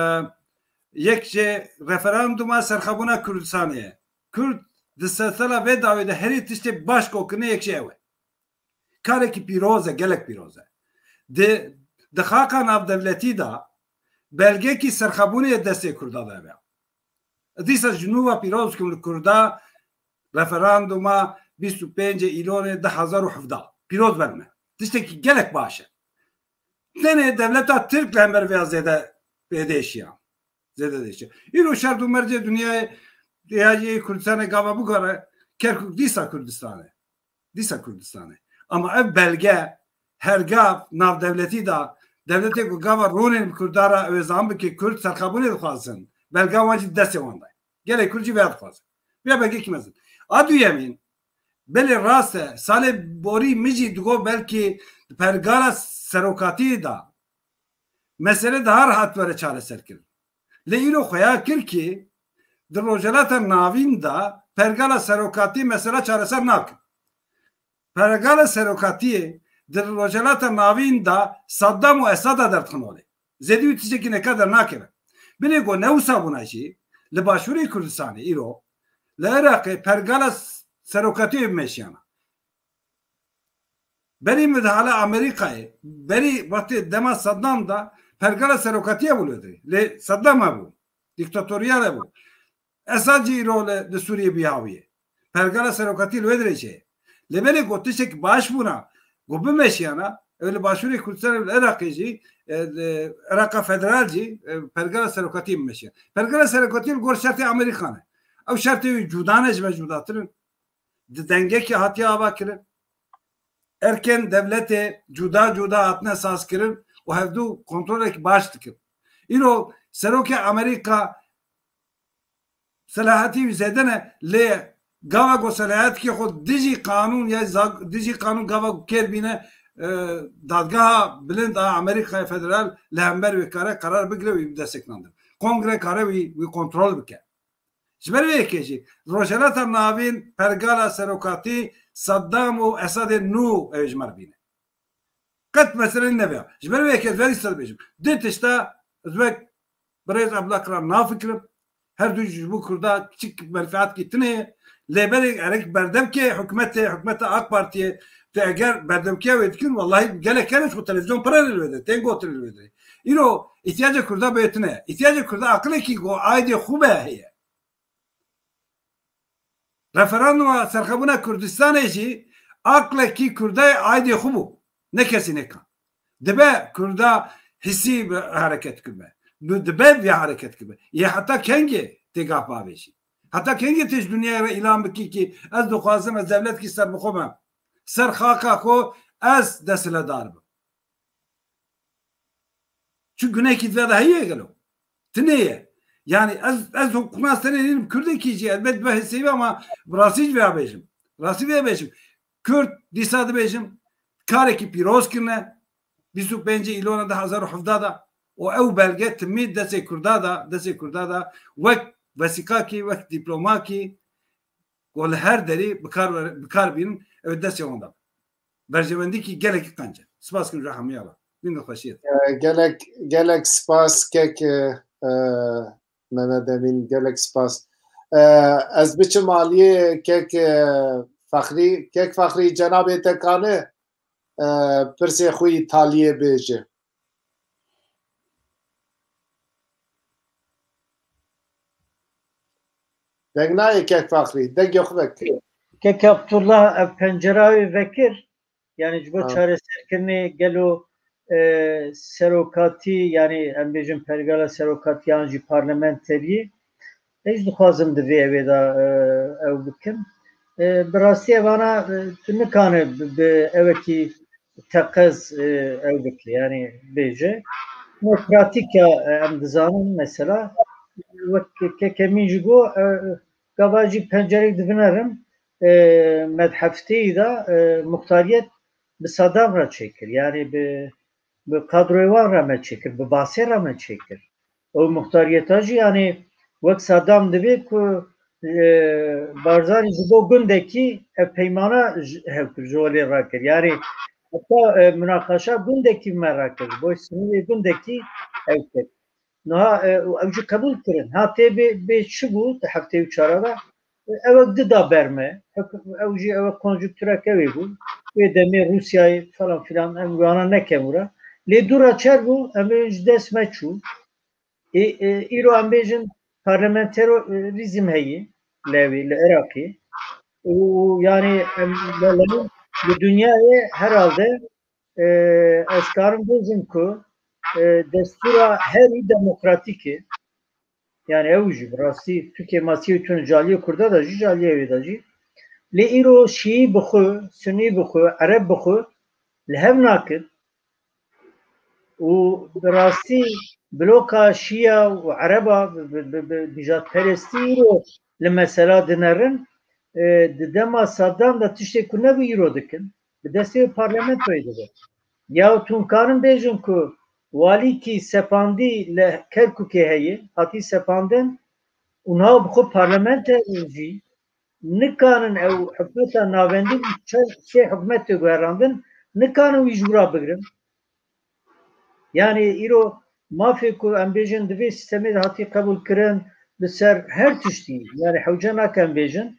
yek jê referanduma serxebûna Kurdistanê ye. Kurd di sedsala vê dawê de herî tiştê baş kokine yek jê ew e. Karekî pîroz e, gelek pîroz e. Di, di xaka navdewletî de belgekî serxebûnê yê destê Kurda de hebe. Dîsa ji nû ve pîroz bikim li Kurda referanduma bîst û pêncê Îlonê du hezar û hevdeh. Pîroz ber me. Tiştekî gelek baş e. Tenê dewleta Tirk li hember vêya zêde pêdêşiya. Zêde dêşiya. Îro şert û mercê dinyayê, ya yê Kurdistanê gava bigore, Kerkûk dîsa Kurdistan e. Dîsa Kurdistan e. Ama ev belge her gav navdewletî de, dewletê ku gava ronên bi Kurda re ew ê zan bike Kurd serxebûnê dixwazin. Belga wan jî destê wan de. Gelê Kurd jî vêya dixwazin. Vêya belgekî mezin. A duyemîn, belê rast e, salê borî min jî digot belkî di pergala serokatiyê de mesele daha rahat were çareser kirin. Lê îro xuya kir ki di Rojhilata Navîn de pergala serokatî mesela çareser nakin. Pergala serokatiyê di Rojhilata Navîn de Saddam û Esada derdixin holê. Zêdî wî tiştekî neka dernakeve. Bilê ku ne wisa bûna jî li Başûrê Kurdistanê îro li Iraqê pergala s-, serokatiyê bimeşiyana. Berî midhala Amerîkayê, berî wextê dema Saddam de pergala serokatiyê bû li Iraqê. Lê Saddam hebû. Dîktatoriyê hebû. Esad jî îro li, li Sûriyê bî hawiyê. Pergala serokatî li wê dirêjê ye. Lê belê ku tiştek baş bûna, ku bimeşiyana, ew li Başûrê Kurdistanê, li Iraqê jî, e, li Iraqa Federal jî, e, pergala serokatî bimeşiya. Pergala serokatî li gor şertê Amerîkan e. Ew şertê wî cuda ne, ji me cudatir in. Di dengekî hatiye ava kirin. Erkên dewletê cuda cuda hatine sazkirin û hevdû kontrolek baş dikin. Îro serokê Amerîka selahetî wî zêde ne, lê gava ku selahetkê xwe dijî qanûn ya zag-, dijî qanûn gava ku kêr bîne, e, dadgeha bilind a Amerîkaya Federal li hember wê kare qerar bigire û wî bi dest sekinandin. Kongre kare wî, wî kontrol bike. Ji ber vê yekê jî Rojhilata Navîn pergala serokatî Saddam û Esadê nû ew ê ji me re bîne. Qet mesele nebe. Ji ber wê yekê ez verî ser bêjim. Di tişta ez wek birêz Ablak re nafikirim. Her du ji bo Kurda çi menfaatkî tune ye. Lê berê gerek berdevkê hikûmetê, hikûmeta AK Partiyê, tu eger berdevkiya wê dikin, wellahî gelek kerê ji xwe televîzyon pire li wê de, tên gotin li wê de. Îro îhtiyacê Kurda bê tune. Îhtiyacê Kurda aqilekî ku aidê xwe be heye. Referanduma serxebûna Kurdistanê jî aqlekî Kurdayê aidê xwe bû. Ne kesî nekan. Dibe Kurda hissî bi hereket kibe. Dibe vê hereket kibe. Yê heta kengê têgah bavêjî? Heta kengê tê ji dinyayê re îlan bikî kî ez dixwazim ez dewletkî serbixwe bim. Ser xaka xwe ez desthiledar bim. Çi gunekî di vê de heye gelo? Tine ye. Yani ez, ez hukukna serê nînim Kurdekî jî elbet bi hesêbî ama bi rastî jî vê bêjim. Rastî vê bêjim. Kurd dîsa dibêjim karekî pîroz kirine. Bîst û pêncê Îlona du hezar û hevdeh de û ew belge timî destê Kurda de, destê Kurda de wek vesîqakî, wek dîplomakî ku li her derî bi kar, bi kar bînin, ew destê wan de. Berjewendîkî gelekî qenc e. Spas kim ji hemiya re. Bîn xweşiyê. E, gelek, gelek spas kek, e, e, Mehmet Emîn, gelek spas. E, ez biçim aliyê kek, e, Fexrî, kek Fexrî cenabê te kane, e, pirsê xwe yî taliyê bêje. Deng nayê kek Faxrî, dengê xwe vekir. Kek Abdullah, ev pencera wê vekir, yani ji bo Ha. çareserkirinê gelo, e, serokatî, yani em bêjin pergala serokatî yan jî parlamenteriyê, ez dixwazim di vê evê de, e, ew bikim. E, bi rastî evana, e, tu nikane bi, bi ewekî teqez, e, ew bike, yani bêje. Ama pratik ya, e, em dizanin mesela, wek kekemîn jî got, e, gava jî pencerek divinerim, e, me di hefteyî de, e, muxtariyet bi Saddam re çêkir. Yani bi, bi kadroyê wan re me çêkir, bi Basê re me çêkir. Ew muxtariyeta jî, yani wek Saddam divê ku, e, Barzanî ji bo gundekî ev peymana ji, hev kir, ji holê rakir. Yani heta, e, munaqaşa gundekî me rakir, ji bo sînorê gundekî ew kir. Niha, e, û ew jî qebûl kirin. Ha tê bê, bê çi bû di heftê û çara de? E, ew ek di da ber me. Hek-, ew jî ew konjunktureke wê bû. Wê demê Rûsyayê falan filan em wana nekem û re. Lê dû re çer bû, em ê ji dest me çû. Ê, e, îro em bêjin parlamenterîzm heye lewê li Iraqê. Û yani em li, li dinyayê herhalde, e, ez karim bêjim ku, e, destûra herî demokratîk e. Yani ew jî bi rastî tu kêmasiyê tune ji aliyê Kurda de jî, ji aliyê wê de jî. Lê îro Şîî bi xwe, Sunî bi xwe, Ereb bi xwe li hev nakin. Û bi rastî bloka Şîya û Ereba bi, bi, bi, bi nîjadperestî îro li mesela dinerin, e, di dema Saddam de tiştê ku nebû îro dikin, bi destê parlamentoyê dibe. Ya tu nikarin bêjin ku walîkî sepandî li Kerkûkê heye, hatî sepandin û niha bi xwe parlamenter jî nikanin ew hikûmeta navendî û çar sê hikûmetê guherandin, nikanin wî ji wira bigrin. Yani îro mafê ku em bêjin di vê sîstemê de hatî qebûlkirin li ser her tiştî, yani hewce nake em bêjin,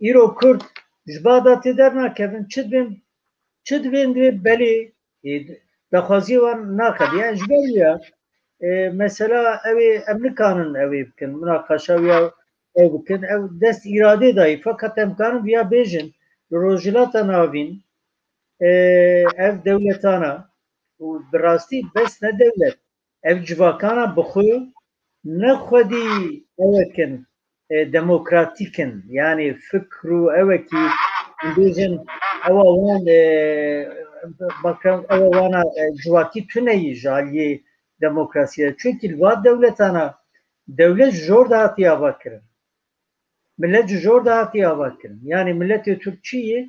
îro Kurd ji Bexdatê dernakevin, çi dibên, çi dibên divê belê, ê, daxwaziyê wan naxebin. Yani ji ber wî ya, e, mesela ew ê em nikanin ew ê bikin, munaqaşa wî ya ew bikin, ew dest îradê dayî, feqet em karin viya bêjin, li Rojhilata Navîn, e, ev dewletana û bi rastî bes ne dewlet, ev civakana bi xwe ne xwedî ewek in, e, demokratîk in. Yani fikr û ewekî em bêjin ewa wan, e, bakran ewa wana, e, civakî tune yî ji aliyê demokrasiyê. Çunkî li va dewletana dewlet ji jor de hatiye avakirin. Millet ji jor de hatiye avakirin. Yani milletê Tirk çi yê?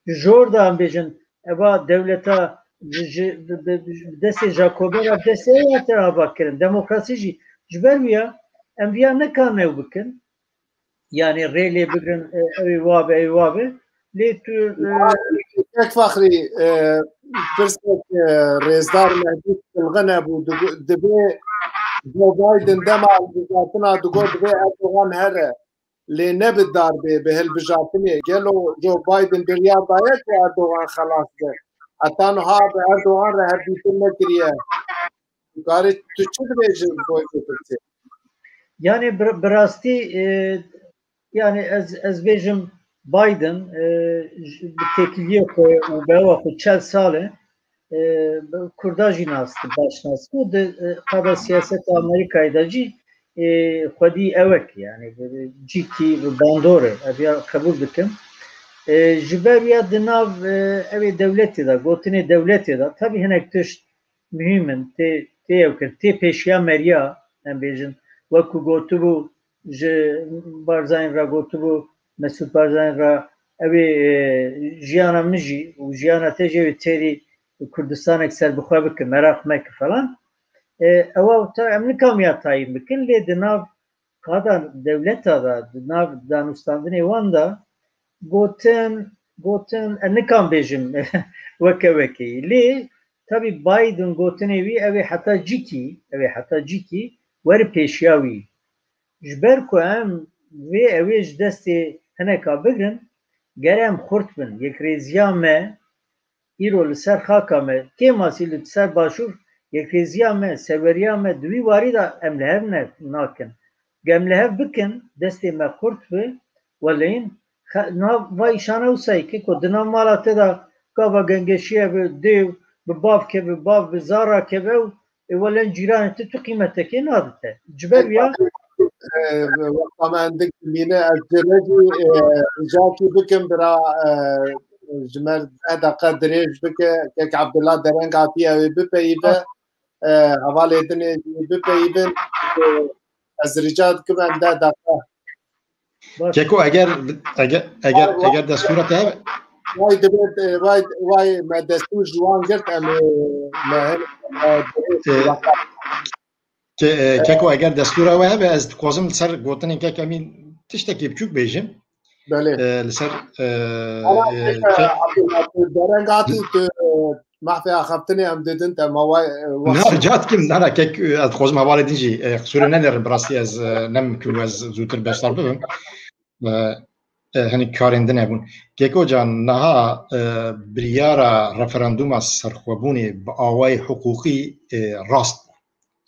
Ji jor de em bêjin, eva dewleta ji, ji, bi, bi, bi destê Jakobe re, bi destê ew hatin avakirin. Demokrasî jî ji ber wî ya em viya nikarin ew bikin. Yani rê lê bigrin, e, ew ê wa be, ew ê wa be. Lê tu, e, Kek Faxrî, e, Pirsek, e, Rêzdar Mehdî Kilxine bû, digo-, divê Joe Biden dema hilbijartina digot divê Erdogan here, lê ne bi darbê, bi hilbijartinê. Gelo Joe Biden biryar daye ku Erdogan xelas be? Heta niha bi Erdogan re hevdîtin nekiriye. Dikarî tu çi dibêjî ji bo vê pirsê? Yani bi, bi rastî, e, yani ez, ez bêjim Biden, e, ji, bi têkiliyê xwe û bi hewa xwe çel sal e, e, bi Kurda jî nas, baş nas bû. Di, e, qada siyaseta Amerîkayê de jî, e, xwedî ewek, yani bi, bi cîkî bi bandor e, ev ya qebûl dikim. E, ji ber ya di nav, e, ew ê dewletê de, gotinê dewletê de, tabii hinek tişt muhîm in, tê, tê ew kirin, tê pêşiya meriya, em bêjin, wekî gotibû, ji Barzanî re gotibû, Mesûd Barzanî re, ew ê, e, jiyana min jî û jiyana te jî ew ê têrî Kurdistanek serbixwe bike, meraq meke falan. E, ewa ta em nikam ya tayîn bikin, lê di nav qada dewleta de, di nav danûstandinê wan de gotin, gotin, e, nikam bêjim weke wekî. Lê tabî Biden gotinê wî ew ê heta cîkî, ew ê heta cîkî weri pêşiya wî. Ji ber ku em vê ew ê ji destê hineka bigrin, ger em xurt bin, yekrêziya me îro li ser xaka me, kêmasî li ser başûr, yekrêziya me, serweriya me di wî warî de em li hev ne-, nakin. Ger em li hev bikin, destê me xurt bi, weleyîn, xe-, nav va îşana wisa yê ku di nav mala te de gava gengeşiye bi dêw, bi bav keve, bav bi zara keve û ê welen cîranê tu, tu qîmetekê nadite. Ji ber wiya E, wexta me endik dimîne, ez ji re jî, e, rica jî bikim bira, e, ji me deh deqe dirêj bike. Kek Abdullah dereng hatiye, ew ê bipeyîve. E, hevalê din ê jî bipeyîvin. E, ez rica dikim em deh deqe. Keko, eger eger eger eger destûra te hebe, Vay dibê, e, vay, vay me destûr ji wan girt, em ê me hin, e, dirêj E, Ke-, e, Keko, eger destûra we hebe, ez dixwazim li ser gotinên Kek Emîn tiştekî biçûk bêjim. Belê. E, li ser, e, Ama e, Kek, ke- Abdullah, tu dereng hatî, tu, e, mahfê axaftinê em didin te, ma way, e, Na, rica dikim, na, na, Kek, e, ez dixwazim hevalê din jî, e, qisûrê nenêrin, bi rastî ez, e, ne mimkun ez zûtir beşdar bibim. E, e, hinek karên din hebûn. Keko can, niha, e, biryara referandûma serxwebûnê bi awayê hiqûqî, e, rast bû.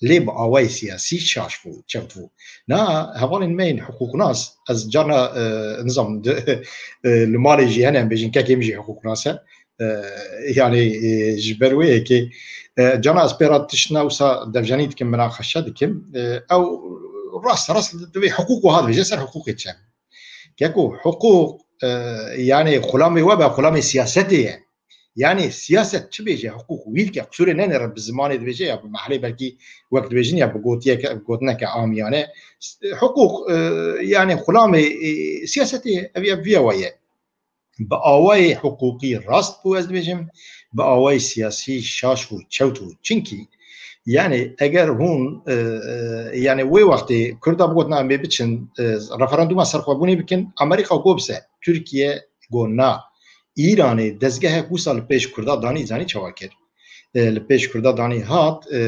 Lê bi awayê siyasî şaş bû, çewt bû. Na, hevalên me yên hiqûqnas, ez carna, e, nizam, di, e, li malê jî hene, em bêjin, kekê min jî hiqûqnas e. E, yani, e, ji ber wê yekê, e, carna ez pê re tiştna wisa devjenî dikim, minaqeşe dikim. E, ew rast, rast divê hiqûq wiha dibêje, ser hiqûqê çem. Keko, hiqûq, e, yani xulamê we be, xulamê siyasetê ye. Yani siyaset çi bêje, hiqûq wî dike, qisûrê nenêre, bi zimanê dibêje ya bi mehlê, belkî wek dibêjin ya bi gotiyeke, gotineke amiyane. Hiqûq, e, yani xulamê, e, siyasetê ye, ev ya viya we ye. Bi awayê hiqûqî rast bû, ez dibêjim, bi awayê siyasî şaş bû, çewt bû. Çinkî, yani eger hûn, e, e, yani wê wextê Kurda bigotina em ê biçin, e, referandûma serxwebûnê bikin, Amerîka got bise, Tirkiye got na. Îranê dezgehek wisa li pêş Kurda danî, zanî çawa kir? E, li pêş Kurda danî hat, e,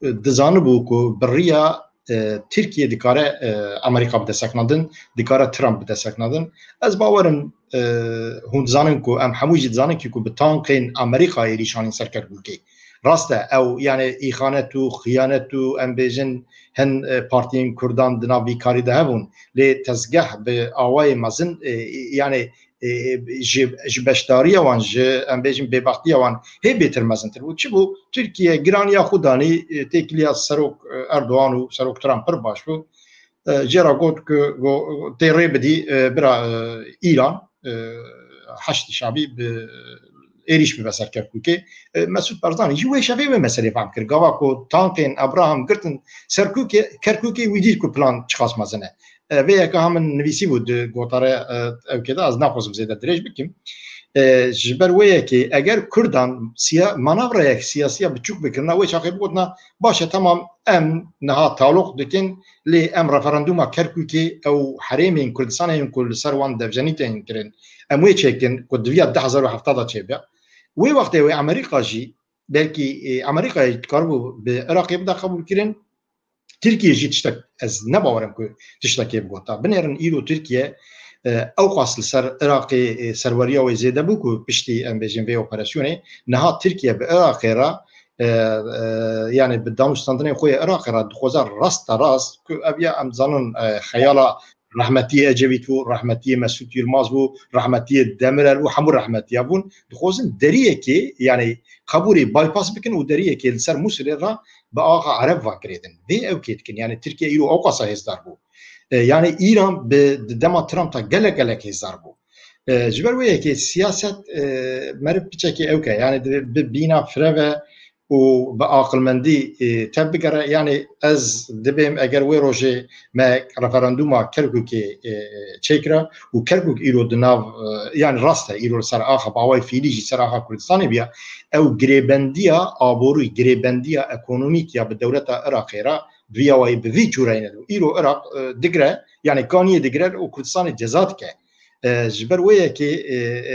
dizanibû ku bi riya, e, Tirkiye dikare, e, Amerîka bide seknandin, dikare Trump bide seknandin. Ez bawer im, e, hûn dizanin ku em hemû jî dizanin kî ku bi tankên Amerîka êrîş anîn ser Kerkûkê. Rast e, ew yani îxanet û xiyanet û em bêjin hin, e, partiyên Kurdan di nav vî karî de hebûn. Lê tezgeh bi awayê mezin, e, yani, e, ji, ji beşdariya wan, ji, em bêjin, bêbextiya wan hê bêtir mezintir bû. Çi bû? Tirkiye giraniya xwe danî, e, têkiliya Serok, e, Erdogan û Serok Trump pir baş bû. E, jê re got ku, go-, tê rê bidî, e, bira, e, Îran, e, Heşdî Şabî bi êrîş bibe ser Kerkûkê. E, Mesûd Barzanî jî wê şevê wê meselê fehm kir. Gava ku tankên Abraham girtin ser Kûkê, Kerkûkê, wî dît ku plan çiqas mezin e. E, vê yeka ha min nivîsî bû di gotare, e, ewkê de, ez naxwazim zêde dirêj bikim. E, ji ber wê yekê eger Kurdan siya-, manevrayek siyasiya biçûk bikirina, wê çaxê bigotina, baş e, temam, em niha taloq dikin, lê em referandûma Kerkûkê, ew herêmên Kurdistanê yên ku li ser wan devjenî tên kirin, em wê çêkin ku di viya du hezar û hevdeh de çêbe. Wê wextê wê Amerîka jî, belkî, e, Amerîkayê dikaribû bi Iraqê bida qebûlkirin, Tirkiye jî tiştek, ez ne bawer im ku tiştekê bigota. Binêrin îro Tirkiye, e, ewqas li ser Iraqê, e, serweriya wê zêde bû ku piştî, em bêjin, vê operasyonê, niha Tirkiye bi Iraqê re, e, e, yani bi danûstandinê xwe yê Iraqê re dixwaze rasta rast ku ev ya em zanin, e, xeyala rehmetiyê Ecevît bû, rehmetiyê Mesûd Yilmaz bû, rehmetiyê Demirel bû, hemû rehmetiya bûn. Dixwazin deriyekê, yani qebûrê bypass bikin û deriyekê li ser Mûsilê re bi axa Ereb ve girêdin. Vê ew kê dikin. Yani Tirkiye îro ewqasa hêzdar bû. E, yani Îran bi, di dema Trump de gelek gelek hêzdar bû. E, ji ber wê yekê siyaset, e, meriv piçekê ew ke. Yani divê bi bîna fireve û bi aqilmendî, e, tev bigere. Yani ez dibêm eger wê rojê me referandûma Kerkûkê, e, çêkira û Kerkûk îro di nav, e, yani rast e, îro li ser axa bi awayê fîlî jî ser axa Kurdistanê biya, ew girêbendiya aborî, girêbendiya ekonomîk ya bi dewleta Iraqê re bi vî awayî, bi vî cûreyî ne. Îro Iraq, e, digire, yani kaniyê digire û Kurdistanê ceza dike. E, ji ber wê yekê, e, e,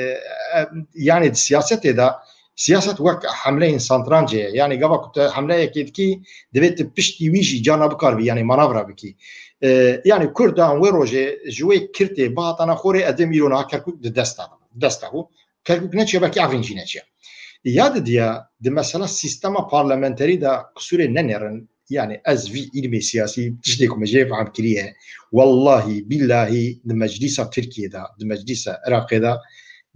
e, yani di siyasetê de, siyaset wek hemleyên santrancê ye. Yani gava ku tu hemleyekê dikî, divê tu piştî wî jî carna bikaribî, yani manevra bikî. E, yani Kurdan wê rojê ji wê kirtê bihatana xorê, ez dibêm îro niha Kerkûk di desta, desta bû. Kerkûk neçiya, belkî evên jî neçiya. Ya didiya, di mesela sîstema parlamenterî de qisûrê nenêrin, yani ez vî îlmê siyasî tiştê ku min jê fehm kiriye, wellahî bîllahî di meclîsa Tirkiyê de, di meclîsa Iraqê de,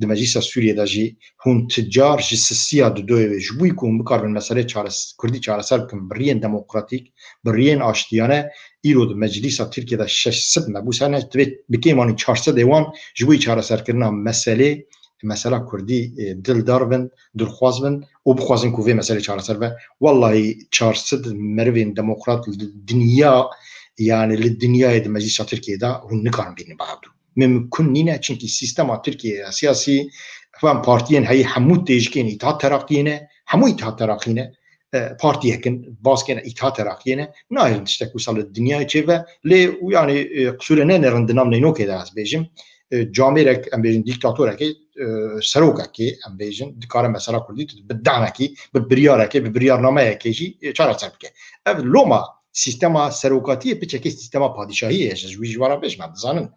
di meclîsa Sûriyê de jî hûn ti car ji sisiya didoyê wê ji bo ku hûn bikaribin meselê çares-, Kurdî çareser bikin bi riyên demokratîk, bi riyên aştiyane, îro di meclîsa Tirkiyê de şeş sed mebûs hene, divê bi kêmanî çar sed ê wan ji bo çareserkirina meselê, mesela Kurdî, e, dildar bin, dilxwaz bin û bixwazin ku vê meselê çareser be. Wellahî çar sed merivên demokrat li dinya, yani li dinyayê di meclîsa Tirkiyê de hûn nikarin bînin bi hevdû. Mimkun nîne, çimkî sîstema Tirkiyê ya siyasî, van partiyên heyî hemû têjikên Îtihat Teraqiyê ne, hemû Îtihat Teraqî ne, e, partiyek in, baskên Îtihat Teraqiyê ne, nahêlin tiştek wisa li dinyayê çêbe, lê û yani, e, qisûrê nenêrin di nav neynokê de ez bêjim, e, camêrek, em bêjin dîktatorekê, e, serokekê, em bêjin, dikare mesela Kurdî bi demekî, bi biryarekê, bi biryarnameyekê jî, e, çareser bike. Ev loma sîstema serokatiyê piçekê sîstema padîşahiyê ye, ji wî ji we re bêjim, em dizanin.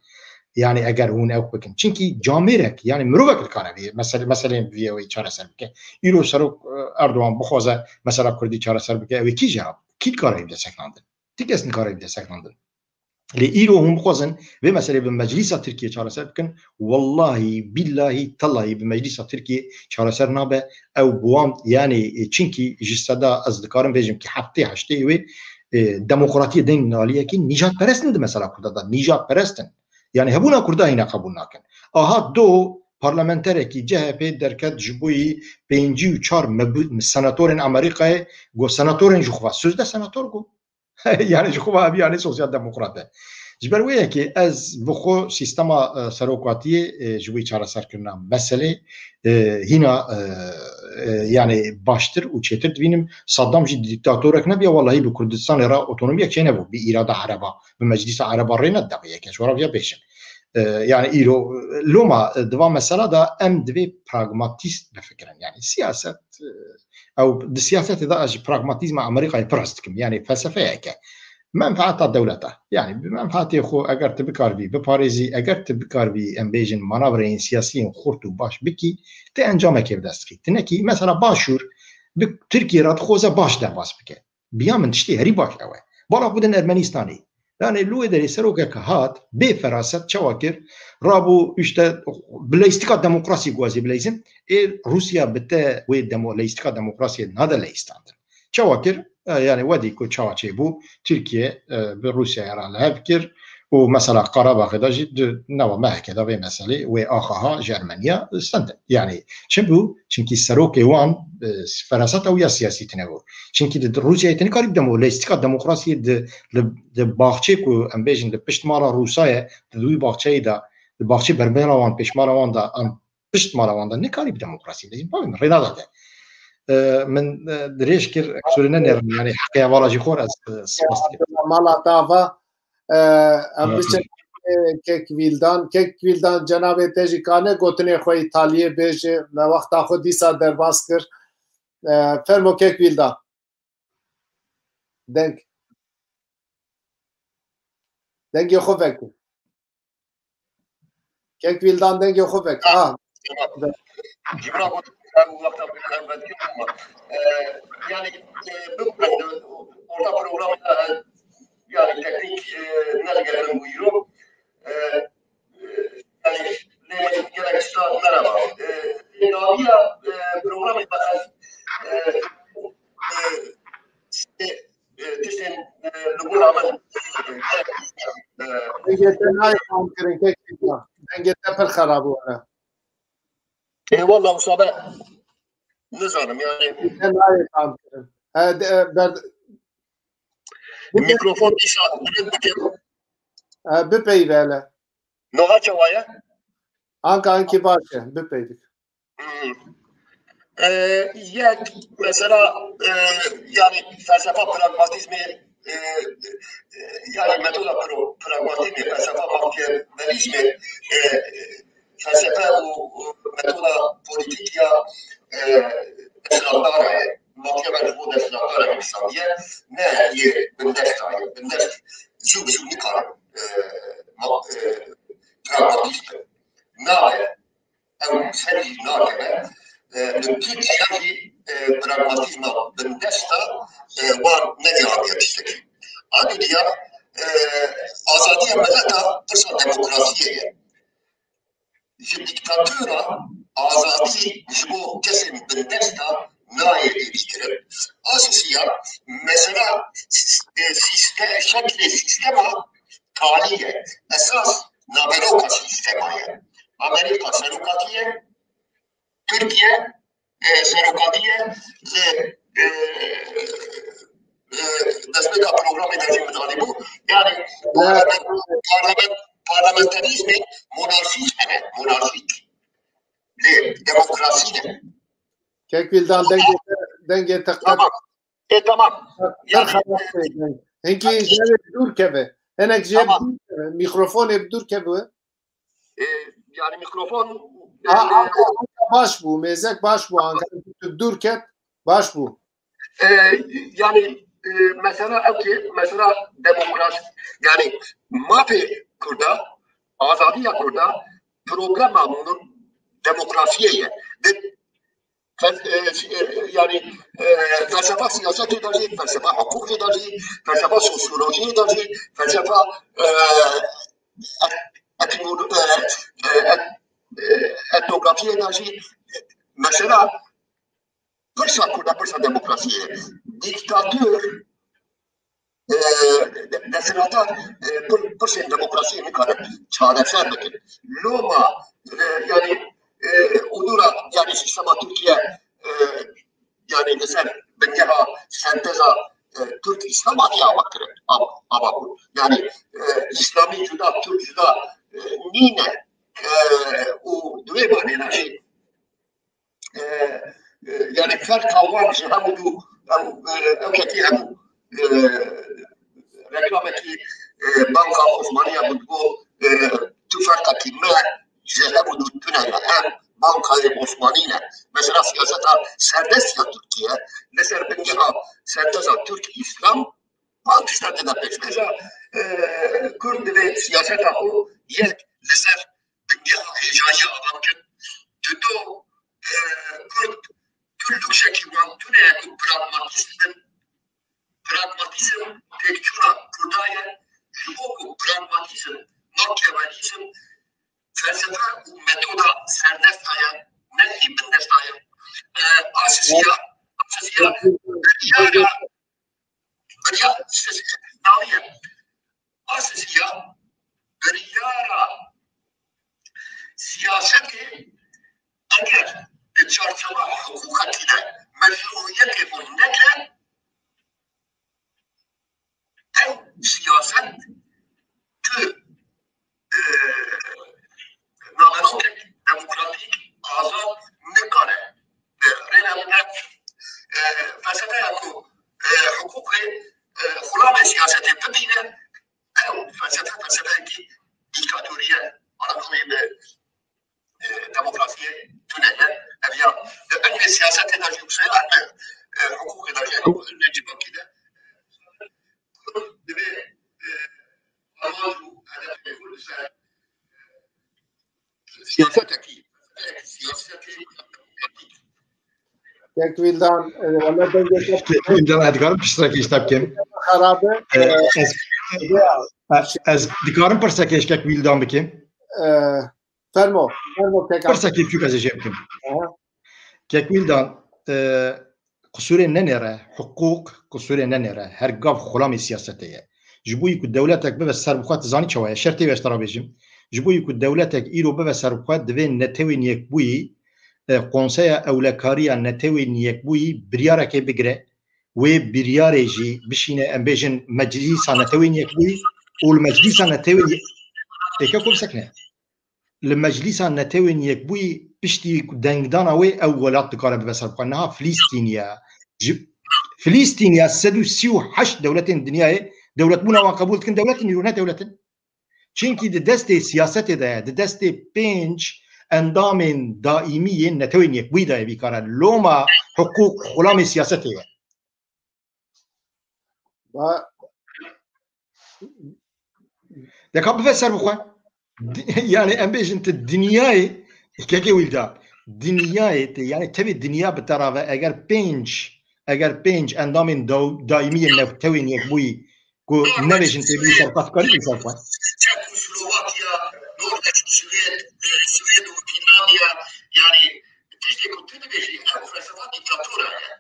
Yani eger hûn ew bikin. Çimkî camêrek, yani mirovek dikare vê mesele-, meseleyên vî ew ê çareser bike. Îro serok, e, Erdogan bixwaze mesela Kurdî çareser bike, ew ê kî jê re, kî dikare wî bi dest sekinandin? Ti kes nikare wî bi dest sekinandin. Lê îro hûn bixwazin vê meselê bi meclîsa Tirkiyê çareser bikin, wellahî, bîllahî, tellahî bi meclîsa Tirkiyê çareser nabe. Ew bi wan, yani, e, çimkî ji seda ez dikarim bêjim ki heftê heştê wê, e, demokratiyê deynin aliyekî nîjadperest in di mesela Kurda de, nîjadperest in. Yani hebûna Kurda hîna qebûl nakin. Aha do parlamenterekî C H P derket ji bo yî pêncî û çar mebu-, senatorên Amerîkayê, got senatorên ji xwe, sözde senator got. Yani ji xwe ve ev yani sosyal demokrat e. Ji ber wê yekê ez bi xwe sîstema, e, serokatiyê, e, ji bo çareserkirina meselê, e, hîna, e, e, yani baştir û çêtir dibînim. Saddam jî dîktatorek nebiya, wellahî bi Kurdistanê re otonomiyek çênebû. Bi îrada Ereba, bi meclîsa Ereba rê nedida vê yekê. Ji we re viya bêjim. E, yani îro, loma, e, di van mesela de em divê pragmatîst bifikirin. Yani siyaset, e, ew di siyasetê de ez ji pragmatîzma Amerîkayê pir hez dikim. Yani felsefeyeke. Menfaeta dewleta. Yani bi menfaatê xwe eger tu bikaribî biparêzî, eger tu bikaribî, em bêjin, manavreyên siyasiyên xurt û baş bikî, tu encamekê bi dest dixî. Tu nekî, mesela Başûr bi Tirkiye re dixwaze baş derbas bike. Biya min tiştê herî baş ew e. Bala xwe din Ermenistanê. Yani li wê derê serokek hat, bê feraset çawa kir? Rabû işte bi leyistika demokrasiyê guazî bileyzin. Ê Rûsya bi te wê demo-, leyistika demokrasiyê nade leyistandin. Çawa kir? E, yani wedî ku çawa çêbû, Tirkiye, e, bi Rûsyayê re li hev kir û mesela Qarabaxê de jî di nava mehekê de vê meselê wê axa ha ji Ermeniya stendin. Yani çi bû? Çimkî serokê wan, e, feraseta wî ya siyasî tine bû. Çimkî di Rûsyayê tu nikarî bi demo-, leyistika demokrasiyê di, li, di baxçê ku em bêjin di pişt mala Rûsa ye, di wî baxçeyê de, di baxçê bermela wan, pêşmala wan de, an pişt mala wan de nikarî bi demokrasiyê bêjin. Bavê min rê nada te. E, min, e, dirêj kir, qisûrê nenêrin, yani heqê hevala jî xor ez, e, spas dikim. Mala te ava, e, em biçin e, Kek Vîldan. Kek Vîldan, cenabê te jî kane gotinê xwe Îtaliyê bêje, me wexta xwe dîsa derbas kir. E, fermo Kek Vîldan. Deng. Dengê xwe veke. Kek Vîldan, dengê xwe veke. Ah. Ah. Tamam. Cibra got, em wexta bi em vedî ama, e, yani, e, bibû orta programı, e, yani teknik, e, ne digerin bu yiro. E, e, yani, ne gerek işte merhaba. E, e, dawiya, e, programı, e, e, e, e, tiştên, e, li gora min, e, e, Dengê te nayê tam kirin, Kek Vîldan. Dengê te pir xerab bû. Ê, walla Musa be, nizanim yani. Te nayê tam kirin. He, de, e, ber-, Mikrofon dîsa bilind bikim. E, bipeyve hele. Niha çawa ye? Anka ankî baş e, bipeyve. Hmm. E, yek, mesela, e, yani felsefa pragmatizmi, e, e, yani metoda pro-, pragmatizmi, felsefa makiyavelizmi, e, felsefe û, û metoda polîtîk ya, e, desthilatdar e. Makiyavel ji bo desthilatdar e, însaniye, ne yê bindesta ye. Bindest zû bi zû nikare, e, ma-, e, pragmatîst be. Nabe. Ew ser jî nakeve. E, li Tirkiye jî, e, pragmatîzma bindesta, e, wan nediyabiya tiştekî. A dudiya, e, azadiya mileta pirsa demokrasiyê ye. Ji dîktatora azadî ji bo kesên bindesta nayê êdî kirin. A sisiya mesela, e, sîste-, şeklê sîstema talî ye. Esas naveroka sîstema ye. Amerîka serokatî ye, Tirkiye, e, serokatî ye, li, e, e, destpêka programê de jî min anîbû. Yani, parlament-, parlament-, parlamenterîzmê monarşîk hene, monarşîk. Lê demokrasî ne. Kek Vîldan, dengê te, dengê te qet Tamam. E, tamam. Her Yani, xebat e, deng. Hinkî e, jê dûr keve. Hinek jê Tamam. dûr keve. Mîkrofonê bi dûr keve. E, yani mikrofon, A, e, a, a, baş bû. Mêzek baş bû. Anka tu dûr ket, baş bû. E, yani, e, mesela ew ki, mesela demokrasi, yani mafê Kurda, azadiya Kurda, problema bunun demokrasiye ye. Ve Fel-, e, e, yani, e, felsefa siyasetê de jî, felsefa hukukê de jî, felsefa sosyolojiyê de jî, felsefa, e, et-, etnolo-, e, e, et-, e, etnografiyê de jî, mesela, pirsa Kurda, pirsa demokrasiyê. Dîktator e, de-, desthilatdar, e, pir-, pirsên demokrasiyê nikare çareser bikin. Loma, e, yani, e, û dûra, yani, sîstema Tirkiye, e, yani, li ser bingeha senteza, e, Türk İslam hatiye ava kirin, av-, ava bû. Yani, e, İslami cuda, Türk cuda, e, nîne, e, û di wê manê de jî e, e, yani ferqa wan ji hemû du, ew, e, ew ketî hemû, e, reklamekî, e, Banka Osmaniya bû, digot, e, tu ferqekî me ji hemû du tune ne, em Bankayê Osmanî ne. Mesela siyaseta serdest ya Tirkiye, li ser bingeha senteza Türk İslam, Van tiştan tê de pêşkêşa, e, Kurd divê siyaseta xwe yek li ser bingeha hêjayî ava bikin. Dudo, e, Kurd tu lûkşekî wan tune ye ku pragmatîst bin. Pragmatîzm têkçûna Kurda ye. Ji bo ku pragmatîzm, makyavelîzm, felsefe û metoda serdesta ye, ne jî bindesta ye. E, Asisiya, Asisiya, biryara Birya-, dawiye. Asisiya biryara siyasetê eger di çarçewa hiqûqekî de meşrûiyetê xwe neke, ew siyaset tu e, naverokek demokratîk, azad nikare, e, rêne bide. E, felsefeya ku, e, hiqûqê, e, xulamê siyasetê bibîne, ew felsefe, felsefeyekî Kek Wîldan, e, wele dengê te Kek Wîldan, ez dikarim pirseke ji te bikim? Xerabe. E, ez, ez dikarim pirseke ji Kek Wîldan bikim? E, fermo, fermo Kek Abdullah. Pirseke biçûk ez ê jê bikim. Aha. Kek Wîldan, e, qisûrê nenêre, hiqûq qisûrê nenêre. Her gav xulamê siyasetê ye. Ji bo ku dewletek bibe serbixwe, tu zanî çawa ye? Şertê wê ez te re bêjim. Ji bo ku dewletek îro bibe serbixwe, divê Netewên Yekbûyî, e, Konseya Ewlekariya Netewên Yekbûyî biryarekê bigire. Wê biryarê jî bişîne, em bêjin, Meclîsa Netewên Yekbûyî û li Meclîsa Netewên Ye-, Ê, Keko, bisekine. Li Meclîsa Netewên Yekbûyî piştî dengdana wê ew welat dikare bibe serbixwe. Niha Filîstîn ya. Ji Filîstîn ya sed û sî û heşt dewletên dinyayê dewletbûna wan qebûl dikin, dewletin îro ne dewletin. Çimkî di destê siyasetê de ye, di destê pênc endamên daîmî yên Netewên Yekbûyî de ye vî kare. Loma hiqûq xulamê siyasetê ye. Ba- Deka bibe serbixwe. Di-, yani em bêjin tu dinyayê, Kekê Wîldan, dinyayê te, yani tevê dinya bi te re ve, eger pênc, eger pênc endamên daw-, daîmî yên Netewên Yekbûyî ku nebêjin tê bî serbixwe, tu karî bî serbixwe. Çek û Slovakya, Norveç û Swêd, e, Swêd û Fînlandiya, yani tiştê ku tu dibêjî, ew felsefa dîktatora ye.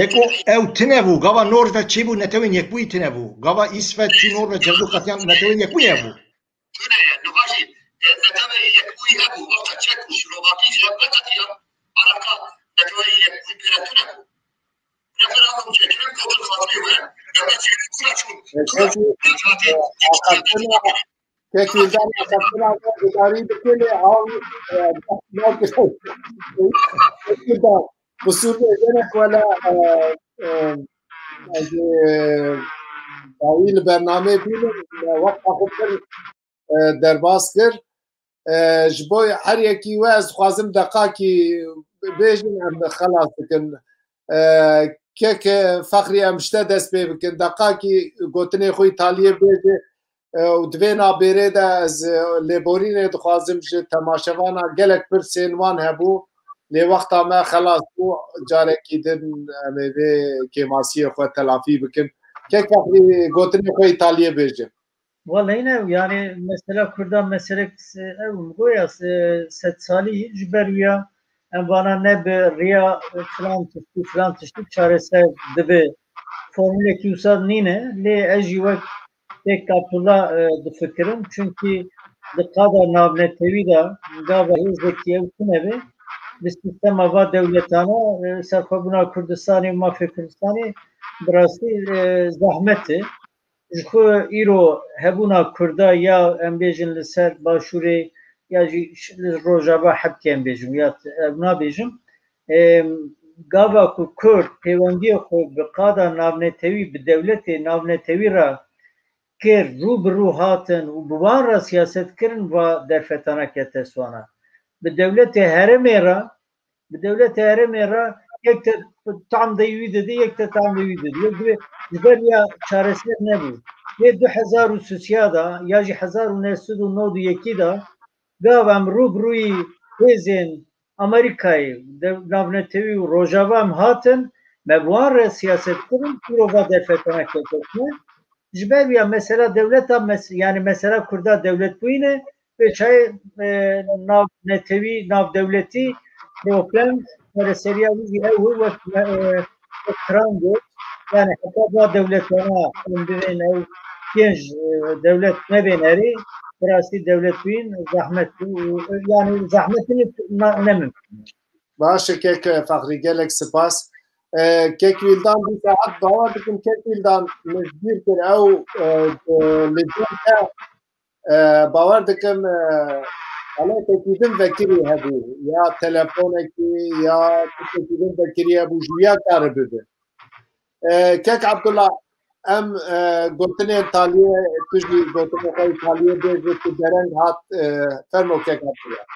Yeko ew tine bû. Gava Norveç çi bû? Netewên Yekbûyî tine bû. Gava Îsveç çi, Norveç, hevdu qetiyan Netewên Yekbûyî hebû. Tune ye. Niha jî, e, Netewên Yekbûyî hebû. Wexta Çek û Slovakî jî hev neqetiyan, alaka Netewên Yekbûyî pê re tune bû. Referandum çêkirin, gotin xatirê we, dewlet jî tune çûn. Tune. Kek Wîldan, axaftina we gudarî bikin, lê ew, e, nakir. Kek Wîldan, qisûr bêjene ku wele, e, e, ez, e, dawî li bernameyê bînim, me wexta xwe pir, e, derbas kir. E, ji bo her yekî we ez dixwazim deqakî bêjin, em xelas dikin. E, Kek Fexrî, em ji te dest pê bikin. Deqakî gotinê xwe îtaliyê bêje, e, û di vê nabêrê de ez, e, lêborînê dixwazim ji temaşevana, gelek pirsên wan hebû, lê wexta me xelas bû, carekî din em ê vê kêmasiyê xwe telafî bikin. Kek Fexrî, gotinê xwe îtaliyê bêje. Wele yine, yani mesela Kurda meselek se-, ew goya se-, sedsalî ji ber wiya em vana ne bi riya, e, filan tiştî, filan tiştî çareser dibe. Formulekî wisa nîne, lê ez jî wek Kek Abdullah, e, difikirim. Çunkî di qada navnetewî de gava hêzekî ew tune be, di sîstema va dewletana, e, serxwebûna Kurdistanê û mafê Kurdistanê bi rastî, e, zehmet e. Ji xwe îro hebûna Kurda ya em bêjin li ser Başûrê ya jî ş-, li Rojava Hebkê em bêjim ya t-, ew nabêjim. Em, gava ku Kurd pêwendiyê xwe bi qada navnetewî, bi dewletê navnetewî re kir, rû bi rû hatin û bi wan re siyaset kirin, va derfetana kete swana. Bi dewletê herêmê re, bi dewletê herêmê re yek te tam de wî didî, yek te tam de wî didî. Yek divê ji ber ya çareser nebû. Lê du hezar û sisiya de ya jî hezar û neh sed û nod û yekî de gav em rû bi rûyî hêzên Amerîkayê, dev-, navnetewî û Rojava em hatin, me bi wan re siyaset kirin, îro va derfetana kete swana. Ji ber ya mesela dewleta mes-, yani mesela Kurda dewlet bûyîne, vê çayê, e, navnetewî, navdewletî problem, çareseriya wî jî ew e wek, e, wek Trump got. Yani heta va dewletana em bibên ew pênc, e, dewlet nebên erê, bi rastî dewlet bûyîn zehmet bû. Yani zehmetini na-, ne mümkün. Baş e, Kek Fexrî, gelek spas. E, Kek Wîldan, dîsa hat bawer dikim, Kek Wîldan min ji bîr kir, ew, e, e, li cem te, e, bawer dikim, e, alaqekî din vekirî hebû, ya telefonekî, ya tiştekî din vekirî hebû, ji wî ya karibibe. E, Kek Abdullah, em, e, gotinên taliyê, tu jî gotinê xwe yê taliyê bêje, tu dereng hat, e, fermo Kek Abdullah.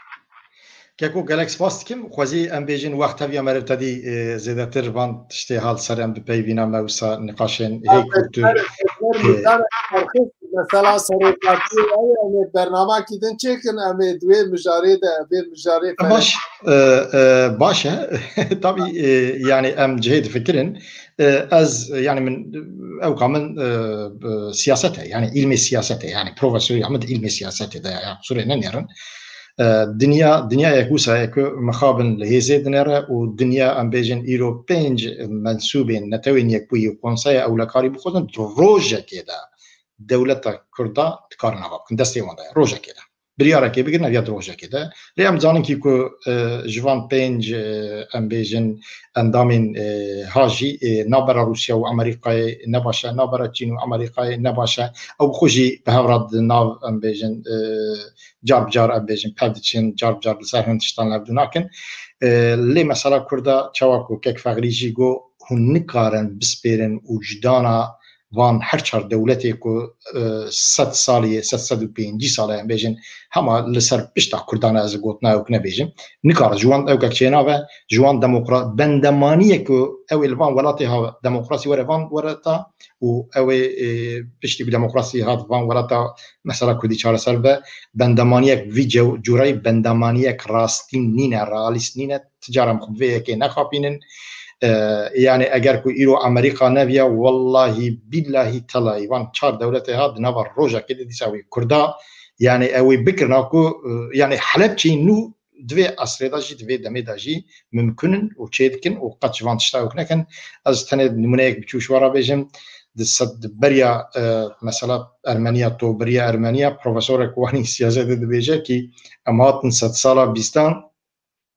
Keko, gelek spas dikim. Xwezî em bêjin wext heviya meriv tedî, e, zêdetir van tiştê hal ser em bipeyvîna me wisa niqaşên hê Aferin, kurt. Aferin, aferin, e, aferin, aferin. Mesela serokatiyê ew, em ê bernamekî din çêkin, em ê di wê mijarê de, vê mijarê Baş, e, e, baş e. Tabî, e, yani em cihê difikirin. E, ez, yani min, ew ka min, e, e, siyaset e, yani îlmê siyaset e, yani profesoriya min di îlmê siyasetê de, yani qusûrê nenêrin. E, dinya, dinyayek wisa ye ku mixabin li hêzê dinêre û dinya, em bêjin, îro pênc mensûbên Netewên Yekbûyî û Konseya Ewlekarî bixwazin di rojekê de dewleta Kurda dikarin ava bikin, destê wan de ye, rojekê de. Biryarekê bigirin, ev ya di rojekê de. Lê em zanin kî ku, e, ji van pênc, e, em bêjin, endamên, e, ha jî, e, navbera Rûsya û Amerîkayê ne baş e, navbera Çîn û Amerîkayê ne baş e. Ew bi xwe jî bi hev re di nav, em bêjin, e, car bi car, em bêjin, pev diçin, car bi car li ser hin tiştan hevdû nakin. E, lê mesela Kurda, çawa ku kek Fexrî jî got, hûn nikarin bispêrin wijdana van her çar dewletê ku, e, sed salî, sed, sed û pêncî sal e, em bêjin, hema li ser pişta Kurdan e, ez gotina ew nebêjim. Nikare ji wan ewkek çênabe, ji wan demokra-, bendemaniyek ku ew ê li van welatê ha demokrasî were van welata û ew ê, e, piştî ku demokrasî hat van welata mesela Kurdî çareser be, bendemaniyek vî cew-, cûrayî bendemaniyek rastî nîne, realîst nîne. Ti cara em xwe bi vê yekê nexapînin. E, yani eger ku îro Amerîka neviya, wellahî bîllahî telahî van çar dewletê ha di nava rojekê de dîsa wê Kurda, yani ew ê bikirina ku, e, yani Helebçeyê nû di vê esrê de jî, di vê demê de jî mimkun in û çêdikin û qet ji van tişta ewk nekin. Ez tenê nimûneyek biçû ji we re bêjim, di sed beriya, e, mesela Ermeniya, tovberiya Ermeniya, profesorek wanî siyasetê dibêje kî em hatin sed sala bîstan,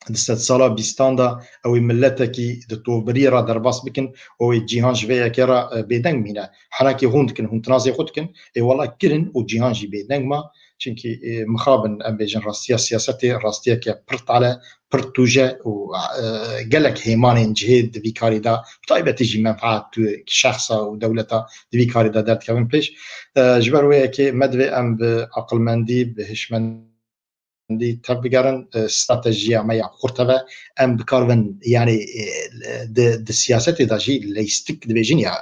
di sedsala bîstan de ew ê miletekî di tovbiriyê re derbas bikin, ew ê cîhan ji vê yekê re, e, bêdeng mîne. Henekê hûn dikin, hûn tinazê xwe dikin, ê wela kirin û cîhan jî bêdeng ma. Çimkî, e, mixabin em bêjin rastiya siyasetê, rastiyeke pir tale, pir tûj e û, e, gelek hêmanên cihê di vî karî de, bi taybetî jî menfaet tu şexsa û dewleta di vî karî de derdikevin pêş. E, ji ber wê yekê me divê em bi aqilmendî, bi hişmendî, dî tevbigerin, e, stratejiya me ya xurt heve. Em bikaribin, yani, e, di, di siyasetê de jî leyistik dibêjin ya,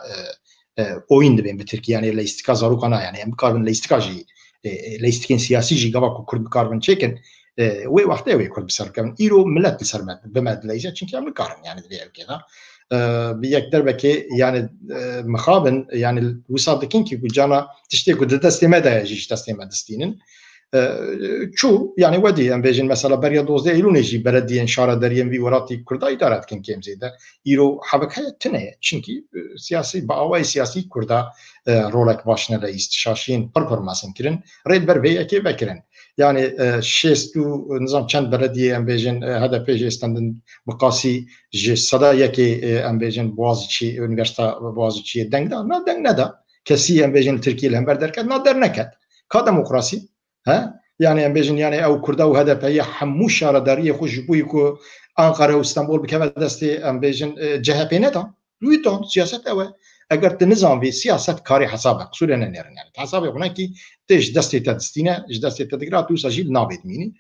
e, e, oyun dibên bi tirkî, yani leyistika zarokan a, yani em bikaribin leyistika jî, e, e, leyistikên siyasî jî gava ku Kurd bikaribin çêkin, e, wê wextê wê Kurd bi ser bikevin. Îro milet li ser me, bi me dileyze, çimkî em nikarin, yani di vê ewkê de. E, bi yek derbekê, yani, e, mixabin, yani wisa dikin kî ku cana tiştê ku di destê me de ye jî ji destê me distînin. E, çû, yani wedî em bêjin mesela beriya dozdeh Eylûnê jî belediyên şaredariyên vî welatî Kurda îdare dikin kêm zêde. Îro hebek heye tune ye. Çimkî, e, siyasî, bi awayê siyasî Kurda, e, rolek baş neleyîst. Şaşiyên pir pir mezin kirin. Rê li ber vê yekê vekirin. Yani, e, şêst û nizam çend belediyê em bêjin, e, H D P jê stendin bi qasî ji seda yekê, e, em bêjin Boğaziçi, Üniversita Boğaziçi'ye deng da. Na deng neda. Kesî em bêjin li Tirkiyê li hember derket. Na derneket. Ka demokrasî? He? Yani em bêjin, yani ew Kurda û H D P'ye hemû şaredariyê xwe ji bo ku Ankara û Stenbol bikeve destê, em bêjin, e, C H P neda. Wî dan, siyaset ew e. Eger tu nizanvî, siyaset karê hesab e. Qisûrê nenêrin yani. Tu hesabê xwe nekî, tê ji destê te distîne, ji destê te digire, tu wisa jî li navê dimînî.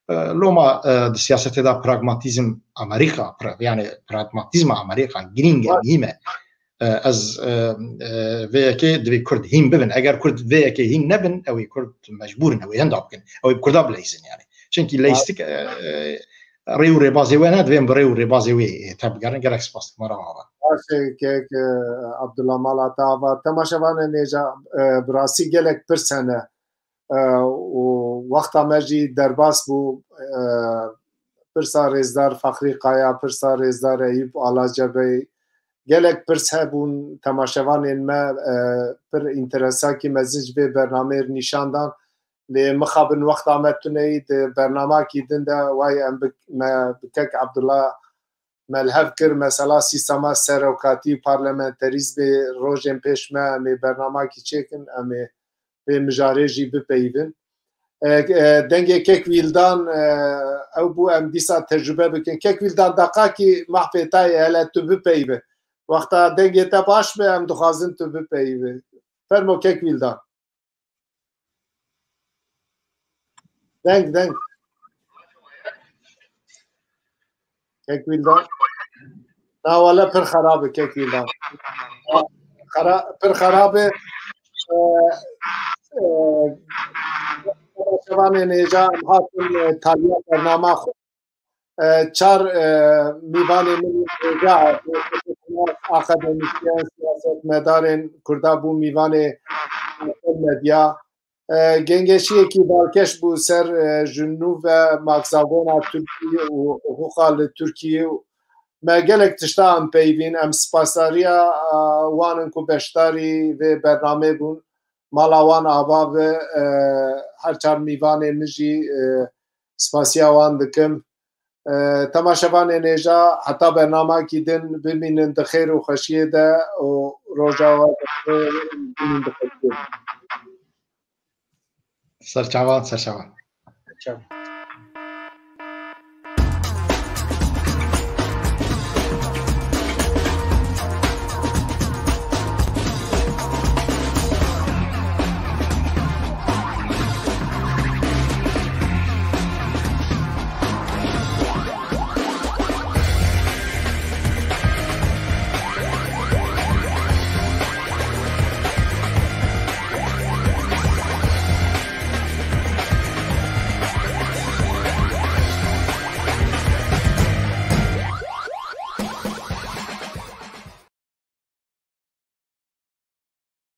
E, loma, e, di siyasetê de pragmatîzm Amerîka, pra-, yani pragmatîzma Amerîka girîng e, muhîm e. E, ez, e, e, vê yekê divê Kurd hîn bibin. Eger Kurd vê yekê hîn nebin, ew ê Kurd mecbûr in, ew ê henda bikin. Ew ê bi Kurda bileyzin yani. Çimkî leyistik, e, e, rê û rêbazê we ne, divê em bi rê û rêbazê wê, e, tevbigerin. Gelek spas, mara ava. Baş e, kek, e, Abdullah Mala te ava. Temaşevanên hêja, e, bi rastî gelek pirs hene. E, û wexta me jî derbas bû, e, pirsa rêzdar Fexrî Kaya, pirsa rêzdar Eyûp Alaca Bey, gelek pirs hebûn, temaşevanên me, e, pir înteresakî mezin ji vê bernameyê nîşan dan. Lê mixabin wexta me tuneyî di bernamakî din de way em bi, me bi kek Abdullah me li hev kir, mesela sîstema serokatî û parlamenterîzmê rojên pêş me em ê bernamakî çêkin, em ê vê mijarê jî bipeyivin. E, e, dengê kek Wîldan, e, ew bû em dîsa tecrube bikin. Kek Wîldan, deqakî mahfê te ye, hele tu bipeyive. Wexta dengê te baş be, em dixwazin tu bipeyive. Fermo kek Wîldan. Deng, deng. Kek Wîldan. Na wele pir xerab e, kek Wîldan. Xera-, pir xerab e. E, Şevanê nêja em hatin, e, taliya bernama xwe. E, çar, e, mîvanê min ê nêja, e, akademisyen, siyasetmedarên Kurda bû mîvanê Medya. E, gengeşiyekî balkêş bû ser, e, ji nû ve makzavona Tirkiyê û hiqûqa li Tirkiyê û me gelek tişta em peyvîn. Em spasdariya, e, wan in ku beşdarî vê bernamê bûn. Mala wan ava ve, e, her çar mîvanê min jî, e, spasiya wan dikim. E, temaşevanên hêja, heta bernamekî din bimînin di xêr û xweşiyê de û roja we bimîn di xweşiyê de. Serçavan, serçavan.